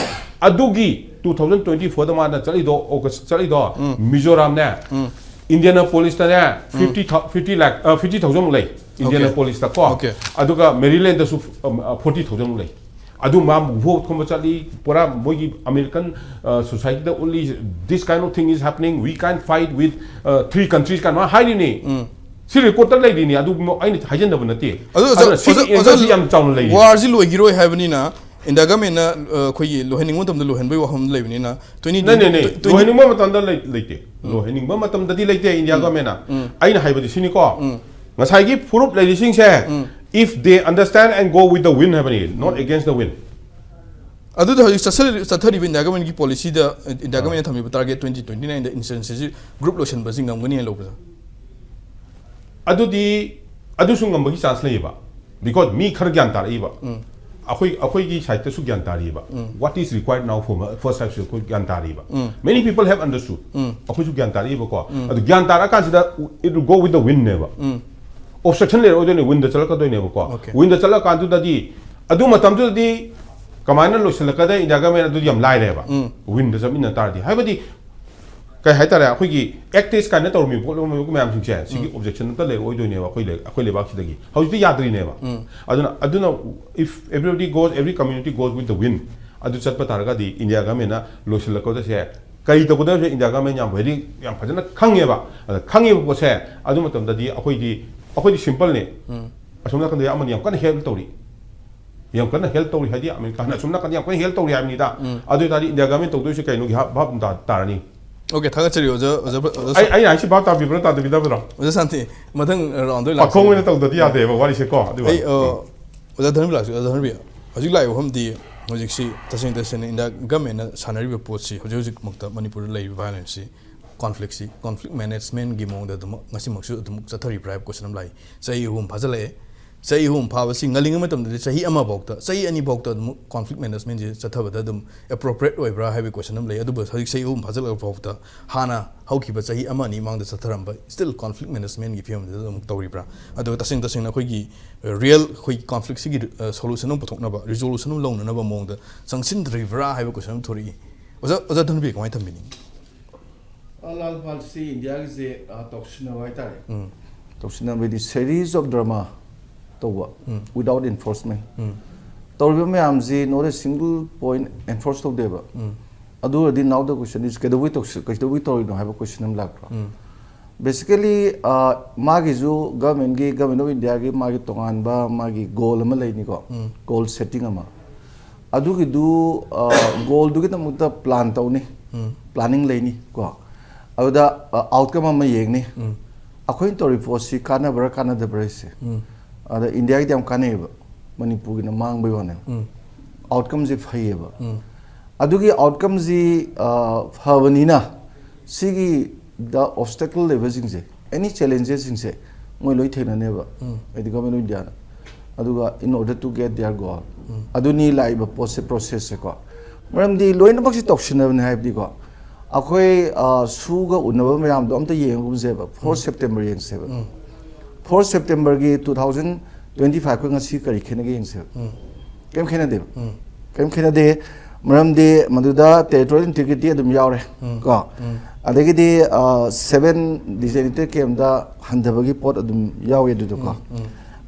ꯑꯗꯨꯒꯤ two thousand twenty fourꯗ ꯃꯥꯅ ꯆꯠꯂꯤꯗꯣ, ꯑꯣꯒꯁ ꯆꯠꯂꯤꯗꯣ, ꯃꯤꯖꯣꯔꯥꯝꯅꯦ, ꯏꯟꯗꯤꯌꯥꯅꯥꯄꯣꯂꯤꯁꯇꯅꯦ, fifty thou- fifty lakh, ꯑ, fifty thousand ꯃꯨꯛ ꯂꯩ ꯏꯟꯗꯤꯌꯥꯅꯥꯄꯣꯂꯤꯁꯇꯀꯣ꯫ Okay. ꯑꯗꯨꯒ ꯃꯦꯔꯤꯂꯦꯟꯗꯁꯨ, ꯑ, forty thousand ꯃꯨꯛ ꯂꯩ꯫ ꯑꯗꯨ ꯃꯥ ꯚꯣꯠ ꯈꯣꯝꯕ ꯆꯠꯂꯤ, ꯄꯨꯔꯥ ꯃꯣꯏꯒꯤ ꯑꯃꯦꯔꯤꯀꯟ, ꯑ, ꯁꯣꯁꯥꯏꯇꯤꯗ ꯎꯠꯂꯤ, "This kind of thing is happening, we can't fight with, ꯑ, three countries" ꯀꯥꯏꯅ ꯃꯥ ꯍꯥꯏꯔꯤꯅꯤ꯫ ꯁꯤ ꯔꯦꯀꯣꯔꯠꯇ ꯂꯩꯔꯤꯅꯤ, ꯑꯗꯨ ꯑꯩꯅ ꯍꯥꯏꯖꯟꯅꯕ ꯅꯠꯇꯦ꯫ ꯑꯗꯨ ꯑꯣꯖꯥ, ꯑꯗꯨꯅ ꯁꯤꯒꯤ ꯑꯣꯖꯥ, ꯑꯦꯡꯒꯜꯁꯤ ꯑꯣꯖꯥ, ꯌꯥꯝ ꯆꯥꯎꯅ ꯂꯩꯔꯤ꯫ ꯋꯥꯔꯁꯤ ꯂꯣꯏꯈꯤꯔꯣꯏ ꯍꯥꯏꯕꯅꯤꯅ, ꯏꯟꯗꯤꯌꯥ ꯒꯃꯦꯟꯅ, ꯑ, ꯑꯩꯈꯣꯏꯒꯤ ꯂꯣꯏꯍꯟꯅꯤꯡꯕ ꯃꯇꯝꯗ ꯂꯣꯏꯍꯟꯕꯒꯤ ꯋꯥꯐꯝ ꯂꯩꯕꯅꯤꯅ, twenty ꯅꯠꯇꯦ, ꯅꯠꯇꯦ, twenty ꯂꯣꯏꯍꯟꯅꯤꯡꯕ ꯃꯇꯝꯗ ꯂꯩ- ꯂꯩꯇꯦ꯫ ꯂꯣꯏꯍꯟꯅꯤꯡꯕ ꯃꯇꯝꯗꯗꯤ ꯂꯩꯇꯦ ꯏꯟꯗꯤꯌꯥ ꯒꯃꯦꯟꯅ꯫ ꯑꯩꯅ ꯍꯥꯏꯕꯗꯤ ꯁꯤꯅꯤꯀꯣ, ꯉꯁꯥꯏꯒꯤ ꯐꯨꯔꯨꯞ ꯂꯩꯔꯤꯁꯤꯡꯁꯦ, if they understand and go with the wind ꯍꯥꯏꯕꯅꯤ, not against the wind꯫ ꯑꯗꯨꯗ ꯍꯧꯖꯤꯛ ꯆꯠꯊꯔꯤ- ꯆꯠꯊꯔꯤꯕ ꯏꯟꯗꯤꯌꯥ ꯒꯃꯦꯟꯒꯤ ꯄꯣꯂꯤꯁꯤꯗ, ꯏꯟꯗꯤꯌꯥ ꯒꯃꯦꯟꯅ ꯊꯝꯃꯤꯕ ꯇꯥꯔꯒꯦꯠ twenty twenty nineꯗ ꯏꯟꯁꯔꯖꯦꯟꯁꯤꯁꯤ ꯒ꯭ꯔꯨꯞ ꯂꯣꯏꯁꯤꯟꯕꯁꯤ ꯉꯝꯒꯅꯤ ꯍꯥꯏꯅ ꯂꯧꯕꯗ? ꯑꯗꯨꯗꯤ, ꯑꯗꯨꯁꯨ ꯉꯝꯕꯒꯤ ꯆꯥꯟꯁ ꯂꯩꯌꯦꯕ, because ꯃꯤ ꯈꯔ ꯒ꯭ꯌꯥꯟ ꯇꯥꯔꯛꯏꯕ꯫ ꯑꯩꯈꯣꯏ ꯑꯩꯈꯣꯏꯒꯤ ꯁꯥꯏꯠꯇꯁꯨ ꯒ꯭ꯌꯥꯟ ꯇꯥꯔꯤꯕ, what is required now for first ꯍꯥꯏꯕꯁꯤ ꯑꯩꯈꯣꯏ ꯒ꯭ꯌꯥꯟ ꯇꯥꯔꯤꯕ, many people have understood, ꯑꯩꯈꯣꯏꯁꯨ ꯒ꯭ꯌꯥꯟ ꯇꯥꯔꯛꯏꯕꯀꯣ. ꯑꯗꯨ ꯒ꯭ꯌꯥꯟ ꯇꯥꯔꯛꯑꯀꯥꯟꯁꯤꯗ it will go with the wind ꯅꯦꯕ. ꯑꯣꯕꯁꯇ꯭ꯔꯛꯁꯟ ꯂꯩꯔꯛꯑꯣꯏꯗꯣꯏꯅꯦ, ꯋꯤꯟꯗ ꯆꯠꯂꯛꯀꯗꯣꯏꯅꯦꯕꯀꯣ. Okay. ꯋꯤꯟꯗ ꯆꯠꯂꯀꯥꯟꯗꯨꯗꯗꯤ ꯑꯗꯨ ꯃꯇꯝꯗꯨꯗꯗꯤ ꯀꯃꯥꯏꯅ ꯂꯣꯏꯁꯤꯜꯂꯛꯀꯗ ꯏꯟꯗꯤꯌꯥ ꯒꯃꯦꯟ ꯑꯗꯨꯗꯤ ꯌꯥꯝ ꯂꯥꯏꯔꯦꯕ. ꯋꯤꯟꯗ ꯆꯠꯃꯤꯟꯅ ꯇꯥꯔꯗꯤ, ꯍꯥꯏꯕꯗꯤ ꯀꯩ ꯍꯥꯏꯇꯥꯔꯦ, ꯑꯩꯈꯣꯏꯒꯤ ꯑꯦꯛꯇꯤꯁ ꯀꯥꯏꯅ ꯇꯧꯔꯝꯃꯤꯕ ꯈꯣꯠꯂꯝꯃꯤꯕ ꯃꯌꯥꯝꯁꯤꯡꯁꯦ ꯁꯤꯒꯤ ꯑꯣꯕꯖꯦꯛꯁꯟ ꯑꯝꯇ ꯂꯩꯔꯛꯑꯣꯏꯗꯣꯏꯅꯦꯕ ꯑꯩꯈꯣꯏ ꯂꯩ- ꯑꯩꯈꯣꯏ ꯂꯩꯕꯥꯛꯁꯤꯗꯒꯤ. ꯍꯧꯖꯤꯛꯇꯤ ꯌꯥꯗ꯭ꯔꯤꯅꯦꯕ. ꯑꯗꯨꯅ ꯑꯗꯨꯅ if everybody goes, every community goes with the wind, ꯑꯗꯨ ꯆꯠꯄ ꯇꯥꯔꯒꯗꯤ ꯏꯟꯗꯤꯌꯥ ꯒꯃꯦꯟꯅ ꯂꯣꯏꯁꯤꯜꯂꯛꯀꯗꯣꯏꯁꯦ ꯀꯔꯤ ꯇꯧꯒꯗꯕꯁꯦ ꯏꯟꯗꯤꯌꯥ ꯒꯃꯦꯟ ꯌꯥꯝ ꯚꯦꯔꯤ ꯌꯥꯝ ꯐꯖꯅ ꯈꯪꯉꯦꯕ. ꯑꯗ ꯈꯪꯉꯤꯕ ꯄꯣꯠꯁꯦ ꯑꯗꯨ ꯃꯇꯝꯗꯗꯤ ꯑꯩꯈꯣꯏꯗꯤ ꯑꯩꯈꯣꯏꯗꯤ ꯁꯤꯝꯄꯜꯅꯦ. ꯑꯁꯣꯝ ꯅꯥꯀꯟꯗ ꯑꯃꯅ ꯌꯥꯝ ꯀꯟꯅ ꯍꯦꯜꯞ ꯇꯧꯔꯤ, ꯌꯥꯝ ꯀꯟꯅ ꯍꯦꯜꯞ ꯇꯧꯔꯤ ꯍꯥꯏꯗꯤ ꯑꯃꯦꯔꯤꯀꯥꯅ ꯑꯁꯣꯝ ꯅꯥꯀꯟꯗ ꯌꯥꯝ ꯀꯟꯅ ꯍꯦꯜꯞ ꯇꯧꯔꯤ ꯍꯥꯏꯕꯅꯤꯗ. ꯑꯗꯨ ꯑꯣꯏꯇꯥꯔꯗꯤ ꯏꯟꯗꯤꯌꯥ ꯒꯃꯦꯟ ꯇꯧꯗꯣꯏꯁꯦ ꯀꯩꯅꯣꯒꯤ ꯚꯥꯞ ꯚꯥꯞ ꯑꯗꯨꯝ ꯇꯥ- ꯇꯥꯔꯅꯤ. ꯑꯣꯀꯦ, ꯊꯥꯒꯠꯆꯔꯤ ꯑꯣꯖꯥ. ꯑꯣꯖꯥ ꯑꯣꯖꯥ ꯑꯩ ꯑꯩꯅ ꯍꯥꯏꯁꯤ ꯚꯥꯞ ꯇꯥꯕꯤꯕ꯭ꯔꯥ ꯇꯥꯗꯕꯤꯗꯕ꯭ꯔꯣ? ꯑꯣꯖꯥ ꯁꯥꯟꯇꯤ, ꯃꯊꯪ ꯔꯥꯎꯟꯗ ꯄꯥꯈꯣꯡ ꯑꯣꯏꯅ ꯇꯧꯗꯗꯤ ꯌꯥꯗꯦꯕ ꯋꯥꯔꯤꯁꯦꯀꯣ. ꯑꯗꯨ ꯑꯩ ꯑ, ꯑꯣꯖꯥ ꯙꯅꯕꯤꯂꯥꯁ, ꯑꯣꯖꯥ ꯙꯅꯕꯤ, ꯍꯧꯖꯤꯛ ꯂꯥꯛꯏꯕ ꯋꯥꯐꯝꯗꯤ ꯍꯧꯖꯤꯛꯁꯤ ꯇꯁꯦꯡ ꯇꯁꯦꯡꯅ ꯏꯟꯗꯤꯌꯥ ꯒꯃꯦꯟꯅ ꯁꯥꯟꯅꯔꯤꯕ ꯄꯣꯠꯁꯤ, ꯍꯧꯖꯤꯛ ꯍꯧꯖꯤꯛꯃꯛꯇ ꯃꯅꯤꯄꯨꯔꯗ ꯂꯩꯔꯤꯕ ꯚꯥꯏꯑꯣꯂꯦꯟꯁꯁꯤ, ꯀꯣꯟꯐ꯭ꯂꯤꯛꯁꯤ, ꯀꯣꯟꯐ꯭ꯂꯤꯛ ꯃꯦꯅꯦꯖꯃꯦꯟꯒꯤ ꯃꯑꯣꯡꯗ ꯑꯗꯨꯃꯛ ꯉꯁꯤꯃꯛꯁꯨ ꯑꯗꯨꯃꯛ ꯆꯠꯊꯔꯤꯕ꯭ꯔꯥ ꯍꯥꯏꯕ ꯀꯣꯏꯁꯟ ꯑꯃ ꯂꯥꯛꯏ. ꯆꯍꯤ ꯑꯍꯨꯝ ꯐꯥꯖꯤꯜꯂꯛꯑꯦ. ꯆꯍꯤ ꯑꯍꯨꯝ ꯐꯥꯕꯁꯤ ꯉꯜꯂꯤꯉꯩ ꯃꯇꯝꯗꯗꯤ ꯆꯍꯤ ꯑꯃꯐꯥꯎꯗ, ꯆꯍꯤ ꯑꯅꯤꯐꯥꯎꯗ ꯑꯗꯨꯝ ꯀꯣꯟꯐ꯭ꯂꯤꯛ ꯃꯦꯅꯦꯖꯃꯦꯟꯁꯤ ꯆꯠꯊꯕꯗ ꯑꯗꯨꯝ ꯑꯦꯄ꯭ꯔꯣꯄ꯭ꯔꯤꯌꯦꯠ ꯑꯣꯏꯕ꯭ꯔꯥ ꯍꯥꯏꯕꯒꯤ ꯀꯣꯏꯁꯟ ꯑꯃ ꯂꯩ. ꯑꯗꯨꯕꯨ ꯍꯧꯖꯤꯛ ꯆꯍꯤ ꯑꯍꯨꯝ ꯐꯥꯖꯤꯜꯂꯛꯑ ꯐꯥꯎꯕꯗ ꯍꯥꯟꯅ ꯍꯧꯈꯤꯕ ꯆꯍꯤ ꯑꯃ ꯑꯅꯤ ꯃꯃꯥꯡꯗ ꯆꯠꯊꯔꯝꯕ ꯁ꯭ꯇꯤꯜ ꯀꯣꯟꯐ꯭ꯂꯤꯛ ꯃꯦꯅꯦꯖꯃꯦꯟꯒꯤ ꯐꯤꯕꯝꯗꯨꯗ ꯑꯗꯨꯝ ꯇꯧꯔꯤꯕ꯭ꯔꯥ? ꯑꯗꯨꯒ ꯇꯁꯦꯡ ꯇꯁꯦꯡꯅ ꯑꯩꯈꯣꯏꯒꯤ ꯔꯤꯌꯦꯜ ꯑꯩꯈꯣꯏꯒꯤ ꯀꯣꯟꯐ꯭ꯂꯤꯛꯁꯤꯒꯤ ꯁꯣꯂꯨꯁꯟ ꯑꯃ ꯄꯨꯊꯣꯛꯅꯕ, ꯔꯤꯖꯣꯂꯨꯁꯟ ꯑꯃ ꯂꯧꯅꯅꯕ ꯃꯑꯣꯡꯗ ꯆꯪꯁꯤꯟꯗ꯭ꯔꯤꯕ꯭ꯔꯥ ꯍꯥꯏꯕ ꯀꯣꯏꯁꯟ ꯑꯃ ꯊꯣꯔꯛꯏ. ꯑꯣꯖꯥ, ꯑꯣꯖꯥ ꯙꯅꯕꯤ ꯀꯃꯥꯏꯅ ꯊꯝꯕꯤꯅꯤꯡꯉꯤ? ꯑ, ꯂꯥꯜ ꯄꯥꯜꯁꯤ ꯏꯟꯗꯤꯌꯥꯒꯤꯁꯦ, ꯑ, ꯇꯧꯁꯤꯟꯅꯕ ꯍꯥꯏꯇꯥꯔꯦ. ꯇꯧꯁꯤꯟꯅꯕꯗꯤ series of drama ꯇꯧꯕ, without enforcement. ꯇꯧꯔꯤꯕ ꯃꯌꯥꯝꯁꯤ not a single point enforce ꯇꯧꯗꯦꯕ. ꯑꯗꯨ ꯑꯣꯏꯔꯗꯤ now the question is ꯀꯩꯗꯧꯕꯩ ꯇꯧꯁꯤ- ꯀꯩꯗꯧꯕꯩ ꯇꯧꯔꯤꯅꯣ ꯍꯥꯏꯕ ꯀꯣꯏꯁꯟ ꯑꯃ ꯂꯥꯛꯇ꯭ꯔꯣ? ꯕꯦꯁꯤꯀꯦꯂꯤ ꯃꯥꯒꯤꯁꯨ ꯒꯚꯔꯟꯃꯦꯟꯒꯤ, ꯒꯚꯔꯟꯃꯦꯟ ꯑꯣꯐ ꯏꯟꯗꯤꯌꯥꯒꯤ ꯃꯥꯒꯤ ꯇꯣꯉꯥꯟꯕ ꯃꯥꯒꯤ ꯒꯣꯜ ꯑꯃ ꯂꯩꯅꯤꯀꯣ, ꯒꯣꯜ ꯁꯦꯠꯇꯤꯡ ꯑꯃ. ꯑꯗꯨꯒꯤꯗꯨ ꯒꯣꯜꯗꯨꯒꯤꯗꯃꯛꯇ ꯄ꯭ꯂꯥꯟ ꯇꯧꯅꯤ, ꯄ꯭ꯂꯥꯅꯤꯡ ꯂꯩꯅꯤ ꯀꯣ. ꯑꯗꯨꯗ ꯑꯥꯎꯠꯀꯝ ꯑꯃ ꯌꯦꯡꯅꯤ. ꯑꯩꯈꯣꯏꯅ ꯇꯧꯔꯤ ꯄꯣꯠꯁꯤ ꯀꯥꯟꯅꯕ꯭ꯔꯥ ꯀꯥꯟꯅꯗꯕ꯭ꯔꯥ ꯍꯥꯏꯁꯦ. ꯑꯗ ꯏꯟꯗꯤꯌꯥꯒꯤꯗꯤ ꯌꯥꯝ ꯀꯥꯟꯅꯩꯌꯦꯕ, ꯃꯅꯤꯄꯨꯔꯒꯤꯅ ꯃꯥꯡꯕꯩ ꯋꯥꯅꯦꯕ. ꯑꯥꯎꯠꯀꯝꯁꯤ ꯐꯩꯌꯦꯕ. ꯑꯗꯨꯒꯤ ꯑꯥꯎꯠꯀꯝꯁꯤ ꯐꯕꯅꯤꯅ ꯁꯤꯒꯤꯗ ꯑꯣꯕꯁꯇꯦꯀꯜ ꯂꯩꯕꯁꯤꯡꯁꯦ, ꯑꯦꯅꯤ ꯆꯦꯂꯦꯟꯖꯦꯁꯁꯤꯡꯁꯦ ꯃꯣꯏ ꯂꯣꯏ ꯊꯦꯡꯅꯅꯦꯕ, ꯍꯥꯏꯗꯤ ꯒꯚꯔꯟꯃꯦꯟ ꯑꯣꯐ ꯏꯟꯗꯤꯌꯥꯅ. ꯑꯗꯨꯒ in order to get their goal, ꯑꯗꯨꯅꯤ ꯂꯥꯛꯏꯕ ꯄꯣꯠꯁꯦ, ꯄ꯭ꯔꯣꯁꯦꯁꯁꯦꯀꯣ꯫ ꯃꯔꯝꯗꯤ ꯂꯣꯏꯅꯃꯛꯁꯤ ꯇꯧꯁꯤꯟꯅꯕꯅꯤ ꯍꯥꯏꯕꯗꯤꯀꯣ, ꯑꯩꯈꯣꯏ ꯑ, ꯁꯨꯒ ꯎꯅꯕ ꯃꯌꯥꯝꯗꯣ ꯑꯝꯇ ꯌꯦꯡꯉꯨꯒꯨꯝꯁꯦꯕ, ꯐꯣꯔ ꯁꯦꯞꯇꯦꯝꯕꯔ ꯌꯦꯡꯁꯦꯕ꯫ ꯐꯣꯔ ꯁꯦꯞꯇꯦꯝꯕꯔꯒꯤ ꯇꯨ ꯊꯥꯎꯖꯟ ꯇ꯭ꯋꯦꯟꯇꯤ ꯐꯥꯏꯚꯀ ꯉꯁꯤ ꯀꯔꯤ ꯈꯦꯠꯅꯒꯦ ꯌꯦꯡꯁꯦꯕ꯫ ꯀꯩꯝ ꯈꯦꯠꯅꯗꯦꯕ꯫ ꯀꯩꯝ ꯈꯦꯠꯅꯗꯦ꯫ ꯃꯔꯝꯗꯤ ꯃꯗꯨꯗ ꯇꯦꯔꯤꯇꯣꯔꯤꯌꯦꯜ ꯏꯟꯇꯤꯒ꯭ꯔꯤꯇꯤ ꯑꯗꯨꯝ ꯌꯥꯎꯔꯦ꯫ ꯀꯣ, ꯑꯗꯒꯤꯗꯤ ꯁꯚꯦꯟ ꯗꯤꯖꯦꯅꯤꯇꯦꯠ ꯀꯦꯝꯗ ꯍꯟꯊꯕꯒꯤ ꯄꯣꯠ ꯑꯗꯨꯝ ꯌꯥꯎꯋꯦ ꯑꯗꯨꯗꯀꯣ꯫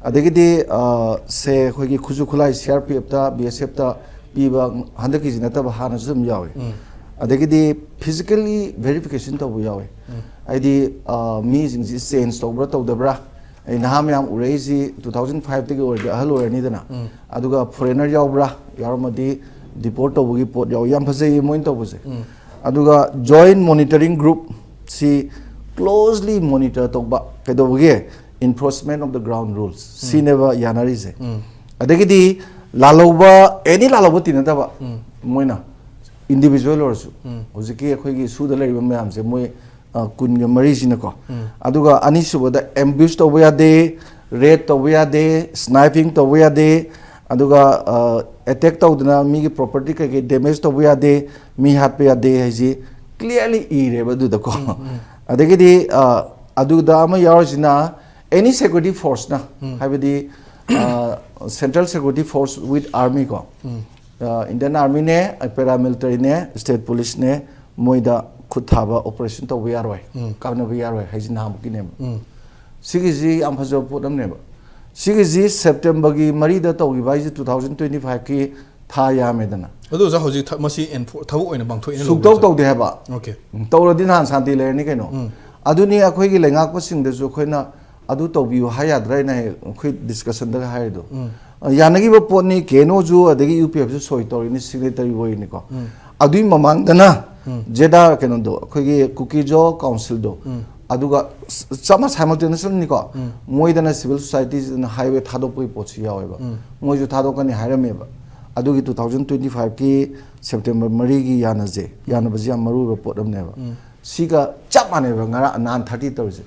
ꯑꯗꯒꯤꯗꯤ ꯑ, ꯁꯦ ꯑꯩꯈꯣꯏꯒꯤ ꯈꯨꯠꯁꯨ ꯈꯨꯠꯂꯥꯏ ꯁꯤ ꯑꯥꯔ ꯄꯤ ꯑꯦꯐꯇ, ꯕꯤ ꯑꯦꯁ ꯑꯦꯐꯇ ꯄꯤꯕ ꯍꯟꯗꯛꯀꯤꯁꯤ ꯅꯠꯇꯕ ꯍꯥꯟꯅꯁꯨ ꯑꯗꯨꯝ ꯌꯥꯎꯋꯦ꯫ ꯑꯗꯒꯤꯗꯤ ꯐꯤꯖꯤꯀꯦꯜꯂꯤ ꯚꯦꯔꯤꯐꯤꯀꯦꯁꯟ ꯇꯧꯕ ꯌꯥꯎꯋꯦ꯫ ꯍꯥꯏꯗꯤ ꯑ, ꯃꯤꯁꯤꯡꯁꯤ ꯆꯦꯟꯖ ꯇꯧꯕ꯭ꯔꯥ ꯇꯧꯗꯕ꯭ꯔꯥ, ꯑꯩ ꯅꯍꯥ ꯃꯌꯥꯝ ꯎꯔꯛꯏꯁꯤ ꯇꯨ ꯊꯥꯎꯖꯟ ꯐꯥꯏꯚꯇꯒꯤ ꯑꯣꯏꯔꯗꯤ ꯑꯍꯜ ꯑꯣꯏꯔꯅꯤꯗꯅ꯫ ꯑꯗꯨꯒ ꯐꯣꯔꯦꯅꯔ ꯌꯥꯎꯕ꯭ꯔꯥ, ꯌꯥꯎꯔꯝꯃꯗꯤ ꯗꯤꯄꯣꯔꯠ ꯇꯧꯕꯒꯤ ꯄꯣꯠ ꯌꯥꯎꯋꯤ꯫ ꯌꯥꯝ ꯐꯖꯩꯌꯦ ꯃꯣꯏꯅ ꯇꯧꯕꯁꯦ꯫ ꯑꯗꯨꯒ ꯖꯣꯏꯟ ꯃꯣꯅꯤꯇꯔꯤꯡ ꯒ꯭ꯔꯨꯞꯁꯤ ꯀ꯭ꯂꯣꯖꯂꯤ ꯃꯣꯅꯤꯇꯔ ꯇꯧꯕ ꯀꯩꯗꯧꯕꯒꯤ, enforcement of the ground rules ꯁꯤꯅꯦꯕ ꯌꯥꯅꯔꯤꯁꯦ꯫ ꯑꯗꯒꯤꯗꯤ ꯂꯥꯜꯍꯧꯕ, ꯑꯦꯅꯤ ꯂꯥꯜꯍꯧꯕ ꯇꯤꯟꯅꯗꯕ, ꯃꯣꯏꯅ ꯏꯟꯗꯤꯕꯤꯖꯨꯋꯦꯜ ꯑꯣꯏꯔꯁꯨ, ꯍꯧꯖꯤꯛꯀꯤ ꯑꯩꯈꯣꯏꯒꯤ ꯁꯨꯗ ꯂꯩꯔꯤꯕ ꯃꯌꯥꯝꯁꯦ ꯃꯣꯏ ꯑ, ꯀꯨꯟꯒ ꯃꯔꯤꯁꯤꯅꯀꯣ꯫ ꯑꯗꯨꯒ ꯑꯅꯤꯁꯨꯕꯗ ꯑꯦꯝꯕ꯭ꯌꯨꯁ ꯇꯧꯕ ꯌꯥꯗꯦ, ꯔꯦꯠ ꯇꯧꯕ ꯌꯥꯗꯦ, ꯁ꯭ꯅꯥꯏꯄꯤꯡ ꯇꯧꯕ ꯌꯥꯗꯦ, ꯑꯗꯨꯒ ꯑꯦꯇꯦꯛ ꯇꯧꯗꯅ ꯃꯤꯒꯤ ꯄ꯭ꯔꯣꯄꯔꯇꯤ ꯀꯩꯀꯩ ꯗꯦꯃꯦꯖ ꯇꯧꯕ ꯌꯥꯗꯦ, ꯃꯤ ꯍꯥꯠꯄ ꯌꯥꯗꯦ ꯍꯥꯏꯁꯤ ꯀ꯭ꯂꯤꯌꯥꯔꯂꯤ ꯏꯔꯦꯕ ꯑꯗꯨꯗꯀꯣ꯫ ꯑꯗꯒꯤꯗꯤ ꯑ, ꯑꯗꯨꯗ ꯑꯃ ꯌꯥꯎꯔꯤꯁꯤꯅ ꯑꯦꯅꯤ ꯁꯦꯀ꯭ꯌꯨꯔꯤꯇꯤ ꯐꯣꯔꯁꯅ, ꯍꯥꯏꯕꯗꯤ central security force with army ꯀꯣ, ꯏꯟꯗꯤꯌꯟ ꯑꯥꯔꯃꯤꯅꯦ, ꯄꯦꯔꯥꯃꯤꯂꯤꯇꯔꯤꯅꯦ, ꯁ꯭ꯇꯦꯠ ꯄꯨꯂꯤꯁꯅꯦ, ꯃꯣꯏꯗ ꯈꯨꯠ ꯊꯥꯕ ꯑꯣꯄꯔꯦꯁꯟ ꯇꯧꯕ ꯌꯥꯔꯣꯏ, ꯀꯥꯞꯅꯕ ꯌꯥꯔꯣꯏ ꯍꯥꯏꯁꯤ ꯅꯍꯥꯟꯃꯨꯛꯀꯤꯅꯦꯕ꯫ ꯁꯤꯒꯤꯁꯤ ꯌꯥꯝ ꯐꯖꯕ ꯄꯣꯠ ꯑꯃꯅꯦꯕ꯫ ꯁꯤꯒꯤꯁꯤ ꯁꯦꯞꯇꯦꯝꯕꯔꯒꯤ ꯃꯔꯤꯗ ꯇꯧꯈꯤꯕ ꯍꯥꯏꯁꯦ ꯇꯨ ꯊꯥꯎꯖꯟ ꯇ꯭ꯋꯦꯟꯇꯤ ꯐꯥꯏꯚꯀꯤ ꯊꯥ ꯌꯥꯝꯃꯦꯗꯅ꯫ ꯑꯗꯨ ꯑꯣꯖꯥ, ꯍꯧꯖꯤꯛ ꯊ-, ꯃꯁꯤ ꯑꯦꯟꯐꯣ-, ꯊꯕꯛ ꯑꯣꯏꯅ ꯄꯥꯡꯊꯣꯛꯑꯦꯅ ꯁꯨꯛꯇꯧ ꯂꯧꯕ ꯇꯧꯗꯦ ꯍꯥꯏꯕ꯫ ꯑꯣꯀꯦ꯫ ꯎꯝ, ꯇꯧꯔꯗꯤ ꯅꯍꯥꯟ ꯁꯥꯟꯇꯤ ꯂꯩꯔꯅꯤ ꯀꯩꯅꯣ꯫ ꯑꯗꯨꯅꯤ ꯑꯩꯈꯣꯏꯒꯤ ꯂꯩꯉꯥꯛꯄꯁꯤꯡꯗꯁꯨ ꯑꯩꯈꯣꯏꯅ ꯑꯗꯨ ꯇꯧꯕꯤꯌꯨ ꯍꯥꯏ ꯌꯥꯗ꯭ꯔꯥ ꯍꯥꯏꯅ ꯑꯩꯈꯣꯏ ꯗꯤꯁꯀꯁꯟꯗꯒ ꯍꯥꯏꯔꯤꯗꯣ꯫ ꯑ, ꯌꯥꯅꯈꯤꯕ ꯄꯣꯠꯅꯤ, ꯀꯦ ꯑꯦꯟ ꯑꯣꯁꯨ ꯑꯗꯒꯤ ꯌꯨ ꯄꯤ ꯑꯦꯐꯁꯨ ꯁꯣꯏ ꯇꯧꯔꯤꯅꯤ, ꯁꯤꯒꯅꯦꯇꯔꯤ ꯑꯣꯏꯔꯤꯅꯤꯀꯣ꯫ ꯑꯗꯨꯒꯤ ꯃꯃꯥꯡꯗꯅ ꯖꯦꯗꯥ ꯀꯩꯅꯣꯗꯣ, ꯑꯩꯈꯣꯏꯒꯤ ꯀꯨꯀꯤꯖꯣ ꯀꯥꯎꯟꯁꯤꯜꯗꯣ, ꯑꯗꯨꯒ ꯆꯞ ꯃꯥꯟꯅ ꯁꯥꯏꯃꯜꯇꯦꯅꯤꯌꯁꯂꯤꯅꯤꯀꯣ, ꯃꯣꯏꯗꯅ ꯁꯤꯚꯤꯜ ꯁꯣꯁꯥꯏꯇꯤꯁꯤꯗꯅ ꯍꯥꯏꯋꯦ ꯊꯥꯗꯣꯛꯄꯒꯤ ꯄꯣꯠꯁꯨ ꯌꯥꯎꯋꯦꯕ꯫ ꯃꯣꯏꯁꯨ ꯊꯥꯗꯣꯛꯀꯅꯤ ꯍꯥꯏꯔꯝꯃꯦꯕ꯫ ꯑꯗꯨꯒꯤ ꯇꯨ ꯊꯥꯎꯖꯟ ꯇ꯭ꯋꯦꯟꯇꯤ ꯐꯥꯏꯚꯀꯤ ꯁꯦꯞꯇꯦꯝꯕꯔ ꯃꯔꯤꯒꯤ ꯌꯥꯅꯁꯦ, ꯌꯥꯅꯕꯁꯤ ꯌꯥꯝ ꯃꯔꯨ ꯑꯣꯏꯕ ꯄꯣꯠ ꯑꯃꯅꯦꯕ꯫ ꯁꯤꯒ ꯆꯞ ꯃꯥꯟꯅꯩꯕ ꯉꯔꯥꯡ ꯅꯍꯥꯟ ꯊꯥꯔꯇꯤ ꯇꯧꯔꯤꯁꯦ꯫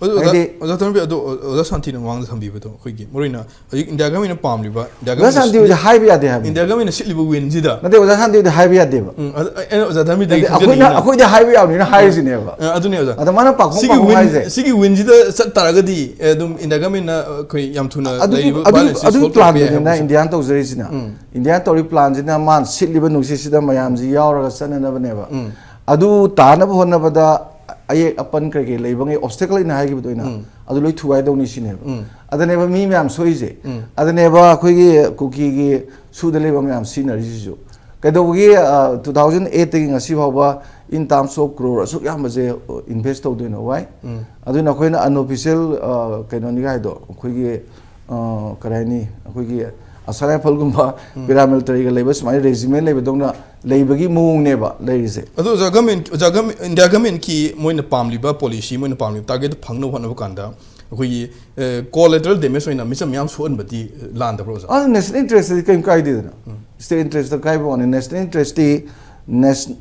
ꯑꯗꯨ ꯑꯣꯖꯥ, ꯍꯥꯏꯗꯤ ꯑꯣꯖꯥ ꯊꯝꯕꯤ ꯑꯗꯨ ꯑꯣꯖꯥ ꯁꯥꯟꯇꯤꯅ ꯃꯃꯥꯡꯗ ꯊꯝꯕꯤꯕꯗꯣ, ꯑꯩꯈꯣꯏꯒꯤ ꯃꯔꯨ ꯑꯣꯏꯅ ꯍꯧꯖꯤꯛ ꯏꯟꯗꯤꯌꯥ ꯒꯃꯦꯟꯅ ꯄꯥꯝꯂꯤꯕ, ꯏꯟꯗꯤꯌꯥ ꯑꯣꯖꯥ ꯁꯥꯟꯇꯤ ꯍꯣꯏꯗꯤ ꯍꯥꯏꯕ ꯌꯥꯗꯦ ꯍꯥꯏꯕꯅꯤ꯫ ꯏꯟꯗꯤꯌꯥ ꯒꯃꯦꯟꯅ ꯁꯤꯠꯂꯤꯕ ꯋꯤꯟꯁꯤꯗ, ꯅꯠꯇꯦ, ꯑꯣꯖꯥ ꯁꯥꯟꯇꯤ ꯍꯣꯏꯗꯤ ꯍꯥꯏꯕ ꯌꯥꯗꯦꯕ꯫ ꯎꯝ, ꯑꯗꯨ ꯑꯩꯅ ꯑꯣꯖꯥ ꯊꯝꯕꯤꯗꯒꯤ ꯅꯠꯇꯦ, ꯑꯩꯈꯣꯏꯅ ꯈꯪꯖꯅꯤꯡꯉꯤꯅ꯫ ꯑꯩꯈꯣꯏꯗꯤ ꯍꯥꯏꯕ ꯌꯥꯕꯅꯤꯅ ꯍꯥꯏꯔꯤꯁꯤꯅꯦꯕ꯫ ꯑ, ꯑꯗꯨꯅꯦ ꯑꯣꯖꯥ꯫ ꯑꯗ ꯃꯥꯅ ꯄꯥꯛꯐꯝ ꯁꯤꯒꯤ ꯄꯥꯛꯐꯝ ꯋꯤꯟ ꯍꯥꯏꯁꯦ꯫ ꯁꯤꯒꯤ ꯋꯤꯟꯁꯤꯗ ꯆꯠ ꯇꯥꯔꯒꯗꯤ, ꯑꯦ, ꯑꯗꯨꯝ ꯏꯟꯗꯤꯌꯥ ꯒꯃꯦꯟꯅ ꯑꯩꯈꯣꯏ ꯌꯥꯝ ꯊꯨꯅ ꯑꯗꯨꯒꯤ ꯂꯩꯔꯤꯕ ꯑꯗꯨꯒꯤ violence ꯁꯤ ꯑꯗꯨꯒꯤ solve ꯇꯧꯔꯛꯄ ꯌꯥꯏ ꯄ꯭ꯂꯥꯟꯗꯨꯅꯤꯅ ꯍꯥꯏꯕ ꯏꯟꯗꯤꯌꯥꯅ ꯇꯧꯖꯔꯤꯁꯤꯅ꯫ ꯎꯝ꯫ ꯏꯟꯗꯤꯌꯥꯅ ꯇꯧꯔꯤ ꯄ꯭ꯂꯥꯟꯁꯤꯅ ꯃꯥꯅ ꯁꯤꯠꯂꯤꯕ ꯅꯨꯡꯁꯤꯠꯁꯤꯗ ꯃꯌꯥꯝꯁꯤ ꯌꯥꯎꯔꯒ ꯆꯠꯅꯅꯕꯅꯦꯕ꯫ ꯎꯝ꯫ ꯑꯗꯨ ꯇꯥꯅꯕ ꯍꯣꯠꯅꯕꯗ ꯑꯌꯦꯛ ꯑꯄꯟ ꯀꯩ ꯀꯩ ꯂꯩꯕꯉꯩ, obstacle ꯑꯩꯅ ꯍꯥꯏꯈꯤꯕꯗꯣ ꯑꯩꯅ, ꯎꯝ꯫ ꯑꯗꯨ ꯂꯣꯏ ꯊꯨꯒꯥꯏꯗꯧꯅꯤ ꯁꯤꯅꯦꯕ꯫ ꯎꯝ꯫ ꯑꯗꯅꯦꯕ ꯃꯤ ꯃꯌꯥꯝ ꯁꯣꯏꯁꯦ꯫ ꯎꯝ꯫ ꯑꯗꯅꯦꯕ ꯑꯩꯈꯣꯏꯒꯤ ꯀꯨꯀꯤꯒꯤ ꯁꯨꯗ ꯂꯩꯕ ꯃꯌꯥꯝ ꯁꯤꯖꯤꯟꯅꯔꯤꯁꯤꯁꯨ꯫ ꯀꯩꯗꯧꯕꯒꯤ, ꯑ, two thousand eight ꯇꯒꯤ ꯉꯁꯤ ꯐꯥꯎꯕ in terms of crore ꯑꯁꯨꯛ ꯌꯥꯝꯕꯁꯦ, ꯑ, invest ꯇꯧꯗꯣꯏꯅꯣ? Why? ꯎꯝ꯫ ꯑꯗꯨꯅ ꯑꯩꯈꯣꯏꯅ unofficial, ꯑ, ꯀꯩꯅꯣꯅꯤ ꯍꯥꯏꯗꯣ, ꯑꯩꯈꯣꯏꯒꯤ, ꯑ, ꯀꯔꯤ ꯍꯥꯏꯅꯤ, ꯑꯩꯈꯣꯏꯒꯤ ꯑꯁꯥꯝ ꯔꯥꯏꯐꯜꯒꯨꯝꯕ, ꯎꯝ꯫ paramilitary ꯒ ꯂꯩꯕ ꯁꯨꯃꯥꯏꯅ regiment ꯂꯩꯕꯗꯧꯅ ꯂꯩꯕꯒꯤ ꯃꯑꯣꯡꯅꯦꯕ ꯂꯩꯔꯤꯁꯦ꯫ ꯑꯗꯣ ꯑꯣꯖꯥ, ꯒꯃꯦꯟ, ꯑꯣꯖꯥ, ꯒꯃꯦꯟ, ꯏꯟꯗꯤꯌꯥ ꯒꯃꯦꯟꯀꯤ ꯃꯣꯏꯅ ꯄꯥꯝꯂꯤꯕ policy, ꯃꯣꯏꯅ ꯄꯥꯝꯂꯤꯕ target ꯐꯪꯅꯕ ꯍꯣꯠꯅꯕ ꯀꯥꯟꯗ ꯑꯩꯈꯣꯏꯒꯤ, ꯑ, collateral damage ꯑꯣꯏꯅ ꯃꯤꯆꯝ ꯃꯌꯥꯝ ꯁꯣꯛꯍꯟꯕꯗꯤ ꯂꯥꯟꯗꯕ꯭ꯔꯣ ꯑꯣꯖꯥ? ꯑ, national interest ꯇꯗꯤ ꯀꯔꯤꯝ ꯀꯥꯏꯗꯦꯗꯅ꯫ ꯎꯝ꯫ State interest ꯇ ꯀꯥꯏꯕ ꯋꯥꯅꯤ꯫ National interest ꯇꯤ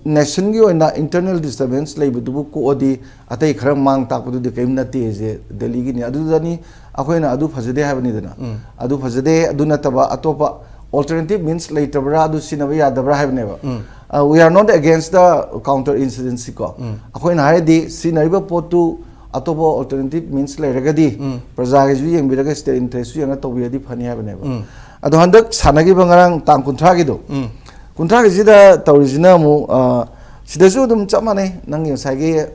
nation ꯒꯤ ꯑꯣꯏꯅ internal disturbance ꯂꯩꯕꯗꯨꯕꯨ ꯀꯣꯛꯑꯗꯤ ꯑꯇꯩ ꯈꯔ ꯃꯥꯡ ꯇꯥꯛꯄꯗꯨꯗꯤ ꯀꯔꯤꯝ ꯅꯠꯇꯦꯁꯦ ꯗꯦꯜꯂꯤꯒꯤꯅꯤ꯫ ꯑꯗꯨꯗꯅꯤ ꯑꯩꯈꯣꯏꯅ ꯑꯗꯨ ꯐꯖꯗꯦ ꯍꯥꯏꯕꯅꯤꯗꯅ꯫ ꯎꯝ꯫ ꯑꯗꯨ ꯐꯖꯗꯦ, ꯑꯗꯨ ꯅꯠꯇꯕ ꯑꯇꯣꯞꯄ alternative means ꯂꯩꯇꯕ꯭ꯔꯥ, ꯑꯗꯨ ꯁꯤꯖꯤꯟꯅꯕ ꯌꯥꯗꯕ꯭ꯔꯥ ꯍꯥꯏꯕꯅꯦꯕ꯫ ꯎꯝ꯫ ꯑ, we are not against the counter insurgency ꯀꯣ꯫ ꯎꯝ꯫ ꯑꯩꯈꯣꯏꯅ ꯍꯥꯏꯔꯗꯤ ꯁꯤꯖꯤꯟꯅꯔꯤꯕ ꯄꯣꯠꯇꯨ ꯑꯇꯣꯞꯄ alternative means ꯂꯩꯔꯒꯗꯤ ꯎꯝ꯫ ꯄ꯭ꯔꯖꯥꯒꯤꯁꯨ ꯌꯦꯡꯕꯤꯔꯒ state interest ꯁꯨ ꯌꯦꯡꯉꯒ ꯇꯧꯕꯤꯔꯗꯤ ꯐꯅꯤ ꯍꯥꯏꯕꯅꯦꯕ꯫ ꯎꯝ꯫ ꯑꯗꯣ ꯍꯟꯗꯛ ꯁꯥꯟꯅꯈꯤꯕ ꯉꯔꯥꯡ ꯇꯥꯡ ꯀꯨꯟꯊ꯭ꯔꯥꯒꯤꯗꯣ, ꯎꯝ꯫ ꯀꯨꯟꯊ꯭ꯔꯥꯒꯤꯁꯤꯗ ꯇꯧꯔꯤꯁꯤꯅ ꯑꯃꯨꯛ, ꯑ, ꯁꯤꯗꯁꯨ ꯑꯗꯨꯝ ꯆꯞ ꯃꯥꯟꯅꯩ, ꯅꯪꯒꯤ ꯉꯁꯥꯏꯒꯤ, ꯑ,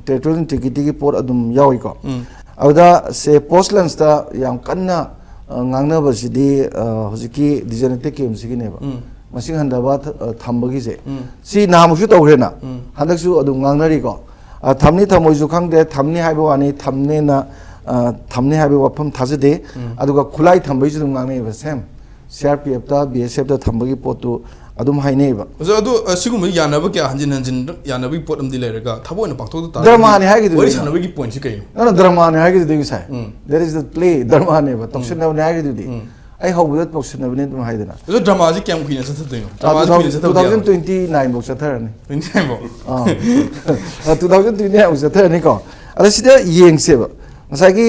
territorial integrity ꯒꯤ ꯄꯣꯠ ꯑꯗꯨꯝ ꯌꯥꯎꯏꯀꯣ꯫ ꯎꯝ꯫ ꯑꯗꯨꯗ ꯁꯦ post lunch ꯇ ꯌꯥꯝ ꯀꯟꯅ, ꯑ, ꯉꯥꯡꯅꯕꯁꯤꯗꯤ, ꯑ, ꯍꯧꯖꯤꯛꯀꯤ designated camp ꯁꯤꯒꯤꯅꯦꯕ꯫ ꯎꯝ꯫ ꯃꯁꯤꯡ ꯍꯟꯊꯕ ꯊ-, ꯑ, ꯊꯝꯕꯒꯤꯁꯦ꯫ ꯎꯝ꯫ ꯁꯤ ꯅꯍꯥꯟꯃꯨꯛꯁꯨ ꯇꯧꯈ꯭ꯔꯦꯅ꯫ ꯎꯝ꯫ ꯍꯟꯗꯛꯁꯨ ꯑꯗꯨꯝ ꯉꯥꯡꯅꯔꯤꯀꯣ꯫ ꯑ, ꯊꯝꯅꯤ ꯊꯝꯃꯣꯏꯁꯨ ꯈꯪꯗꯦ, ꯊꯝꯅꯤ ꯍꯥꯏꯕ ꯋꯥꯅꯤ, ꯊꯝꯅꯦꯅ, ꯑ, ꯊꯝꯅꯤ ꯍꯥꯏꯕꯒꯤ ꯋꯥꯐꯝ ꯊꯥꯖꯗꯦ꯫ ꯎꯝ꯫ ꯑꯗꯨꯒ ꯈꯨꯠꯂꯥꯏ ꯊꯝꯕꯩꯁꯨ ꯑꯗꯨꯝ ꯉꯥꯡꯅꯩꯑꯕ, same꯫ C R P F ꯇ, B S F ꯇ ꯊꯝꯕꯒꯤ ꯄꯣꯠꯇꯨ ꯑꯗꯨꯝ ꯍꯥꯏꯅꯩꯑꯕ꯫ ꯑꯣꯖꯥ, ꯑꯗꯨ, ꯑ, ꯁꯤꯒꯨꯝꯕ ꯌꯥꯅꯕ ꯀꯌꯥ ꯍꯟꯖꯤꯟ ꯍꯟꯖꯤꯟ ꯌꯥꯅꯕꯒꯤ ꯄꯣꯠ ꯑꯃꯗꯤ ꯂꯩꯔꯒ ꯊꯕꯛ ꯑꯣꯏꯅ ꯄꯥꯡꯊꯣꯛꯇ ꯇꯥꯔꯒꯗꯤ ꯗ꯭ꯔꯃꯥꯅꯤ ꯍꯥꯏꯈꯤꯗꯨꯗꯤ ꯋꯥꯔꯤ ꯉꯁꯥꯏ꯫ ꯁꯥꯟꯅꯕꯒꯤ point ꯁꯤ ꯀꯩꯅꯣ? ꯅꯪꯅ ꯗ꯭ꯔꯃꯥꯅꯤ ꯍꯥꯏꯈꯤꯗꯨꯗꯤ ꯉꯁꯥꯏ꯫ ꯎꯝ꯫ That is the play, ꯗ꯭ꯔꯃꯥꯅꯦꯕ, ꯇꯧꯁꯤꯟꯅꯕꯅꯦ ꯍꯥꯏꯈꯤꯗꯨꯗꯤ꯫ ꯎꯝ꯫ ꯑꯩ ꯍꯧꯕꯗ ꯇꯧꯁꯤꯟꯅꯕꯅꯦ ꯑꯗꯨꯝ ꯍꯥꯏꯗꯅ꯫ ꯑꯗꯣ ꯗ꯭ꯔꯃꯥꯁꯤ ꯀꯌꯥꯝ ꯀꯨꯏꯅ ꯆꯠꯊꯗꯣꯏꯅꯣ? ꯑꯥ, ꯗ꯭ꯔꯃꯥꯁꯤ ꯀꯨꯏꯅ ꯆꯠꯊꯕꯗꯤ ꯌꯥꯔꯣꯏ꯫ two thousand twenty nine ꯐꯥꯎ ꯆꯠꯊꯔꯅꯤ꯫ Twenty nine ꯐꯥꯎ? ꯑꯥ꯫ Two thousand twenty nine ꯐꯥꯎ ꯆꯠꯊꯔꯅꯤꯀꯣ꯫ ꯑꯗ ꯁꯤꯗ ꯌꯦꯡꯁꯦꯕ, ꯉꯁꯥꯏꯒꯤ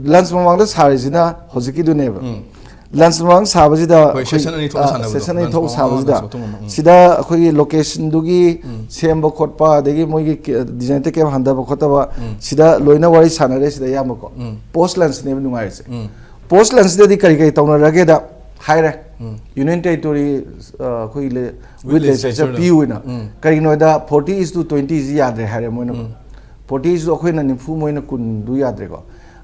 ꯂꯟꯁ ꯃꯃꯥꯡꯗ ꯁꯥꯔꯤꯁꯤꯅ ꯍꯧꯖꯤꯛꯀꯤꯗꯨꯅꯦꯕ꯫ ꯎꯝ꯫ ꯂꯟꯁ ꯃꯃꯥꯡ ꯁꯥꯕꯁꯤꯗ ꯍꯣꯏ, ꯑꯩꯈꯣꯏ, session ꯑꯅꯤ ꯊꯣꯛꯅ ꯑ, ꯁꯥꯟꯅꯕꯗꯣ, session ꯑꯅꯤ ꯂꯟꯁ ꯊꯣꯛꯅ ꯃꯃꯥꯡ, ꯁꯥꯕꯁꯤꯗ ꯂꯟꯁ ꯃꯇꯨꯡ ꯑꯃ, ꯎꯝ꯫ ꯁꯤꯗ ꯑꯩꯈꯣꯏꯒꯤ locationꯗꯨꯒꯤ ꯎꯝ꯫ ꯁꯦꯝꯕ ꯈꯣꯠꯄ, ꯑꯗꯒꯤ ꯃꯣꯏꯒꯤ ꯀꯦ-, design camp ꯍꯟꯊꯕ ꯈꯣꯠꯇꯕ, ꯎꯝ꯫ ꯁꯤꯗ ꯂꯣꯏꯅ ꯋꯥꯔꯤ ꯁꯥꯟꯅꯔꯦ ꯁꯤꯗ ꯑꯌꯥꯝꯕꯀꯣ꯫ ꯎꯝ꯫ Post lunchꯅꯦꯕ ꯅꯨꯡꯉꯥꯏꯔꯤꯁꯦ꯫ ꯎꯝ꯫ Post lunchꯇꯗꯤ ꯀꯔꯤ ꯀꯔꯤ ꯇꯧꯅꯔꯒꯦꯗ ꯍꯥꯏꯔꯦ꯫ ꯎꯝ꯫ Union Territory, ꯑ, ꯑꯩꯈꯣꯏꯒꯤ ꯂꯦ-, with with legislature legislature ꯄꯤꯌꯨꯅ꯫ Um. ꯀꯔꯤꯒꯤꯅꯣꯗ forty is to twenty ꯁꯤ ꯌꯥꯗ꯭ꯔꯦ ꯍꯥꯏꯔꯦ ꯃꯣꯏꯅ꯫ ꯎꯝ꯫ Forty is ꯑꯩꯈꯣꯏꯅ ꯅꯤꯐꯨ, ꯃꯣꯏꯅ ꯀꯨꯟꯗꯨ ꯌꯥꯗ꯭ꯔꯦꯀꯣ꯫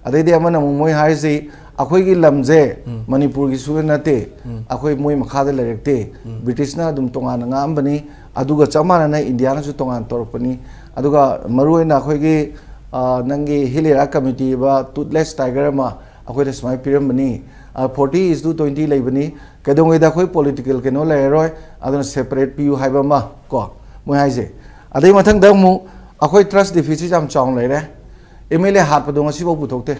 ꯑꯗꯩꯗꯤ ꯑꯃꯅ ꯑꯃꯨꯛ ꯃꯣꯏ ꯍꯥꯏꯔꯤꯁꯤ, ꯑꯩꯈꯣꯏꯒꯤ ꯂꯝꯁꯦ ꯎꯝ꯫ ꯃꯅꯤꯄꯨꯔꯒꯤꯁꯨ ꯅꯠꯇꯦ, ꯎꯝ꯫ ꯑꯩꯈꯣꯏ ꯃꯣꯏ ꯃꯈꯥꯗ ꯂꯩꯔꯛꯇꯦ, ꯎꯝ꯫ ꯕ꯭ꯔꯤꯇꯤꯁꯅ ꯑꯗꯨꯝ ꯇꯣꯉꯥꯟꯅ ꯉꯥꯛꯑꯝꯕꯅꯤ, ꯑꯗꯨꯒ ꯆꯞ ꯃꯥꯟꯅꯅ ꯏꯟꯗꯤꯌꯥꯅꯁꯨ ꯇꯣꯉꯥꯟꯅ ꯇꯧꯔꯛꯄꯅꯤ꯫ ꯑꯗꯨꯒ ꯃꯔꯨꯑꯣꯏꯅ ꯑꯩꯈꯣꯏꯒꯤ, ꯑ, ꯅꯪꯒꯤ Hill Area Committee ꯑꯣꯏꯕ toothless tiger ꯑꯃ ꯑꯩꯈꯣꯏꯗ ꯁꯨꯃꯥꯏꯅ ꯄꯤꯔꯝꯕꯅꯤ, ꯑ, forty is to twenty ꯂꯩꯕꯅꯤ, ꯀꯩꯗꯧꯉꯩꯗ ꯑꯩꯈꯣꯏ political ꯀꯩꯅꯣ ꯂꯩꯔꯔꯣꯏ, ꯑꯗꯨꯅ separate ꯄꯤꯌꯨ ꯍꯥꯏꯕ ꯑꯃ ꯀꯣ, ꯃꯣꯏ ꯍꯥꯏꯁꯦ꯫ ꯑꯗꯩ ꯃꯊꯪꯗ ꯑꯃꯨꯛ ꯑꯩꯈꯣꯏ trust deficit ꯌꯥꯝ ꯆꯥꯎꯅ ꯂꯩꯔꯦ, MLA ꯍꯥꯠꯄꯗꯣ ꯉꯁꯤꯐꯥꯎ ꯄꯨꯊꯣꯛꯇꯦ꯫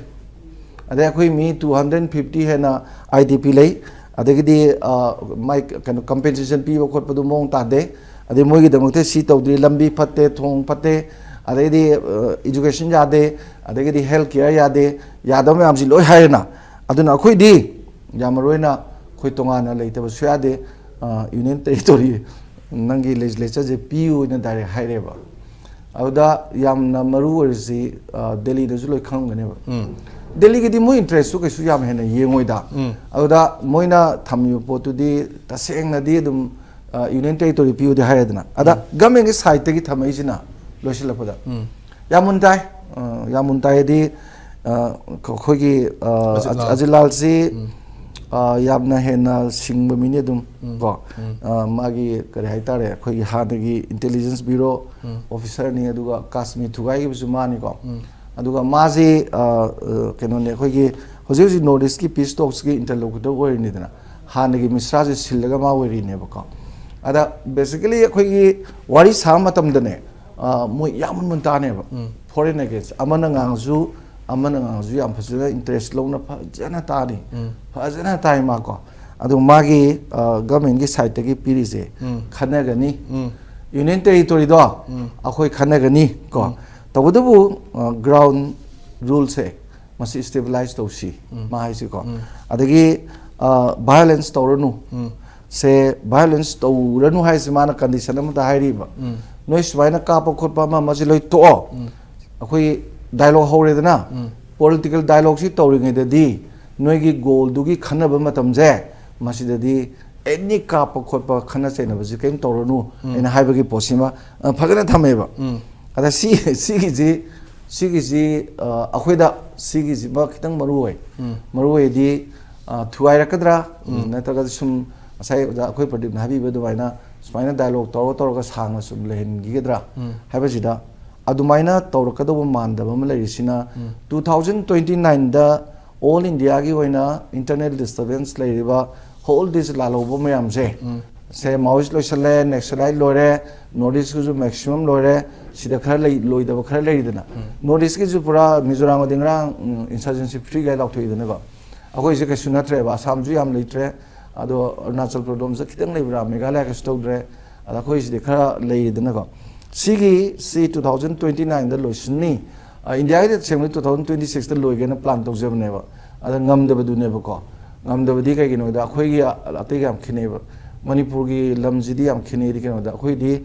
ꯑꯗꯩ ꯑꯩꯈꯣꯏ ꯃꯤ two hundred fifty ꯍꯦꯟꯅ IDP ꯂꯩ, ꯑꯗꯒꯤꯗꯤ, ꯑ, ꯃꯥꯏ ꯀꯩꯅꯣ compensation ꯄꯤꯕ ꯈꯣꯠꯄꯗꯨ ꯃꯑꯣꯡ ꯇꯥꯗꯦ, ꯑꯗꯩ ꯃꯣꯏꯒꯤꯗꯃꯛꯇ ꯁꯤ ꯇꯧꯗ꯭ꯔꯤ, ꯂꯝꯕꯤ ꯐꯠꯇꯦ, ꯊꯣꯡ ꯐꯠꯇꯦ, ꯑꯗꯩꯗꯤ, ꯑ, education ꯌꯥꯗꯦ, ꯑꯗꯒꯤꯗꯤ health care ꯌꯥꯗꯦ, ꯌꯥꯗꯕ ꯃꯌꯥꯝꯁꯤ ꯂꯣꯏ ꯍꯥꯏꯔꯦꯅ꯫ ꯑꯗꯨꯅ ꯑꯩꯈꯣꯏꯗꯤ ꯌꯥꯝ ꯃꯔꯨ ꯑꯣꯏꯅ ꯑꯩꯈꯣꯏ ꯇꯣꯉꯥꯟꯅ ꯂꯩꯇꯕꯁꯨ ꯌꯥꯗꯦ, ꯑ, Union Territory ꯅꯪꯒꯤ legislatureꯁꯦ ꯄꯤꯌꯨꯅ direct ꯍꯥꯏꯔꯦꯕ꯫ ꯑꯗꯨꯗ ꯌꯥꯝꯅ ꯃꯔꯨ ꯑꯣꯏꯔꯤꯁꯤ, ꯑ, ꯗꯦꯜꯂꯤꯗꯁꯨ ꯂꯣꯏ ꯈꯪꯉꯝꯒꯅꯦꯕ꯫ ꯎꯝ꯫ ꯗꯦꯜꯂꯤꯒꯤꯗꯤ ꯃꯣꯏ interestꯁꯨ ꯀꯩꯁꯨ ꯌꯥꯝ ꯍꯦꯟꯅ ꯌꯦꯡꯉꯣꯏꯗ꯫ ꯎꯝ꯫ ꯑꯗꯨꯗ ꯃꯣꯏꯅ ꯊꯝꯃꯤꯕ ꯄꯣꯠꯇꯨꯗꯤ ꯇꯁꯦꯡꯅꯗꯤ ꯑꯗꯨꯝ, ꯑ, Union Territory ꯄꯤꯌꯨꯗꯤ ꯍꯥꯏꯔꯦꯗꯅ꯫ ꯑꯗ ꯎꯝ꯫ Governmentꯀꯤ sideꯇꯒꯤ ꯊꯝꯃꯛꯏꯁꯤꯅ ꯂꯣꯏꯁꯤꯜꯂꯛꯄꯗ ꯎꯝ꯫ ꯌꯥꯝ ꯃꯨꯟ ꯇꯥꯏ꯫ ꯑ, ꯌꯥꯝ ꯃꯨꯟ ꯇꯥꯏ ꯍꯥꯏꯗꯤ, ꯑ, ꯑꯩꯈꯣꯏꯒꯤ, ꯑ, ꯑꯖꯤꯠ ꯂꯥꯜ꯫ ꯑꯖꯤꯠ ꯂꯥꯜꯁꯤ, ꯎꯝ꯫ ꯑ, ꯌꯥꯝꯅ ꯍꯦꯟꯅ ꯁꯤꯡꯕ ꯃꯤꯅꯤ ꯑꯗꯨꯝ, ꯎꯝ꯫ ꯀꯣ꯫ ꯎꯝ꯫ ꯑ, ꯃꯥꯒꯤ ꯀꯔꯤ ꯍꯥꯏꯇꯥꯔꯦ, ꯑꯩꯈꯣꯏꯒꯤ ꯍꯥꯟꯅꯒꯤ intelligence bureau ꯎꯝ꯫ Officerꯅꯤ, ꯑꯗꯨꯒ ꯀꯥꯁꯃꯤꯔ ꯊꯨꯒꯥꯏꯈꯤꯕꯁꯨ ꯃꯥꯅꯤꯀꯣ꯫ ꯎꯝ꯫ ꯑꯗꯨꯒ ꯃꯥꯁꯤ, ꯑ, ꯑ, ꯀꯩꯅꯣꯅꯦ, ꯑꯩꯈꯣꯏꯒꯤ ꯍꯧꯖꯤꯛ ꯍꯧꯖꯤꯛ North Eastꯀꯤ peace talksꯀꯤ interlocutor ꯑꯣꯏꯔꯤꯅꯤꯗꯅ, ꯍꯥꯟꯅꯒꯤ ꯃꯤꯁ꯭ꯔꯥꯁꯦ ꯁꯤꯜꯂꯒ ꯃꯥ ꯑꯣꯏꯔꯤꯅꯦꯕꯀꯣ꯫ ꯑꯗ basically ꯑꯩꯈꯣꯏꯒꯤ ꯋꯥꯔꯤ ꯁꯥꯕ ꯃꯇꯝꯗꯅꯦ, ꯑ, ꯃꯣꯏ ꯌꯥꯝ ꯃꯨꯟ ꯇꯥꯅꯦꯕ꯫ ꯎꯝ꯫ Foreign against ꯑꯃꯅ ꯉꯥꯡꯉꯁꯨ, ꯑꯃꯅ ꯉꯥꯡꯉꯁꯨ ꯌꯥꯝ ꯐꯖꯅ interest ꯂꯧꯅ ꯐꯖꯅ ꯇꯥꯅꯤ꯫ ꯎꯝ꯫ ꯐꯖꯅ ꯇꯥꯏ ꯃꯥꯀꯣ꯫ ꯑꯗꯨ ꯃꯥꯒꯤ, ꯑ, governmentꯀꯤ sideꯇꯒꯤ ꯄꯤꯔꯤꯁꯦ ꯎꯝ꯫ ꯈꯟꯅꯒꯅꯤ꯫ ꯎꯝ꯫ Union Territoryꯗꯣ ꯎꯝ꯫ ꯑꯩꯈꯣꯏ ꯈꯟꯅꯒꯅꯤ ꯀꯣ꯫ ꯎꯝ꯫ ꯇꯧꯕꯇꯕꯨ ꯒ꯭ꯔꯥꯎꯟ ꯔꯨꯜꯁꯦ ꯃꯁꯤ ꯁ꯭ꯇꯦꯕꯤꯂꯥꯏꯁ ꯇꯧꯁꯤ, ꯃꯥ ꯍꯥꯏꯁꯤꯀꯣ꯫ ꯑꯗꯒꯤ ꯚꯥꯏꯑꯣꯂꯦꯟꯁ ꯇꯧꯔꯅꯨ, ꯁꯦ ꯚꯥꯏꯑꯣꯂꯦꯟꯁ ꯇꯧꯔꯅꯨ ꯍꯥꯏꯁꯤ ꯃꯥꯅ ꯀꯟꯗꯤꯁꯟ ꯑꯃꯗ ꯍꯥꯏꯔꯤꯕ꯫ ꯅꯣꯏ ꯁꯨꯃꯥꯏꯅ ꯀꯥꯞꯄ ꯈꯣꯠꯄ ꯑꯃ ꯑꯃꯁꯤ ꯂꯣꯏ ꯇꯣꯛꯑꯣ꯫ ꯑꯩꯈꯣꯏ ꯗꯥꯏꯂꯣꯛ ꯍꯧꯔꯦꯗꯅ, ꯄꯣꯂꯤꯇꯤꯀꯦꯜ ꯗꯥꯏꯂꯣꯛꯁꯤ ꯇꯧꯔꯤꯉꯩꯗꯗꯤ ꯅꯣꯏꯒꯤ ꯒꯣꯜꯗꯨꯒꯤ ꯈꯟꯅꯕ ꯃꯇꯝꯁꯦ, ꯃꯁꯤꯗꯗꯤ ꯑꯦꯅꯤ ꯀꯥꯞꯄ ꯈꯣꯠꯄ ꯈꯠꯅ ꯆꯩꯅꯕꯁꯤ ꯀꯔꯤꯝ ꯇꯧꯔꯅꯨ, ꯑꯩꯅ ꯍꯥꯏꯕꯒꯤ ꯄꯣꯠꯁꯤꯃ ꯐꯖꯅ ꯊꯝꯃꯦꯕ꯫ ꯑꯗ ꯁꯤ ꯁꯤꯒꯤꯁꯤ ꯁꯤꯒꯤꯁꯤ ꯑꯩꯈꯣꯏꯗ ꯁꯤꯒꯤꯁꯤꯃ ꯈꯤꯇꯪ ꯃꯔꯨ ꯑꯣꯏ꯫ ꯃꯔꯨ ꯑꯣꯏꯗꯤ ꯊꯨꯒꯥꯏꯔꯛꯀꯗ꯭ꯔꯥ, ꯅꯠꯇ꯭ꯔꯒ ꯁꯨꯝ ꯉꯁꯥꯏ ꯑꯣꯖꯥ ꯑꯩꯈꯣꯏ ꯄ꯭ꯔꯗꯤꯞꯅ ꯍꯥꯏꯕꯤꯕ ꯑꯗꯨꯃꯥꯏꯅ ꯁꯨꯃꯥꯏꯅ ꯗꯥꯏꯂꯣꯛ ꯇꯧꯔ ꯇꯧꯔꯒ ꯁꯥꯡꯅ ꯁꯨꯝ ꯂꯩꯍꯟꯈꯤꯒꯗ꯭ꯔꯥ ꯍꯥꯏꯕꯁꯤꯗ, ꯑꯗꯨꯃꯥꯏꯅ ꯇꯧꯔꯛꯀꯗꯧꯕ ꯃꯥꯟꯗꯕ ꯑꯃ ꯂꯩꯔꯤꯁꯤꯅ, ꯇꯨ ꯊꯥꯎꯖꯟ ꯇ꯭ꯋꯦꯟꯇꯤ ꯅꯥꯏꯟꯗ ꯑꯣꯜ ꯏꯟꯗꯤꯌꯥꯒꯤ ꯑꯣꯏꯅ ꯏꯟꯇꯔꯅꯦꯜ ꯗꯤꯁꯇꯔꯕꯦꯟꯁ ꯂꯩꯔꯤꯕ ꯍꯣꯜ ꯗꯤꯁ ꯂꯥꯜꯍꯧꯕ ꯃꯌꯥꯝꯁꯦ, ꯁꯦ ꯃꯥꯑꯣꯏꯁ ꯂꯣꯏꯁꯜꯂꯦ, ꯅꯦꯛꯁꯂꯥꯏꯠ ꯂꯣꯏꯔꯦ, ꯅꯣꯔꯠ ꯏꯁꯀꯤꯁꯨ ꯃꯦꯛꯁꯤꯃꯝ ꯂꯣꯏꯔꯦ, ꯁꯤꯗ ꯈꯔ ꯂꯩ, ꯂꯣꯏꯗꯕ ꯈꯔ ꯂꯩꯔꯤꯗꯅ꯫ ꯅꯣꯔꯠ ꯏꯁꯀꯤꯁꯨ ꯄꯨꯔꯥ ꯃꯤꯖꯣꯔꯥꯝꯒꯗꯤ ꯉꯔꯥꯡ ꯏꯟꯁꯔꯖꯦꯟꯁꯤ ꯐ꯭ꯔꯤ ꯒꯥꯏ ꯂꯥꯎꯊꯣꯛꯏꯗꯅꯀꯣ꯫ ꯑꯩꯈꯣꯏꯁꯦ ꯀꯩꯁꯨ ꯅꯠꯇ꯭ꯔꯦꯕ, ꯑꯁꯥꯝꯁꯨ ꯌꯥꯝ ꯂꯩꯇ꯭ꯔꯦ, ꯑꯗꯣ ꯑꯔꯨꯅꯥꯆꯜ ꯄ꯭ꯔꯗꯣꯝꯁꯦ ꯈꯤꯇꯪ ꯂꯩꯕ꯭ꯔꯥ, ꯃꯦꯘꯥꯂꯌꯥ ꯀꯩꯁꯨ ꯇꯧꯗ꯭ꯔꯦ, ꯑꯗ ꯑꯩꯈꯣꯏꯁꯤꯗꯤ ꯈꯔ ꯂꯩꯔꯤꯗꯅꯀꯣ꯫ ꯁꯤꯒꯤ ꯁꯤ ꯇꯨ ꯊꯥꯎꯖꯟ ꯇ꯭ꯋꯦꯟꯇꯤ ꯅꯥꯏꯟꯗ ꯂꯣꯏꯁꯤꯟꯅꯤ꯫ ꯏꯟꯗꯤꯌꯥꯒꯤꯗꯤ ꯇꯁꯦꯡꯕꯗꯤ ꯇꯨ ꯊꯥꯎꯖꯟ ꯇ꯭ꯋꯦꯟꯇꯤ ꯁꯤꯛꯁꯇ ꯂꯣꯏꯒꯦꯅ ꯄ꯭ꯂꯥꯟ ꯇꯧꯖꯕꯅꯦꯕ, ꯑꯗ ꯉꯝꯗꯕꯗꯨꯅꯦꯕꯀꯣ꯫ ꯉꯝꯗꯕꯗꯤ ꯀꯩꯒꯤꯅꯣꯗ ꯑꯩꯈꯣꯏꯒꯤ ꯑꯇꯩꯒ ꯌꯥꯝ ꯈꯦꯠꯅꯩꯕ꯫ ꯃꯅꯤꯄꯨꯔꯒꯤ ꯂꯝꯁꯤꯗꯤ ꯌꯥꯝ ꯈꯦꯠꯅꯩꯗꯤ ꯀꯩꯅꯣꯗ ꯑꯩꯈꯣꯏꯗꯤ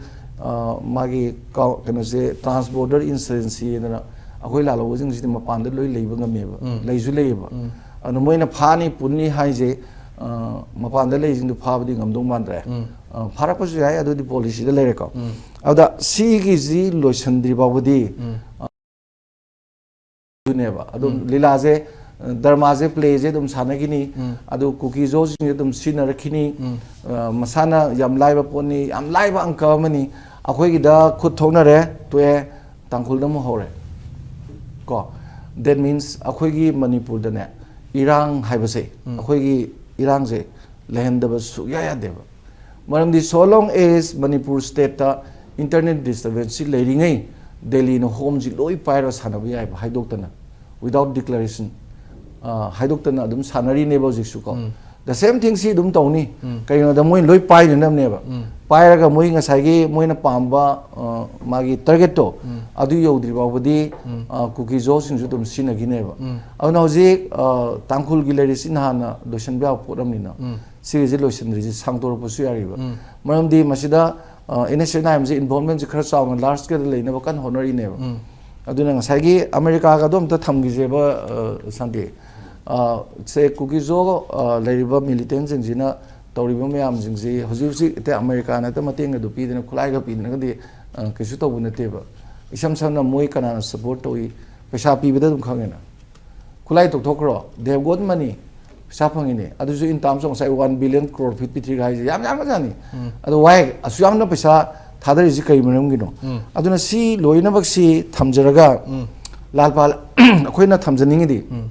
ꯃꯥꯒꯤ ꯀꯩꯅꯣꯁꯦ, ꯇ꯭ꯔꯥꯟꯁ ꯕꯣꯔꯗꯔ ꯏꯟꯁꯔꯖꯦꯟꯁꯤ ꯍꯥꯏꯗꯅ ꯑꯩꯈꯣꯏ ꯂꯥꯜꯍꯧꯕꯁꯤꯡꯁꯤꯗꯤ ꯃꯄꯥꯟꯗ ꯂꯣꯏ ꯂꯩꯕ ꯉꯝꯃꯦꯕ, ꯂꯩꯁꯨ ꯂꯩꯌꯦꯕ꯫ ꯑꯗꯨꯅ ꯃꯣꯏꯅ ꯐꯥꯅꯤ ꯄꯨꯟꯅꯤ ꯍꯥꯏꯁꯦ, ꯃꯄꯥꯟꯗ ꯂꯩꯁꯤꯡꯗꯨ ꯐꯥꯕꯗꯤ ꯉꯝꯗꯧ ꯃꯥꯟꯗ꯭ꯔꯦ꯫ ꯐꯥꯔꯛꯄꯁꯨ ꯌꯥꯏ, ꯑꯗꯨꯗꯤ ꯄꯣꯂꯤꯁꯤꯗ ꯂꯩꯔꯦꯀꯣ꯫ ꯑꯗꯨꯗ ꯁꯤꯒꯤꯁꯤ ꯂꯣꯏꯁꯤꯟꯗ꯭ꯔꯤ ꯐꯥꯎꯕꯗꯤ ꯑꯗꯨꯅꯦꯕ ꯑꯗꯨꯝ ꯂꯤꯂꯥꯁꯦ, ꯗ꯭ꯔꯃꯥꯁꯦ, ꯄ꯭ꯂꯦꯁꯦ ꯑꯗꯨꯝ ꯁꯥꯟꯅꯈꯤꯅꯤ꯫ ꯑꯗꯨ ꯀꯨꯀꯤ ꯖꯣꯁꯤꯡꯁꯦ ꯑꯗꯨꯝ ꯁꯤꯖꯤꯟꯅꯔꯛꯈꯤꯅꯤ꯫ ꯃꯁꯥꯅ ꯌꯥꯝ ꯂꯥꯏꯕ ꯄꯣꯠꯅꯤ, ꯌꯥꯝ ꯂꯥꯏꯕ ꯑꯪꯀ ꯑꯃꯅꯤ꯫ ꯑꯩꯈꯣꯏꯒꯤꯗ ꯈꯨꯠ ꯊꯣꯛꯅꯔꯦ, ꯇꯣꯛꯑꯦ, ꯇꯥꯡꯈꯨꯜꯗ ꯑꯃꯨꯛ ꯍꯧꯔꯦ꯫ ꯀꯣ, that means ꯑꯩꯈꯣꯏꯒꯤ ꯃꯅꯤꯄꯨꯔꯗꯅꯦ, ꯏꯔꯥꯡ ꯍꯥꯏꯕꯁꯦ, ꯑꯩꯈꯣꯏꯒꯤ ꯏꯔꯥꯡꯁꯦ ꯂꯩꯍꯟꯗꯕ ꯁꯨꯛꯌꯥ ꯌꯥꯗꯦꯕ꯫ ꯃꯔꯝꯗꯤ so long as ꯃꯅꯤꯄꯨꯔ ꯁ꯭ꯇꯦꯠꯇ ꯏꯟꯇꯔꯅꯦꯜ ꯗꯤꯁꯇꯔꯕꯦꯟꯁꯁꯤ ꯂꯩꯔꯤꯉꯩ, ꯗꯦꯜꯂꯤꯅ ꯍꯣꯝꯁꯤ ꯂꯣꯏ ꯄꯥꯏꯔꯒ ꯁꯥꯟꯅꯕ ꯌꯥꯏꯕ, ꯍꯥꯏꯗꯣꯛꯇꯅ, without declaration, ꯍꯥꯏꯗꯣꯛꯇꯅ ꯑꯗꯨꯝ ꯁꯥꯟꯅꯔꯤꯅꯦꯕ ꯍꯧꯖꯤꯛꯁꯨ ꯀꯣ꯫ The same thing ꯁꯤ ꯑꯗꯨꯝ ꯇꯧꯅꯤ꯫ ꯀꯩꯒꯤꯅꯣꯗ ꯃꯣꯏ ꯂꯣꯏ ꯄꯥꯏꯅꯅꯕꯅꯦꯕ꯫ ꯄꯥꯏꯔꯒ ꯃꯣꯏ ꯉꯁꯥꯏꯒꯤ ꯃꯣꯏꯅ ꯄꯥꯝꯕ, ꯑ, ꯃꯥꯒꯤ target ꯇꯣ, ꯎꯝ꯫ ꯑꯗꯨ ꯌꯧꯗ꯭ꯔꯤ ꯐꯥꯎꯕꯗꯤ, ꯎꯝ꯫ ꯑ, ꯀꯨꯀꯤ ꯖꯣꯁꯤꯡꯁꯨ ꯑꯗꯨꯝ ꯁꯤꯖꯤꯟꯅꯈꯤꯅꯦꯕ꯫ ꯎꯝ꯫ ꯑꯗꯨꯅ ꯍꯧꯖꯤꯛ, ꯑ, ꯇꯥꯡꯈꯨꯜꯒꯤ ꯂꯩꯔꯤꯁꯤ ꯅꯍꯥꯟꯅ ꯂꯣꯏꯁꯤꯟꯕ ꯌꯥꯕ ꯄꯣꯠ ꯑꯃꯅꯤꯅ, ꯎꯝ꯫ ꯁꯤꯒꯤꯁꯤ ꯂꯣꯏꯁꯤꯟꯗ꯭ꯔꯤꯁꯤ ꯁꯥꯡꯗꯣꯔꯛꯄꯁꯨ ꯌꯥꯔꯤꯕ꯫ ꯎꯝ꯫ ꯃꯔꯝꯗꯤ ꯃꯁꯤꯗ, ꯑ, ꯑꯩꯅ ꯁꯦꯡꯅ ꯍꯥꯏꯕꯁꯤ involvement ꯁꯤ ꯈꯔ ꯆꯥꯎꯅ large scale ꯗ ꯂꯩꯅꯕ ꯀꯟꯅ ꯍꯣꯠꯅꯔꯤꯅꯦꯕ꯫ ꯎꯝ꯫ ꯑꯗꯨꯅ ꯉꯁꯥꯏꯒꯤ ꯑꯃꯦꯔꯤꯀꯥꯒꯗꯣ ꯑꯝꯇ ꯊꯝꯈꯤꯁꯦꯕ, ꯑ, ꯁꯥꯟꯇꯤ꯫ ꯑ, ꯁꯦ ꯀꯨꯀꯤ ꯖꯣ, ꯑ, ꯂꯩꯔꯤꯕ militant ꯁꯤꯡꯁꯤꯅ ꯇꯧꯔꯤꯕ ꯃꯌꯥꯝꯁꯤꯡꯁꯤ ꯍꯧꯖꯤꯛ ꯍꯧꯖꯤꯛ ꯑꯇꯩ ꯑꯃꯦꯔꯤꯀꯥꯅ ꯍꯦꯛꯇ ꯃꯇꯦꯡ ꯑꯗꯨ ꯄꯤꯗꯅ ꯈꯨꯠꯂꯥꯏꯒ ꯄꯤꯗꯅꯒꯗꯤ, ꯑ, ꯀꯩꯁꯨ ꯇꯧꯕ ꯅꯠꯇꯦꯕ꯫ ꯏꯁꯝ ꯁꯝꯅ ꯃꯣꯏ ꯀꯅꯥꯅ support ꯇꯧꯏ? ꯄꯩꯁꯥ ꯄꯤꯕꯗ ꯑꯗꯨꯝ ꯈꯪꯉꯦꯅ꯫ ꯈꯨꯠꯂꯥꯏ ꯇꯧꯊꯣꯛꯈ꯭ꯔꯣ, they have got money, ꯄꯩꯁꯥ ꯐꯪꯉꯤꯅꯦ꯫ ꯑꯗꯨꯁꯨ in terms of ꯉꯁꯥꯏ one billion crore ꯐꯤꯠ ꯄꯤꯊ꯭ꯔꯤꯒ ꯍꯥꯏꯁꯦ ꯌꯥꯝ ꯌꯥꯝꯕꯖꯥꯠꯅꯤ꯫ ꯎꯝ꯫ ꯑꯗꯣ why ꯑꯁꯨꯛ ꯌꯥꯝꯅ ꯄꯩꯁꯥ ꯊꯥꯗꯔꯤꯁꯤ ꯀꯔꯤ ꯃꯔꯝꯒꯤꯅꯣ? ꯎꯝ꯫ ꯑꯗꯨꯅ ꯁꯤ ꯂꯣꯏꯅꯃꯛꯁꯤ ꯊꯝꯖꯔꯒ, ꯎꯝ꯫ ꯂꯥꯜꯄꯥ, ꯑꯩꯈꯣꯏꯅ ꯊꯝꯖꯅꯤꯡꯉꯤꯗꯤ, ꯎꯝ꯫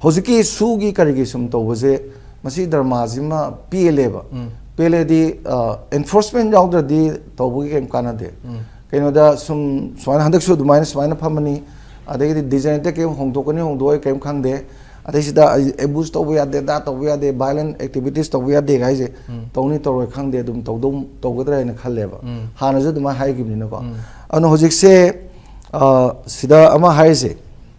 ꯍꯧꯖꯤꯛꯀꯤ ꯁꯨꯒꯤ ꯀꯔꯤꯒꯤ ꯁꯨꯝ ꯇꯧꯕꯁꯦ, ꯃꯁꯤ ꯗ꯭ꯔꯃꯥꯁꯤꯃ ꯄꯦꯜꯂꯦꯕ꯫ ꯎꯝ꯫ ꯄꯦꯜꯂꯦꯗꯤ, ꯑ, enforcement ꯌꯥꯎꯗ꯭ꯔꯗꯤ ꯇꯧꯕꯒꯤ ꯀꯩꯝ ꯀꯥꯟꯅꯗꯦ꯫ ꯎꯝ꯫ ꯀꯩꯅꯣꯗ ꯁꯨꯝ ꯁꯨꯃꯥꯏꯅ ꯍꯟꯗꯛꯁꯨ ꯑꯗꯨꯃꯥꯏꯅ ꯁꯨꯃꯥꯏꯅ ꯐꯝꯃꯅꯤ, ꯑꯗꯒꯤꯗꯤ design ꯇ ꯀꯩꯝ ꯍꯣꯡꯗꯣꯛꯀꯅꯤ ꯍꯣꯡꯗꯣꯛꯑꯣꯏ ꯀꯩꯝ ꯈꯪꯗꯦ, ꯑꯗꯩ ꯁꯤꯗ ꯑꯩ abuse ꯇꯧꯕ ꯌꯥꯗꯦ, ꯑꯗꯥ ꯇꯧꯕ ꯌꯥꯗꯦ, violent activities ꯇꯧꯕ ꯌꯥꯗꯦ ꯍꯥꯏꯁꯦ, ꯎꯝ꯫ ꯇꯧꯅꯤ ꯇꯧꯔꯣꯏ ꯈꯪꯗꯦ, ꯑꯗꯨꯝ ꯇꯧꯗꯧ, ꯇꯧꯒꯗ꯭ꯔꯥ ꯍꯥꯏꯅ ꯈꯜꯂꯦꯕ꯫ ꯎꯝ꯫ ꯍꯥꯟꯅꯁꯨ ꯑꯗꯨꯃꯥꯏꯅ ꯍꯥꯏꯈꯤꯕꯅꯤꯅꯀꯣ꯫ ꯎꯝ꯫ ꯑꯗꯨꯅ ꯍꯧꯖꯤꯛꯁꯦ, ꯑ, ꯁꯤꯗ ꯑꯃ ꯍꯥꯏꯔꯤꯁꯦ,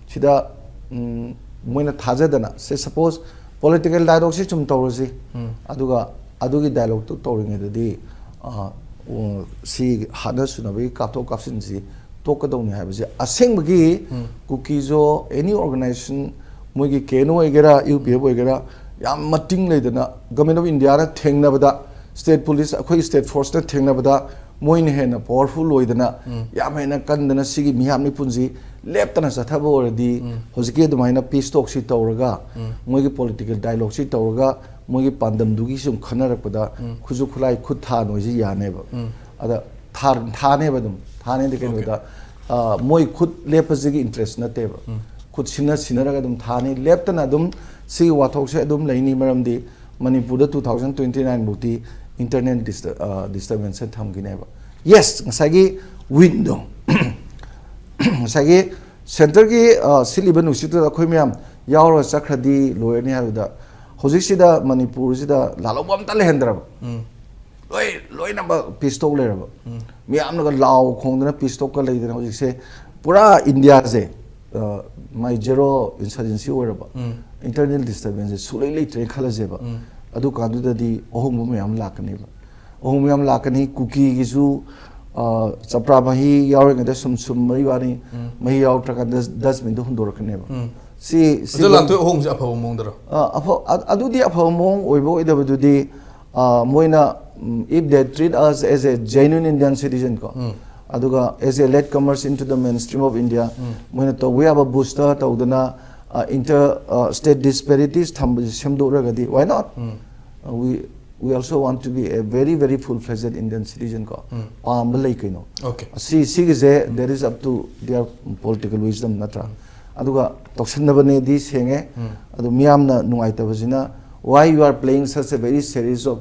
ꯁꯤꯗ, ꯎꯝ, ꯃꯣꯏꯅ ꯊꯥꯖꯗꯅ, say suppose political dialogue ꯁꯤ ꯁꯨꯝ ꯇꯧꯔꯁꯤ, ꯎꯝ꯫ ꯑꯗꯨꯒ ꯑꯗꯨꯒꯤ dialogue ꯇꯨ ꯇꯧꯔꯤꯉꯩꯗꯗꯤ, ꯑ, ꯎ, ꯁꯤ ꯍꯥꯠꯅ ꯁꯨꯅꯕꯒꯤ ꯀꯥꯞꯊꯣꯛ ꯀꯥꯞꯁꯤꯟꯁꯤ ꯇꯣꯛꯀꯗꯧꯅꯤ ꯍꯥꯏꯕꯁꯦ ꯑꯁꯦꯡꯕꯒꯤ ꯎꯝ꯫ ꯀꯨꯀꯤꯖꯣ, any organization, ꯃꯣꯏꯒꯤ ꯀꯦ ꯑꯦꯟ ꯑꯣ ꯑꯣꯏꯒꯦꯔꯥ, ꯌꯨ ꯄꯤ ꯑꯦꯐ ꯑꯣꯏꯒꯦꯔꯥ, ꯌꯥꯝ ꯃꯇꯤꯡ ꯂꯩꯗꯅ Government of India ꯅ ꯊꯦꯡꯅꯕꯗ, state police, ꯑꯩꯈꯣꯏ state force ꯅ ꯊꯦꯡꯅꯕꯗ ꯃꯣꯏꯅ ꯍꯦꯟꯅ powerful ꯑꯣꯏꯗꯅ, ꯎꯝ꯫ ꯌꯥꯝ ꯍꯦꯟꯅ ꯀꯟꯗꯅ ꯁꯤꯒꯤ ꯃꯤꯍꯥꯠ ꯃꯤꯄꯨꯟꯁꯤ ꯂꯦꯞꯇꯅ ꯆꯠꯊꯕ ꯑꯣꯏꯔꯗꯤ, ꯎꯝ꯫ ꯍꯧꯖꯤꯛꯀꯤ ꯑꯗꯨꯃꯥꯏꯅ peace talk ꯁꯤ ꯇꯧꯔꯒ, ꯎꯝ꯫ ꯃꯣꯏꯒꯤ political dialogue ꯁꯤ ꯇꯧꯔꯒ, ꯃꯣꯏꯒꯤ ꯄꯥꯟꯗꯝꯗꯨꯒꯤ ꯁꯨꯝ ꯈꯟꯅꯔꯛꯄꯗ ꯎꯝ꯫ ꯈꯨꯠꯁꯨ ꯈꯨꯠꯂꯥꯏ ꯈꯨꯠ ꯊꯥ ꯅꯣꯏꯁꯤ ꯌꯥꯅꯦꯕ꯫ ꯎꯝ꯫ ꯑꯗ ꯊꯥ-, ꯊꯥꯅꯦꯕ ꯑꯗꯨꯝ꯫ ꯊꯥꯅꯦꯗꯤ ꯀꯩꯅꯣꯗ, ꯑꯣꯀꯦ꯫ ꯑ, ꯃꯣꯏ ꯈꯨꯠ ꯂꯦꯞꯄꯁꯤꯒꯤ interest ꯅꯠꯇꯦꯕ꯫ ꯎꯝ꯫ ꯈꯨꯠ ꯁꯤꯟꯅ ꯁꯤꯟꯅꯔꯒ ꯑꯗꯨꯝ ꯊꯥꯅꯤ꯫ ꯂꯦꯞꯇꯅ ꯑꯗꯨꯝ ꯁꯤꯒꯤ ꯋꯥꯊꯣꯛꯁꯦ ꯑꯗꯨꯝ ꯂꯩꯅꯤ, ꯃꯔꯝꯗꯤ ꯃꯅꯤꯄꯨꯔꯗ two thousand twenty nine ꯐꯥꯎꯗꯤ internal dista-, ꯑ, disturbance ꯁꯦ ꯊꯝꯈꯤꯅꯦꯕ꯫ Yes, ꯉꯁꯥꯏꯒꯤ ꯋꯤꯟꯗꯣ, ꯉꯁꯥꯏꯒꯤ centre ꯒꯤ, ꯑ, ꯁꯤꯠꯂꯤꯕ ꯅꯨꯡꯁꯤꯠꯇꯨꯗ ꯑꯩꯈꯣꯏ ꯃꯌꯥꯝ ꯌꯥꯎꯔꯒ ꯆꯠꯈ꯭ꯔꯗꯤ ꯂꯣꯏꯔꯅꯤ ꯍꯥꯏꯕꯗ, ꯍꯧꯖꯤꯛꯁꯤꯗ ꯃꯅꯤꯄꯨꯔꯁꯤꯗ ꯂꯥꯜꯍꯧꯕ ꯑꯝꯇ ꯂꯩꯍꯟꯗ꯭ꯔꯕ꯫ ꯎꯝ꯫ ꯂꯣꯏ ꯂꯣꯏꯅꯃꯛ ꯄꯤꯁ ꯇꯣꯛ ꯂꯩꯔꯕ꯫ ꯃꯤꯌꯥꯝꯅꯒ ꯂꯥꯎ ꯈꯣꯡꯗꯅ ꯄꯤꯁ ꯇꯣꯛꯀ ꯂꯩꯗꯅ ꯍꯧꯖꯤꯛꯁꯦ ꯄꯨꯔꯥ ꯏꯟꯗꯤꯌꯥꯁꯦ, ꯑ, ꯃꯥꯏ ꯖꯦꯔꯣ ꯏꯟꯁꯔꯖꯦꯟꯁꯤ ꯑꯣꯏꯔꯕ, ꯏꯟꯇꯔꯅꯦꯜ ꯗꯤꯁꯇꯔꯕꯦꯟꯁꯁꯦ ꯁꯨꯛꯂꯩ ꯂꯩꯇ꯭ꯔꯦ ꯈꯜꯂꯁꯦꯕ꯫ ꯑꯗꯨꯀꯥꯟꯗꯨꯗꯗꯤ ꯑꯍꯣꯡꯕ ꯃꯌꯥꯝ ꯂꯥꯛꯀꯅꯦꯕ꯫ ꯑꯍꯣꯡꯕ ꯃꯌꯥꯝ ꯂꯥꯛꯀꯅꯤ꯫ ꯀꯨꯀꯤꯒꯤꯁꯨ, ꯑ, ꯆꯝꯄ꯭ꯔꯥ ꯃꯍꯤ ꯌꯥꯎꯔꯤꯉꯩꯗ ꯁꯨꯝ ꯁꯨꯝꯕꯒꯤ ꯋꯥꯅꯤ꯫ ꯃꯍꯤ ꯌꯥꯎꯔꯛꯇ꯭ꯔꯀꯥꯟꯗ ꯗꯁꯕꯤꯟꯗ ꯍꯨꯟꯗꯣꯔꯛꯀꯅꯦꯕ꯫ ꯁꯤ ꯑꯗꯨ ꯂꯥꯟꯊꯣꯛ ꯑꯍꯣꯡꯕꯁꯦ ꯑꯐꯕ ꯃꯑꯣꯡꯗꯔꯣ? ꯑ, ꯑꯐ-, ꯑ-, ꯑꯗꯨꯗꯤ ꯑꯐꯕ ꯃꯑꯣꯡ ꯑꯣꯏꯕ ꯑꯣꯏꯗꯕꯗꯨꯗꯤ, ꯑ, ꯃꯣꯏꯅ, ꯎꯝ, if they treat us as a genuine Indian citizen ꯀꯣ, ꯑꯗꯨꯒ as a late comers into the mainstream of India, ꯃꯣꯏꯅ ꯇꯧꯕ ꯌꯥꯕ ꯕꯨꯁꯇꯔ ꯇꯧꯗꯅ, ꯑ, inter, ꯑ, state disparities ꯊꯝꯕꯁꯦ ꯁꯦꯝꯗꯣꯛꯂꯒꯗꯤ, why not? Uh, we, we also want to be a very, very full-fledged Indian citizen ꯀꯣ, ꯄꯥꯝꯕ ꯂꯩ ꯀꯩꯅꯣ꯫ Okay. ꯁꯤ, ꯁꯤꯒꯤꯁꯦ, that is up to their political wisdom ꯅꯠꯇ꯭ꯔꯥ? ꯑꯗꯨꯒ ꯇꯧꯁꯟꯅꯕꯅꯦꯗꯤ ꯁꯦꯡꯉꯦ꯫ ꯑꯗꯨ ꯃꯤꯌꯥꯝꯅ ꯅꯨꯡꯉꯥꯏꯇꯕꯁꯤꯅ, why you are playing such a very serious of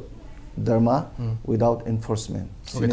drama without enforcement? Okay,